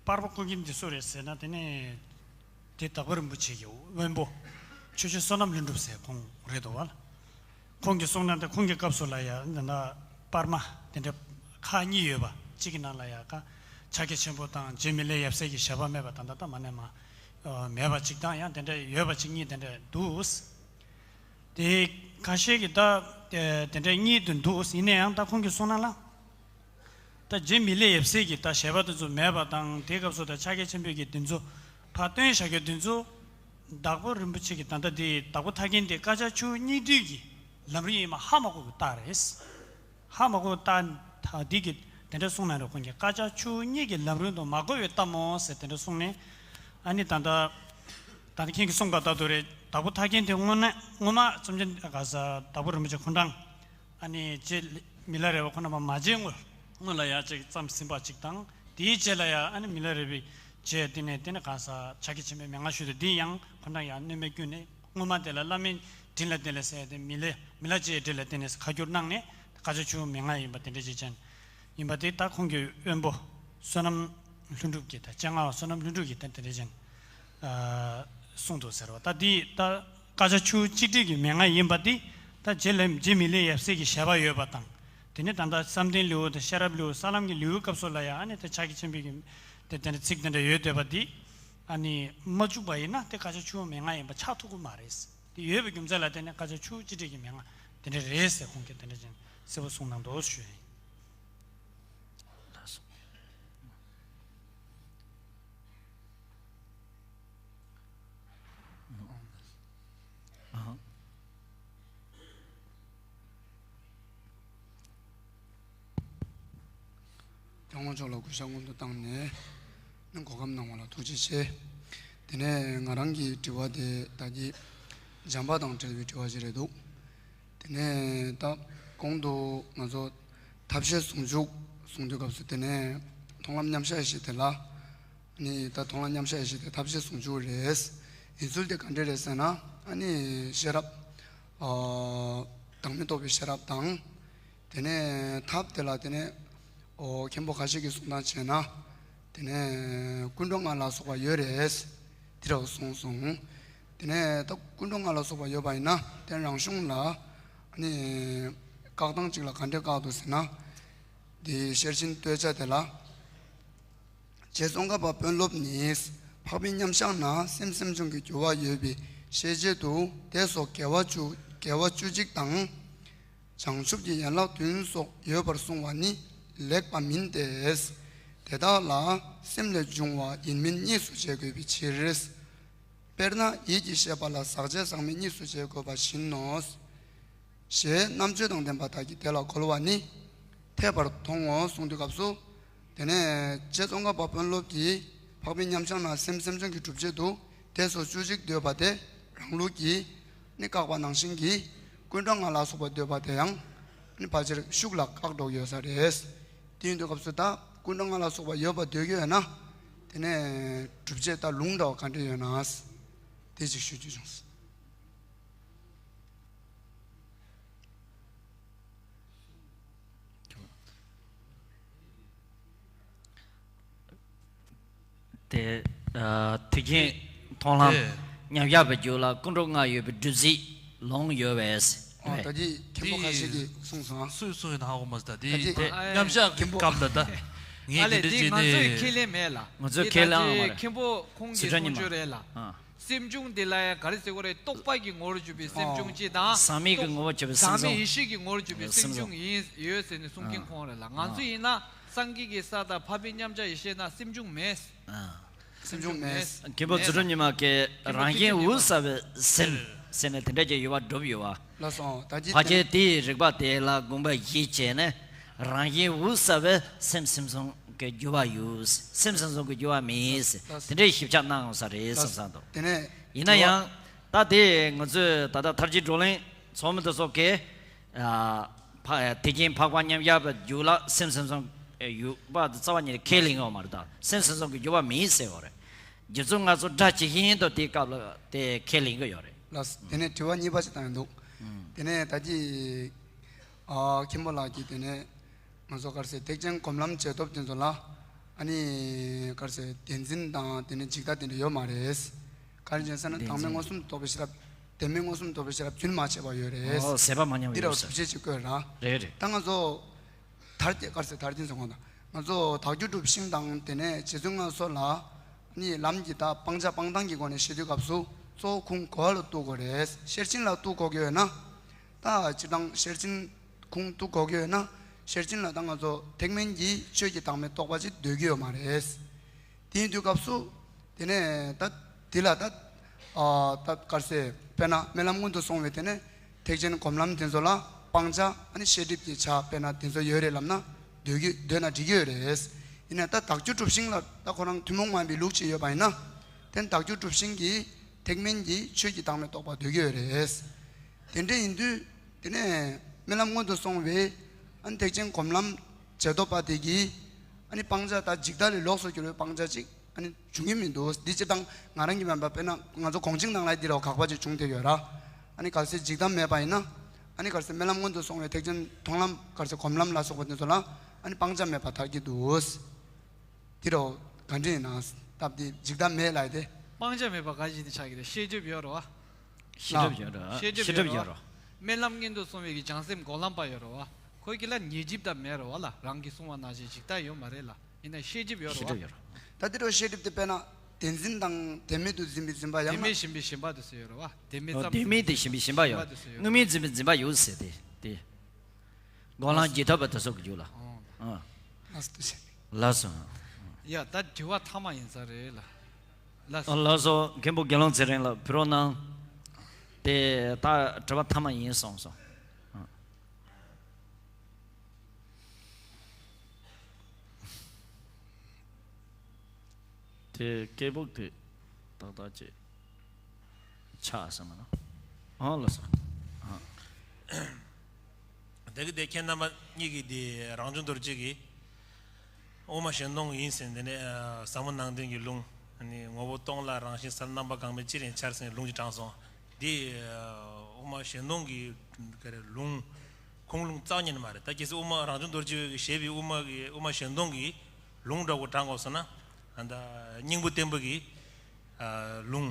པར་པ་བརྐོ་མཁན་འདི་སུ་རེད་ཟེར་ན། དེ་ནི་དེ་དྭགས་པོ་རིན་པོ་ཆེ་གི་དབོན་པོ་ཆོས་རྗེ་བསོད་ནམས་ལྷུན་གྲུབ་ཟེར་ཁོང་རེད་འདུག་བ་ལ། ཁོང་གིས་གསུངས་ན་ད་ཁོང་གི་སྐབས་སུ་ལ་ཡ་ད་ལྟ་པར་མ་དེ་འདྲ་ཁག་གཉིས་ཡོད་པ་གཅིག་གི་ནང་ལ་ཡ་ཀ་ཕྱག་རྒྱ་ཆེན་པོ་དང་རྗེ་མི་ལའི་ཡབ་སྲས་ཀྱི་ཞལ་པར་མེད་པ་ད་ལྟ་ད་མ་ནས་མ་མེད་པ་གཅིག་དང་ཡང་དེ་འདྲ་ཡོད་པ་གཅིག་གཉིས་དེ་འདྲ་འདུག་དེ་ཁ་ཤས་ཀྱིས་ད་དེ་འདྲ་གཉིས་དུ་འདུག་ཡིན་ན་ཡང་ད་ཁོང་གིས་གསུངས་ན་ལ། ད་རྗེ་མི་ལའི་ཡབ་སྲས་ཀྱིས་ད་ཞལ་པར་དེ་ཚོ་མེད་པ་དང་དེའི་སྐབས་སུ་ད་ཕྱག་རྒྱ་ཆེན་པོའི་གི་དེ་ཚོ་ཕར་བཏོན་བཞག་རྒྱུ་དེ་ཚོ་དྭགས་པོ་རིན་པོ་ཆེ་གི་ད་ལྟ་དེ་དྭགས་པོ་ཐར་མཁན་དེ་དཀར་ཆག་ཆུ་བོ་གཉིས་འདུས་ཀྱི་ལམ་རིམ་ཡིན་མ་ཧ་མ་གོ་གི་རྟགས་རེད། ཧ་མ་གོ་གི་རྟགས་ད་འདི་གི་དེ་འདྲ་གསུངས་ན་རེད། ཁོང་གིས་དཀར་ཆག་ཆུ་བོ་གཉིས་ཀྱི་ལམ་རིམ་དུ་མ་གོ་བའི་རྟགས་མོ་ཟེར་དེ་འདྲ་གསུངས་ནས། ཨ་ནི་ད་ལྟ་ད་ལྟ་ཁྱེད་ཀྱིས་གསུངས་པ་ལྟར་དུ་རེད། དྭགས་པོ་ཐར་མཁན་དེ་སྔོན་ན་སྔོན་མ་བཅོམ་ལྡན་ག་ས་དྭགས་པོ་རིན་པོ་ཆེ་ཁོང་རང་ཨ་ནི་རྗེ་མི་ལ་རས་པ་ཁོ་རང་མ་མ་མཇལ་སྔོན་སྔོན་ལ་ཡ་ཅིག་བརྩམས་ཟིན་པ་ཅིག་དང་། དེའི་རྗེས་ལ་ཡ་ཨ་ནི་མི་ལ་རས་པའི་རྗེ་དེ་ནས་དེ་ནས་ག་ས་ཕྱག་རྒྱ་ཆེན་པོའི་མན་ངག་ཞུས་ཏེ་འདི་ཡང་ཁོ་རང་ཡང་གནོད་མེད་ཀུན་ནས་སྔོན་མ་དེ་ལ་བླ་མའི་དྲིན་ལ་བརྟེན་ལས་ཟེར་ཏེ་མི་ལ་མི་ལ་རྗེའི་དྲིན་ལ་བརྟེན་ནས་ཁ་བསྒྱུར་གནང་ནས་དཀར་ཆག་ཆུ་བོ་མན་ངག་ཡིན་པ་དེ་འདྲ་ཅིག་ཅན་ཡིན་པ་དེ་ད་ཁོང་གི་དབོན་པོ་བསོད་ནམས་ལྷུན་གྲུབ་ཀྱིས་ད་སྤྱན་སྔ་བ་བསོད་ནམས་ལྷུན་གྲུབ་ཀྱིས་ད་དེ་འདྲ་ཅན་གསུངས་འདུག་ཟེར་བ། ད་འདི་ད་དཀར་ཆག་ཆུ་བོ་གཅིག་སྒྲིལ་གྱི་མན་ངག་ཡིན་པ་འདི་ད་རྗེ་ལ་རྗེ་མི་ལའི་ཡབ་སྲས་ཀྱི་ཞལ་པར་ཡོད་པ་དང་། དེ་ནས་ད་ལྟ་བསམ་གཏན་ལེའུ་དང་ཤེས་རབ་ལེའུ་ས་ལམ་གྱི་ལེའུའི་སྐབས་སུ་ལ་ཡང་ཨ་ནི་ད་ཕྱག་རྒྱ་ཆེན་པོའི་གི་དེ་དེ་འདྲ་ཚིག་དེ་འདྲ་ཡོད་བསྡད་པ་འདི་ཨ་ནི་མ་བཅུག་པ་ཡིན་ན་དེ་དཀར་ཆག་ཆུ་བོ་མན་ངག་ཡིན་པ་ཆགས་ཐུབ་ཀྱི་མ་རེད། དེ་ཡོད་པའི་རྒྱུ་མཚན་ལ་བརྟེན་ནས་དཀར་ཆག་ཆུ་བོ་གཅིག་སྒྲིལ་གྱི་མན་ངག་དེ་འདྲ་རེད་ཟེར་ཁོང་གིས་དེ་འདྲ་ཅན་གསལ་པོ་གསུངས་གནང་འདུག་ཞུ་ཡིན། སྐྱབས་མགོན་མཆོག་ལ་གུས་ཕྱག་སྔོན་དུ་བཏང་ནས་ནི་གོ་སྐབས་གནང་བ་ལ་ཐུགས་རྗེ་ཆེ། དེ་ནས་ང་རང་གི་དྲི་བ་དེ་ད་གི་སྦྱངས་པ་དང་འབྲེལ་བའི་དྲི་བ་ཞིག་རེད་འདུག་དེ་ནས་ད་གོང་དུ་ང་ཚོ་ཐབས་ཤེས་ཟུང་འཇུག་གསུང་དུས་སྐབས་སུ་དེ་ནས་མཐོང་ལམ་མཉམ་གཞག་ཞེས་དེ་ལ་ནི་ད་མཐོང་ལམ་མཉམ་གཞག་ཞེས་དེ་ཐབས་ཤེས་ཟུང་འཇུག་རེད། ཡིན་ཚུལ་དེ་ག་འདྲ་རེད་ཟེར་ན་ཨ་ནི་ཤེས་རབ་ཨ་བདག་མེད་རྟོགས་པའི་ཤེས་རབ་དང་། དེ་ནས་ཐབས་དེ་ལ་དེ་ནས་ཨོ་མཁན་པོ་ཁ་ཤས་ཀྱིས་གསུང་སྟངས་བྱས་ན། དེ་ནས་ཀུན་འགྲོ་ལྔ་ལ་སོགས་པ་ཡོད་རེད། དེ་འདྲ་གསུངས་སོང་། དེ་ནས་ད་ཀུན་འགྲོ་ལྔ་ལ་སོགས་པ་ཡོད་པ་ཡིན་ན་དེ་རང་གཞུང་ལ་ནི་བཀག་སྟངས་གཅིག་ལ་ག་འདྲ་བཀག་འདུག་ཟེར་ན། འདི་ཤེར་ཕྱིན་བསྟོད་བྱ་དེ་ལ། རྗེ་ཙོང་ཁ་པ་དཔོན་སློབ་ནི། འཕགས་པའི་མཉམ་གཞག་ན་སེམས་སེམས་བྱུང་གི་འགྱུར་བ་ཡོད་པའི་ཤེས་བྱེད་དུ་དེ་སོགས་དགེ་བ་བཅུ་དགེ་བ་བཅུ་གཅིག་དང་། བྱང་ཆུབ་ཀྱི་ཡན་ལག་བདུན་སོགས་ཡོད་པར་གསུངས་པ་ནི་ལེགས་པ་མིན་ཏེ། དེ་དག་ལ་སེམས་ལས་བྱུང་བ་ཡིན་མིན་གཉིས་སུ་འབྱེད་དགོས་པའི་ཕྱིར། དཔེར་ན་ཡིད་ཀྱི་ཤེས་པ་ལ་ཟག་བཅས་ཟག་མེད་གཉིས་སུ་འབྱེད་དགོས་པ་བཞིན་ནོ། ཞེས་རྣམ་དཔྱོད་དང་ལྡན་པ་དག་གིས་དེ་ལ་གོལ་བ་ནི་འཐད་པར་མཐོང་ངོ་གསུངས་དུས་སྐབས་སུ། དེ་ནས་རྗེ་ཙོང་ཁ་པ་དཔོན་སློབ་ཀྱིས་འཕགས་པའི་མཉམ་གཞག་ན་སེམས་སེམས་བྱུང་གི་སྒྲུབ་བྱེད་དུ་དེ་སོགས་བཅུ་གཅིག་འདོད་པ་དེ་རང་ལུགས་ཀྱིས་ནི་བཀག་པ་ནང་བཞིན་གྱིས་ཀུན་འགྲོ་ལྔ་ལ་སོགས་པ་འདོད་པ་དེ་ཡང་ནི་ཕལ་ཆེར་ཤུགས་ལ་བཀག་འགྲོ་གི་ཡོད་ས་རེད། དེ་ཡིན་དུས་སྐབས་སུ་ད་ཀུན་འགྲོ་ལྔ་ལ་སོགས་པ་ཡོད་པ་འདོད་ཀྱི་ཡོད་ན། དེ་ནས་སྒྲུབ་བྱེད་ད་ལུང་འདྲ་བ་ག་འདྲ་ཡོད་ན། དེ་ཅིག་ཞུ་རྒྱུ་བྱུང་སོང་། དེ་ཨ་དེ་གིན་མཐོང་ལམ་དེ་མཉམ་གཞག་པའི་རྒྱུད་ལ་ཀུན་འགྲོ་ལྔ་ཡོད་པའི་སྒྲུབ་བྱེད་ལུང་ཡོད་པས། ཨ་ད་གིན་མཁན་པོ་ཁ་ཤས་ཀྱིས་གསུངས་སོང་ཨ། སུས་གསུངས་ཡོད་ན་ཧ་གོ་མ་སོང་། ད་དེ་ད་གིན་དེ་མཉམ་གཞག་གི་སྐབས་ལ་ད་ངས་ཨ་ལས་དེ་འདྲ་དེ་བྱས་ང་ཚོའི་ནས་ཁས་ལེན་མེད་ལ། ང་ཚོའི་དེ་ཁས་ལེན་ད་ཨ་མ་རེད། མཁན་པོ་ཁོང་གི་སི་ཁྲོན་ཉི་ཁོང་མ་ཚོ་རེད་ལ། ཨ། སེམས་བྱུང་འདི་ལ་ཡང་ག་རེ་ཟེར་དགོས་རེད། རྟོག་པ་གི་ངོ་བོར་གྱུར་པའི་སེམས་བྱུང་གཅིག་དང་། ཟག་མེད་ཀྱི་ངོ་བོར་གྱུར་པའི་སེམས་བྱུང་། ཟག་མེད་ཡེ་ཤེས་ཀྱི་ངོ་བོར་གྱུར་པའི་སེམས་བྱུང་ཡིན་ཡོད་ཟེར་ནས་གསུང་མཁན་ཁོང་རེད་ལ། ང་ཚོ་ཡིན་ན་ སངས་རྒྱས་ཀྱི་ས་དང་འཕགས་པའི་མཉམ་གཞག་ཡེ་ཤེས་ན་སེམས་བྱུང་མེད། ཨ། སེམས་བྱུང་མེད། མཁན་པོ་ཚུལ་ཁྲིམས་ཉི་མ་གིས་རང་བཞིན་འུ་གསལ་བའི་སེམས་ཟེར་ནས་དེ་འདྲ་ཅིག་ཡོད་པ་སྒྲུབ་ཡོད་པ། ལགས་སོ། ད་ཅི་ཕལ་ཆེར་དེའི་རིགས་པ་དེ་ལ་དགོངས་པ་བཞེས་བྱས་ནས་རང་བཞིན་འུ་གསལ་བའི་སེམས་སེམས་བྱུང་གི་འགྱུར་བ་ཡོད། སེམས་སེམས་བྱུང་གི་འགྱུར་བ་མེད། ལགས། དེ་འདྲའི་ཞིབ་ཆ་གནང་ཡོང་ས་རེད་བསམ་བསམ་འདུག། དེ་ནས་ཡིན་ན་ཡང་ད་དེ་ང་ཚོས་ད་ལྟ་མཐར་གྱིས་བགྲོ་གླེང་ཚོགས་མི་དེ་ཚོ་གིས། ཨ། འཕགས། ཐེག་ཆེན་འཕགས་པ་མཉམ་གཞག་པའི་རྒྱུད་ལ་སེམས་སེམས་བྱུང་ཡོད་པ་དེ་རྩ་བ་ཉིད་ནས་ཁས་ལེན་ཡོད་མ་རེད། ད་སེམས་སེམས་བྱུང་གི་འགྱུར་བ་མིན་ཟེར་བ་རེད། རྒྱུ་མཚན་ང་ཚོ་སྒྲ་ཇི་བཞིན་དུ་དེའི་སྐབས་ལ་དེ་ཁས་ལེན་གྱི་ཡོད་རེད། ལགས། དེ་ནས་དྲི་བ་གཉིས་པ་ཞིག་བཏང་ཡོད་འདུག། ཨུམ། དེ་ནས་ད་ཅི། ཨ། མཁན་པོ་ལགས་ཀྱིས་དེ་ནས་ང་ཚོ་ག་རེ་ཟེར་ཐེག་ཆེན་སྒོམ་ལམ་རྗེས་ཐོབ་དེ་ཚོ་ལ་ཨ་ནི་ག་རེ་ཟེར་བདེན་འཛིན་དང་དེ་ནས་འཇིག་ལྟ་དེ་འདྲ་ཡོད་མ་རེད། ག་རེ་བྱས་ཟེར་ན་བདེན་འཛིན། དྭངས་མའི་མངོན་སུམ་རྟོགས་པའི་ཤེས་རབ། བདེན་མེད་མངོན་སུམ་རྟོགས་པའི་ཤེས་རབ་རྒྱུན་མ་ཆད་པ་ཡོད་རེད། ཨོ། ཟད་པ་མ་ཉམས་པ་འདི་རུ་ཡོད་ཟེར། གྲུབ་ཆེན་གྱིས་བཀོད་ར། རེད་རེད། ད་ང་ཚོ་དར་རྒྱས་ག་རེ་ཟེར་དར་རྒྱས་ཟེར་གོ་ད། ང་ཚོ་དག་རྒྱུ་སྒྲུབ་ཤིང་དང་དེ་ནས་རྗེ་བཙུན་སྔ་སོ་ལ་ནི་ལམ་གྱི་ད་སྤང་བྱ་སྤང་ཐང་གི་སྒོ་ནས་བཤད་དུས་སྐབས་སུ་གཙོ་བོ་ཁུངས་གོ་བ་ལ་གཏུག་དགོས་རེད། ཤེར་ཕྱིན་ལ་གཏུག་གོ་གི་ཡོད་ན། ད་སྤྱིར་བཏང་ཤེར་ཕྱིན་ཁུངས་གཏུག་གོ་གི་ཡོད་ན། ཤེར་ཕྱིན་ལ་ད་ང་ཚོ་ཐེག་དམན་གྱི་ཆོས་ཀྱི་བདག་མེད་རྟོགས་པ་ཅིག་འདོད་ཀྱི་ཡོད་མ་རེད། དེ་ཡིན་དུས་སྐབས་སུ། དེ་ནས་ད་དེ་ལ་ད། ཨ། ད་ག་རེ་ཟེར་དཔེར་ན་སྨོན་ལམ་སྔོན་དུ་སོང་བའི་དེ་ནས་ཐེག་ཆེན་སྒོམ་ལམ་དེ་ཚོ་ལ་སྤང་བྱ་ཨ་ནི་ཤེས་སྒྲིབ་ཀྱི་ཆ་དཔེར་ན་དེ་ཚོ་ཡོད་རེད་ལབ་ན་འདོད་ཀྱི་འདོད་ན་འགྲིག་གི་ཡོད་རེད། ཡིན་ན་ད་དག་རྒྱུ་གྲུབ་ཤིང་ལ་ད་ཁོ་རང་ཐུན་མོང་མ་ཡིན་པའི་ལུགས་ཅིག་ཡོད་པ་ཡིན་ན། དེ་ནི་དག་རྒྱུ་གྲུབ་ཤིང་གིས་ཐེག་དམན་གྱི་ཆོས་ཀྱི་བདག་མེད་རྟོགས་པ་འདོད་ཀྱི་ཡོད་རེད། དེ་འདྲ་ཡིན་དུས། དེ་ནས་སྨོན་ལམ་སྔོན་དུ་སོང་བའི་ཨ་ནི་ཐེག་ཆེན་སྒོམ་ལམ་རྗེས་ཐོབ་པ་དེ་གིས་ཨ་ནི་སྤང་བྱ་དང་འཇིག་ལྟ་ལས་ལོགས་སུ་གྱུར་པའི་སྤང་བྱ་ཅིག་ཨ་ནི་འབྱུང་གི་མི་འདུག། འདི་སྤྱིར་བཏང་ང་རང་གི་མིན་པ་དཔེར་ན་ང་ཚོ་གོང་ཆེན་ནང་ལ་འདི་ལ་ཁག་པ་ཅིག་བྱུང་བསྡད་ཡོད་ར། ཨ་ནི་གལ་སྲིད་འཇིག་ལྟ་མེད་པ་ཡིན་ན། ཨ་ནི་གལ་སྲིད་སྨོན་ལམ་སྔོན་དུ་སོང་བའི་ཐེག་ཆེན་མཐོང་ལམ་གལ་སྲིད་སྒོམ་ལམ་ལ་སོགས་པ་དེ་ཚོ་ལ་ཨ་ནི་སྤང་བྱ་མེད་པ་ཐལ་གྱི་འདུག། དེ་རུ་ག་འདྲ་ཡིན་ན་སྟབས་བདེ་འཇིག་ལྟ་མེད་ལབ་དེ། སྤང་བྱ་མེད་པ་ག་ཅི་ནས་ཆགས་ཀྱི་རེད། ཤེས་སྒྲིབ་ཡོད་རེད་བ། ཤེས་སྒྲིབ་ཡོད་རེད། ཤེས་སྒྲིབ་ཤེས་སྒྲིབ་ཡོད་རེད་ཡོད་རེད། བ། སྨོན་ལམ་སྔོན་དུ་སོང་བའི་གི་བྱང་སེམས་སྒོམ་ལམ་པ་ཡོད་རེད་བ། ཁོ་གི་ལ་ཉེར་སྒྲིབ་དང་མེད་རེད་བ་ལ། རང་གིས་གསུངས་པ་ནང་བཞིན་འཇིག་ལྟ་ཡོད་མ་རེད་ལ། ཡིན་ན་ཤེས་སྒྲིབ་ཡོད་རེད་ཤེས་བ། སྒྲིབ་ཡོད་རེད། ད་དེ་རུ་ཤེས་སྒྲིབ་དེ་དཔེར་ན་བདེན་འཛིན་དང་བདེན་མེད་དུ་འཛིན་པའི་འཛིན་པ་ཡང་ན། བདེན་མེད་ཞེན་པའི་ཞེན་པ་དེ་ཚོ་ཡོད་རེད་བ། བདེན་མེད་ཨོ། ཙམ། བདེན་མེད་དེ་ཞེན་པའི་ཞེན་པ་ཡོད། ཞེན་པ་དེ་ཚོ་ཡོད་དངོས་མེད་འཛིན་པའི་འཛིན་པ་ཡོད་ཟེར་ཏེ་དེ། སྒོམ་ལམ་རྗེས་ཐོབ་པ་དེ་ཚོ་གི་རྒྱུད་ལ། ཨོ། ཨ། ལགས་སོ། ལགས་སོ། ཡ་ད་དྲི་བ་མཐའ་མ་ཡིན་ས་རེད་ལ། ལགས་སོ། ཨ། ལགས་སོ། མཁན་པོ་དགེ་སློང་ཚེ་རིང་ལགས་ཕུལ་རོགས་གནང་། དེ་ད་དྲི་བ་མཐའ་མ་ཡིན་གསུངས་སོང་། ཨ། དེ་སྐད་སྦུག་དེ་ཏག་ཏག་ཅིག་ཆགས་སོང་ན། ཨང་ལགས་སོ། ཨང་། དེ་གི་དེ་ཁྱེད་རྣམ་པ་གཉིས་ཀྱིས་དེ་རང་བྱུང་རྡོ་རྗེ་གི་དབུ་མ་གཞན་སྟོང་ཡིན་ཟེར་དེ་ནས་ཟབ་མོ་ནང་བསྟན་གྱི་ལུང་ནི་ངོ་བོ་སྟོང་ལ་རང་བཞིན་གསལ། རྣམ་པ་གང་མེད་ཅི་རིང་འཆར་ཟེར་ལུང་ཅིག་དྲངས་སོང་། འདི་དབུ་མ་གཞན་སྟོང་གི་ག་རེ་ལུང་ཁུངས་ལུང་རྩ་བ་ཉིད་ནས་མ་རེད། ད་གལ་སྲིད་དབུ་མ་རང་བྱུང་རྡོ་རྗེ་བཞེད་པའི་དབུ་མ་གི་དབུ་མ་གཞན་སྟོང་གི་ལུང་འདྲ་བོ་དྲངས་དགོས་སོང་ན། ད་སྙིང་པོ་བསྟན་པ་གི་ལུང་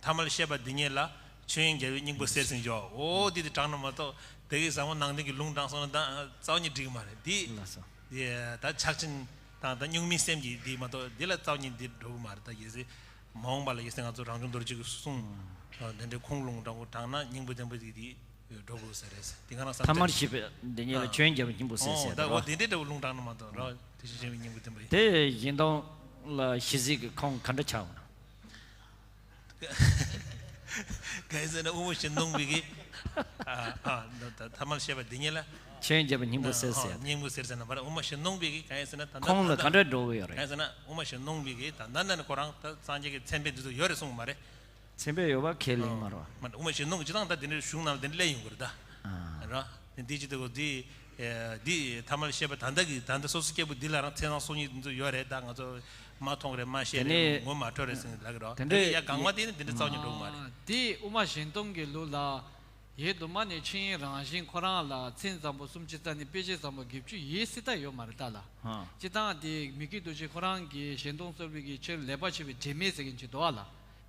ཐ་མལ་ཤེས་པ་འདི་ཉིད་ལ་ཆོས་དབྱིངས་རྒྱལ་བའི་སྙིང་པོ་གསལ་ཟིན་འཇོག། འོ་འདི་དེ་དྲངས་ན་མ་གཏོགས་དེ་གི་ཟབ་མོ་ནང་བསྟན་གྱི་ལུང་དྲངས་སོང་ན་ད་རྩ་བ་ཉིད་འགྲིག་གི་མ་རེད། འདི་ལགས་སོ། འདི་ད་ཕྱག་ཆེན་དང་ད་གཉུག་མའི་སེམས་ཀྱི་འདི་མ་གཏོགས་འདི་ལ་རྩ་བ་ཉིད་འདི་འགྲོ་གི་མ་རེད། ད་གལ་སྲིད་མ་འོངས་པ་ལ་གལ་སྲིད་ང་ཚོ་རང་བྱུང་རྡོ་རྗེ་གི་གསུང་དེ་འདྲའི་ཁུངས་ལུང་དྲངས་པོ་དྲངས་ན་སྙིང་པོ་བསྟན་པ་འདི་འདི་འགྲོ་དགོས་ས་རེད། དེ་ག་ན་བསམ་ཐ་མལ་ཤེས་པ་འདི་ཉིད་ལ་ཨ། ཆོས་དབྱིངས་རྒྱལ་བའི་སྙིང་པོ་གསལ་ཟེར་ད་འོ་དེ་འདྲའི་འདྲ་བོ་ལུང་དྲངས་ན་མ་གཏོགས་ར་དེ་བཞིན་གཤེགས་པའི་སྙིང་པོ་བསྟན་པ་ཡིན། དེ་གཞན་སྟོང་ལ་ཤེས་ཚིག་གི་ཁུངས་ག་འདྲ་ཆགས་འོང་ན། གང་ཡིན་ཟེར་ན་དབུ་མ་གཞན་སྟོང་པའི་གི་ཨ་ཨ་ད་ཐ་མལ་ཤེས་པ་འདི་ཉིད་ལ་ཆོས་དབྱིངས་རྒྱལ་བའི་སྙིང་པོ་གསལ་ཟེར། སྙིང་པོ་གསལ་ཟེར་ན་མ་ར་དབུ་མ་གཞན་སྟོང་པའི་གི་གང་ཡིན་ཟེར་ན་ད་ལྟ་ཁོང་ལ་ག་འདྲ་འགྲོ་གི་ཡོད་རེད། གང་ཡིན་ཟེར་ན་དབུ་མ་གཞན་སྟོང་པའི་གི་ད་ལྟ་ནས་ཁོ་རང་ད་སངས་རྒྱས་ཀྱི་མཚན་དཔེ་འདི་ཚོ་ཡོད་རེད་གསུངས་མ་རེད། མཚན་དཔེ་ཡོད་པ་ཁས་ལེན་མ་རེད་བ། མ་དབུ་མ་གཞན་སྟོང་གི་སྤྱི་བཏང་ད་འདི་འདྲའི་གཞུང་ནང་འདི་འདྲ་སླེབས་ཡོང་གི་རེད་ད། ཨ། ར་འདི་ཅི་ད་གོ་འདི་འདི་ཐ་མལ་ཤེས་པ་ད་ལྟ་གི་ད་ལྟ་སོ་སོ་སྐྱེ་བོ་འདི་ལ་རང་མཚན་བཟང་སོ་གཉིས་འདི་ཚོ་ཡོད་རེད། ད་ང་ཚོ་མ་མཐོང་རེད་མ་ཤེས་རེད་ངོ་མ་འཕྲོད་རེད་ཟེར་ལབ་གི་རོ། དེ་འདྲའི་ཡ་གང་མ་དེ་ནི་འདི་འདྲ་རྩ་བ་ཉིད་འགྲོ་གི་མ་རེད། དེ་དབུ་མ་གཞན་སྟོང་གི་ལུགས་ལ། ཡེ་དུ་མ་ནས་ཆོས་དབྱིངས་རང་བཞིན་ཁོ་རང་ལ་མཚན་བཟང་པོ་སུམ་ཅུ་རྩ་གཉིས་དཔེ་བྱད་བཟང་པོ་བརྒྱད་ཅུ་ཡོད་སྲིད་ད་ཡོད་མ་རེད་ད་ལ། ཧ། སྤྱིར་བཏང་དེ་མི་བསྐྱོད་རྡོ་རྗེ་ཁོ་རང་གིས་གཞན་སྟོང་རྩོད་པའི་གི་ཆོས་ལེགས་པར་ཕྱེ་བའི་འབྲེལ་མེད་ཟེར་མཁན་ཅིག་འདུག་ཨ་ལ།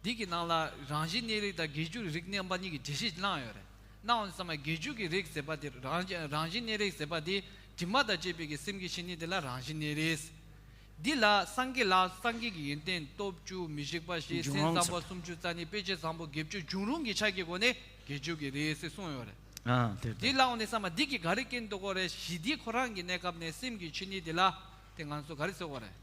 འདི་གི་ནང་ལ་རང་བཞིན་གནས་རིགས་དང་དགེ་སྦྱོར་རིགས་རྣམ་པ་གཉིས་ཀྱི་འགྲེལ་བཤད་གནང་ཡོད་རེད། གནང་འོང་ཙམ་པ་དགེ་སྦྱོར་གྱི་རིགས་ཟེར་པ་དེ་རང་རང་བཞིན་གནས་རིགས་ཟེར་པ་དེ་དྲི་མ་དང་བཅས་པའི་གི་སེམས་ཀྱི་ཆོས་ཉིད་དེ་ལ་རང་བཞིན་གནས་རིགས། འདི་ལ་སངས་རྒྱས་ལ་སངས་རྒྱས་ཀྱི་ཡོན་ཏན་སྟོབས་བཅུ་མི་ཤིགས་པ་ཞེས་འབྱུང་མཚན་རུང་བཟང་པོ་སུམ་ཅུ་རྩ་གཉིས་དཔེ་བྱད་བཟང་པོ་བརྒྱད་ཅུ་འབྱུང་རུང་གི་ཆ་གི་སྒོ་ནས་དགེ་སྦྱོར་གྱི་རིགས་ཟེར་གསུངས་ཡོད་རེད། ཨ་དེ་འདི་ལ་འོང་ནས་བསམ་པ་འདི་གི་ག་རེ་རྐྱེན་འདུག་གོ་རེད། ཞི་བདེ་ཁོ་རང་གི་གནས་སྐབས་ནས་སེམས་ཀྱི་ཆོས་ཉིད་འདི་ལ། དེ་ང་ཚོ་ག་རེ་ཟེར་དགོས་རེད།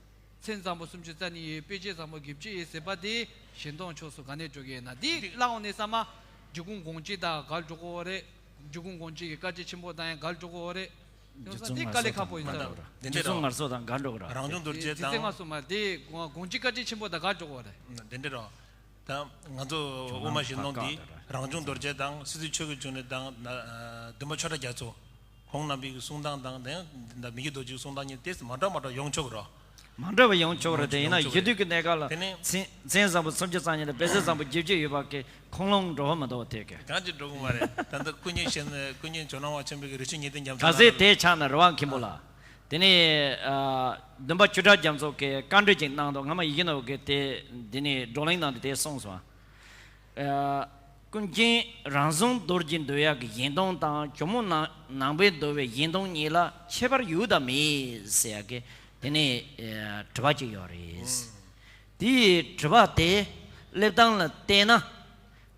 མཚན་བཟང་པོ་སུམ་ཅུ་རྩ་གཉིས་ཡོད། དཔེ་བྱད་བཟང་པོ་བརྒྱད་ཅུ་ཡོད་ཟེར་བ་དེ་གཞན་སྟོང་ཕྱོགས་སུ་ག་ནས་འགྲོ་གི་ཡོད་ན། དེ་བླངས་ནས་བསམ་མ། འབྱུང་ཁུངས་གང་ཅི་དང་ག་འགྲོ་གི་ཡོད་རེད། འབྱུང་ཁུངས་གང་ཅི་གི་སྐད་ཆ་ཆེན་པོ་དང་ཡང་ག་འགྲོ་གི་ཡོད་རེད། རྒྱུ་མཚན་དེ་དཀའ་ལས་ཁག་པོ་ཡིན་ས་རེད། དེ་འདྲ་རྒྱུ་མཚན་ངར་སོ་དང་ག་འགྲོ་གི་རེད། རང་བྱུང་རྡོ་རྗེ་དེ་དང་། ང་སོ་མ་དེ་གང་ཅི་སྐད་ཆ་ཆེན་པོ་དང་ག་འགྲོ་གི་ཡོད་རེད། དེ་འདྲ་རོ། ད་ང་ཚོ་དབུ་མ་གཞན་སྟོང་འདི་རང་བྱུང་རྡོ་རྗེ་དང་སི་ཏུ་ཆོས་ཀྱི་འབྱུང་གནས་དང་ན་ཨ་བདུན་པ་ཆོས་གྲགས་རྒྱ་མཚོ། ཁོང་རྣམ་པའི་གསུང་སྟངས་དང་དེ་ཡང་མི་བསྐྱོད་རྡོ་རྗེའི་གསུང་སྟངས་གཉིས་དེ་མ་འདྲ་མ་འདྲ་ཡོང་ཆོག་གི་རོ། མ་འདྲ་བ་ཡོང་ཆོག་རེད། དེ་ཡིན་ན་ཡོང་ཆོག་ཡོད་དུས་ཀྱི་གནས་སྐབས་ལ་དེ་ནས་མཚན་མཚན་བཟང་པོ་སུམ་ཅུ་རྩ་གཉིས་དང་དཔེ་བྱད་བཟང་པོ་བརྒྱད་ཅུ་ཡོད་པ་གི་ཁུངས་ལུང་འགྲོ་བ་མི་འདུག་དེ་གི། གང་ཅི་འགྲོ་གི་མ་རེད། ད་ལྟ་སྐུ་མཁྱེན་ཞེ་ན་སྐུ་མཁྱེན་ཇོ་ནང་པ་ཆེན་པོའི་གི་རི་ཆུ་ཉི་ཟླའི་རྒྱ་མཚོ་ག་ཚོད་དེ་ཆགས་ན་རེ་བ་མཁན་པོ་ལ། དེ་ནས་ཨ་བདུན་པ་ཆོས་གྲགས་རྒྱ་མཚོ་གི་བཀའ་འགྲེལ་ཅིག་གནང་འདུག་སྔ་མ་ཡི་གེ་ནོར་གི་དེ་འདི་ནས་བགྲོ་གླེང་གནང་དུས་དེ་གསུངས་སོང་། ཨ། ཀུན་མཁྱེན་རང་བྱུང་རྡོ་རྗེ་འདོད་ཡག་གི་གཞན་སྟོང་དང་ཇོ་མོ་ནང་ནང་པའི་འདོད་པའི་གཞན་སྟོང་གཉིས་ལ་ཁྱད་པར་ཡོད་དམ་མེད་ཟེར་ཡག་གི་དེ་ནས་ཨ་དྲི་བ་ཅིག་ཡོད་རེད། དེའི་དྲི་བ་དེ་སླེབས་སྟངས་ལ་བལྟས་ན།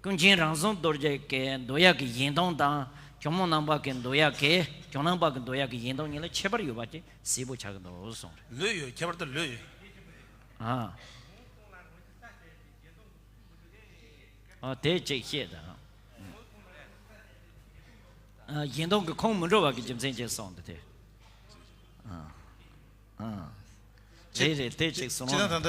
ཀུན་མཁྱེན་རང་བྱུང་རྡོ་རྗེ་གི་འདོད་ཡག་གི་གཞན་སྟོང་དང་ཇོ་མོ་ནང་པ་གི་འདོད་ཡག་གི་ཇོ་ནང་པ་གི་འདོད་ཡག་གི་གཞན་སྟོང་གཉིས་ལ་ཁྱད་པར་ཡོད་པ་ཅིག་གསལ་པོ་ཆགས་ཀྱི་འདུག་གསུངས་རེད། ལོས་ཡོད། ཁྱད་པར་དུ་ལོས་ཡོད། ཨ། ཨ་དེ་ཅིག་བཤད་དང་། ཨ་གཞན་སྟོང་གི་ཁུངས་མི་འགྲོ་བ་གི་རྒྱུ་མཚན་ཅིག་གསུངས་འདུག་དེ། ཨ་ཨ། རེད་རེད། དེ་ཅིག་གསུངས་ཅི་ད་ད་ད་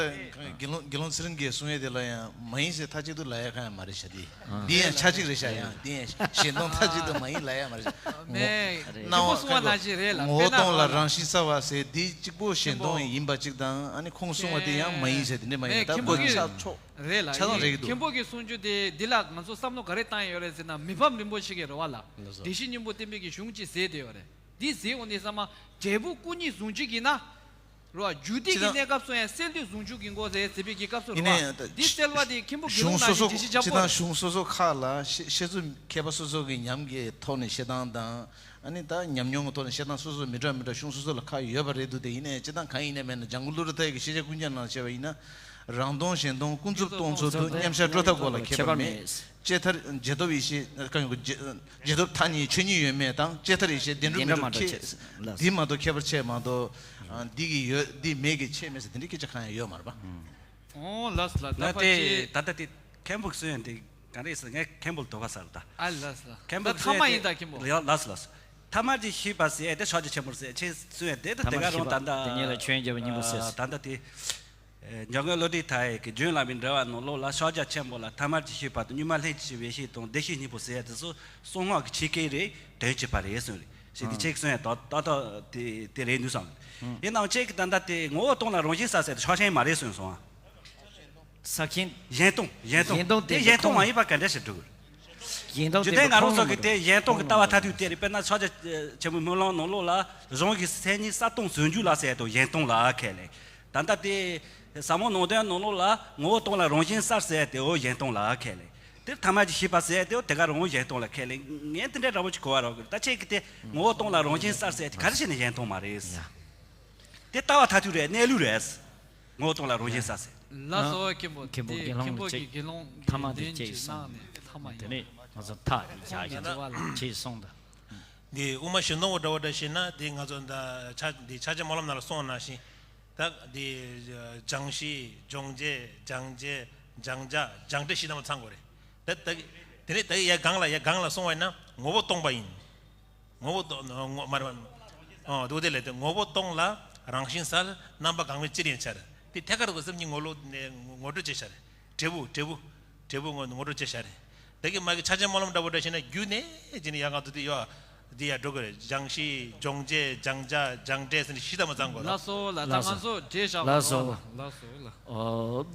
དགེ་སློང་དགེ་སློང་ཚེ་རིང་གིས་གསུང་ཡས་དེ་ལ་ཡང་མ་ཡིན་ཟེར་མཐའ་གཅིག་ཏུ་ལབ་ཡ་གང་ཡང་མ་རེད་ཤག་དེ་འདི་ཡང་ཆ་གཅིག་རེད་ཤག་ཡང་འདི་ཡང་གཞན་སྟོང་མཐའ་གཅིག་ཏུ་མ་ཡིན་ལབ་ཡ་མ་རེད་ཤག་མེད། ངོ་མཁན་པོ་གསུང་བ་ནང་བཞིན་རེད་ལ། ངོ་བོ་སྟོང་ལ་རང་བཞིན་གསལ་བ་ཟེར་འདི་གཅིག་པོ་གཞན་སྟོང་ཡིན་པ་གཅིག་དང་ཨ་ནི་ཁུངས་གསུང་བ་དེ་ཡང་མ་ཡིན་ཟེར་དེ་འདྲ་མ་ཡིན་ད་མཁན་པོ་གི་ཆ་ཕྱོགས། རེད་ལ། ཆ་ཚང་རེད་འདུག་མཁན་པོ་གི་གསུང་རྒྱུ་དེ་འདི་ལ་ང་ཚོ་བསམ་བློ་ག་རེ་བཏང་ཡོད་རེད་ཟེར་ན། མི་ཕམ་རིན་པོ་ཆེ་གི་རེད་བ་ལ། ལགས་སོ། བདེ་གཤེགས་སྙིང་པོ་བསྟན་པའི་གི་གཞུང་ཅིག་ཟེར་དེ་ཡོད་རེད། འདི་ཟེར་འོང་དུས་ཙམ་པ་འབྲས་བུ་སྐུ་གཉིས་ཟུང་འཇུག་ཡིན་ན། རེད་བ། རྒྱུ་དེ་གི་གནས་སྐབས་སུ་ཡང་གསལ་འདོད་ཟུང་འཇུག་ཡིན་དགོས་ཟེར་ཟེར་བའི་གི་སྐབས་སུ་རེད་བ། འདི་གསལ་བ་དེ་མཁན་པོ་དགེ་སློང་ནང་བཞིན་འགྲེལ་བཤད་རྒྱབ་དགོས་རེད། གཞུང་སོ་སོ་ཁག་ལ་བཤད་བཤད་ཚུལ་མཁས་པ་སོ་སོ་གི་ཉམས་ཀྱི་ཐོག་ནས་བཤད་སྟངས་དང་། ཨ་ནི་ད་ཉམས་མྱོང་གི་ཐོག་ནས་བཤད་སྟངས་སོ་སོ་མི་འདྲ་མི་འདྲ་གཞུང་སོ་སོ་ལ་ཁག་ཡོད་པ་རེད་འདུག་དེ་ཡིན་ནའི་སྤྱིར་བཏང་གང་ཡིན་ནའི་མེད་ན་འཇམ་མགོན་ཀླུ་སྒྲུབ་མཐའ་ཡས་ཀྱི་ཤེས་བྱ་ཀུན་ཁྱབ་ནང་བཤད་པ་ཡིན་ན། རང་སྟོང་གཞན་སྟོང་ཀུན་རྫོབ་སྟོང་ཚུལ་དུ་མཉམ་གཞག་སྤྲོས་བཏབ་དགོས་ལ་ཁྱད་པར་མེད། བཅས་མཐར་རྗེས་ཐོབ་ཡེ་ཤེས་གང་ཡོང་གི་རྗེས་རྗེས་ཐོབ་མཐའ་གཉིས་ཆོས་ཉིད་ཡོད་མེད་དང་བཅས་མཐར་ཡེ་ཤེས་བདེན་གྲུབ་མི་འདྲ་མ་འགྲུབ་འདི་མ་གཏོགས་ཁྱད་པར་ཆེ་མ་གཏོགས། འདི་གི་ཡོད་འདི་མེད་ཀྱི་ཆེ་མེད་ཟེར་དེ་འདྲའི་སྐད་ཆ་གང་ཡང་ཡོད་མ་རེད་པ། ཨོ་ལགས་ལགས། ད་ང་ཕལ་དེ་ཆེར་ད་ལྟ་དེ་མཁན་པོ་གསུང་ཡོད་འདི་ག་རེ་ཟེར་ངས་མཁན་པོ་ལ་དོགས་པ་ཟ་ལ་ད། ཨ་ལགས་ལགས། མཁན་པོ་ད་ཐ་མ་ཡིན་ད་མཁན་པོ། ལགས་ལགས་ལགས། ཐ་མ་གྱི་ཤེས་པ་ཟེར་ཡས་དེ་ཕྱག་རྒྱ་ཆེན་པོར་ཟེར་ཡས་ཆེ་གསུང་ཡོད་དེ་ད་ཐ་དེ་མ་ག་རང་ཤེས་པ་ད་ལྟ་དེ་ཉིད་ལ་ཆོས་དབྱིངས་རྒྱལ་པོ་སྙིང་པོ་ཟེར། ད་ལྟ་དེ། འཇམ་མགོན་བློ་གྲོས་མཐའ་ཡས་ཀྱི་རྒྱུན་བླ་མའི་འགྲེལ་པ་ནང་ལོགས་ལ་ཕྱག་རྒྱ་ཆེན་པོ་ལ་ཐ་མལ་གྱི་ཤེས་པ་དང་གཉུག་མ་ལྷན་ཅིག་བྱེད་པའི་ཡེ་ཤེས་དང་བདེ་གཤེགས་སྙིང་པོ་ཟེར་ཡ་དེ་ཚོ་གསང་སྔགས་ཀྱི་ཆོས་སྐད་རེད་དོན་གཅིག་པ་རེད་གསུངས་རེད། ཞེས་འདི་ཆེ་གསུང་ཡ་ཏག་ཏག་ཏག་དེ་དེ་རེད་འདུག་བསམ། ཡིན་ནའང་ཁྱེད་ཀྱིས་ད་ལྟ་དེ་ངོ་བོ་སྟོང་ལ་རང་བཞིན་གསལ་ཟེར་དེ་ཕྱག་ཆེན་མ་རེད་གསུངས་སོང་ཨ། ས་ཁྱེན། གཞན་སྟོང་གཞན་སྟོང་གཞན་སྟོང་དེ་དེ་གཞན་སྟོང་མ་ཡིན་པ་ག་འདྲ་ཞིག་འགྲུབ་གཞན་སྟོང་རྒྱུ་དེ་མདོ་ཁོང་ལ་མི་འགྲོ། དེ་གཞན་སྟོང་གི་ལྟ་བ་ཐ་དད་དེ་རེད། དཔེར་ན་ཕྱག་རྒྱ་ཆེན་པོའི་སྨོན་ལམ་ནང་ལོགས་ལ་རང་གི་སེམས་ཉིད་གསལ་སྟོང་ཟུང་འཇུག་ལ་ཟེར་དང་གཞན་སྟོང་ལ་ཁས་ལེན། ད་ལྟ་དེ་ཟབ་མོ་ནང་དོན་ནང་ལོགས་ལ་ངོ་བོ་སྟོང་ལ་རང་བཞིན་གསལ་ཟེར་དེའོ་གཞན་སྟོང་ལ་ཁས་ལེན། དེ་ཐ་མལ་གྱི་ཤེས་པ་ཟེར་དེའོ་དེ་ག་རང་གཞན་སྟོང་ལ་ཁས་ལེན། ངས་དེ་འདྲའི་འདྲ་པོ་ཅིག་གོ་བ་རག་གི་རེད། ད་ཁྱེད་ཀྱིས་དེ་ངོ་བོ་སྟོང་ལ་རང་བཞིན་གསལ་ཟེར་དེ་ག་རེ་བྱས་ནས་གཞན་སྟོང་མ་རེད། དེ་ལྟ་བ་ཐ་དད་རེད། གནས་ལུགས་རེད། ངོ་བོ་སྟོང་ལ་རང་བཞིན་གསལ་ཟེར། ལགས་སོ་མཁན་པོ། མཁན་པོ་དེ་དགེ་སློང་མཁན་པོ་གཅིག་གི་དགེ་སློང་ཐ་མ་དེ་གདན་གཅིག་གཅིག་གསུངས་གནང་ནས་ཐ་མ་དེ་ཡིན་ནས་ང་ཚོ་ཐག་ཅིག་བཞག་ཡིན། ལགས་སོ་ལགས། ཅེས་གསུངས་དང་། འདི་དབུ་མ་གཞན་སྟོང་པོ་འདྲ་བོ་འདྲ་ཞིག་ན་འདི་ང་ཚོ་ད་ཕྱག་འདི་ཕྱག་རྒྱ་སྨོན་ལམ་ནང་ལ་གསུངས་ནང་བཞིན། ད་འདི་སྦྱང་གཞི་སྦྱོང་བྱེད་སྦྱང་བྱེད་སྦྱང་བྱ་སྦྱང་འབྲས་བཞི་དང་ཚང་དགོས་རེད། ད་ད་དེ་ནས་ད་ཡ་གང་ལ་ཡ་གང་ལ་གསུངས་པ་ཡིན་ན་ངོ་བོ་སྟོང་པ་ཡིན། ངོ་བོ་སྟོང་ངོ་མ་རེད་པ། ཨོ་དེ་ལས་དེ་ངོ་བོ་སྟོང་ལ་རང་བཞིན་གསལ། རྣམ་པ་གང་བས་ཅིར་ཡང་འཆར། དེ་ཐད་ཀར་དུ་སེམས་ཉིད་ངོ་ལོག་ནས་ངོ་སྤྲོད་བྱས་ཤར། འབྲས་བུ་འབྲས་བུ་འབྲས་བུ་ངོ་ངོ་སྤྲོད་བྱས་ཤར། དེ་གི་མ་གི་ཕྱག་ཆེན་སྨོན་ལམ་འདྲ་བོ་འདྲ་ཞིག་ན་རྒྱུ་ནས་ཇི་ནས་ཡ་གང་དུ་དེ་ཡོད། དེ་ཡ་འགྲོ་གི་རེད། སྦྱང་གཞི་སྦྱོང་བྱེད་སྦྱང་བྱ་སྦྱང་འབྲས་ཟེར་ནས་བཞི་ལྟ་མ་ཚང་དགོས་ལ། ལགས་སོ་ལགས། ད་ང་ཚོ་བགྲེས་བཞག་ལགས་སོ་ལགས་སོ་ལགས། ཨོ།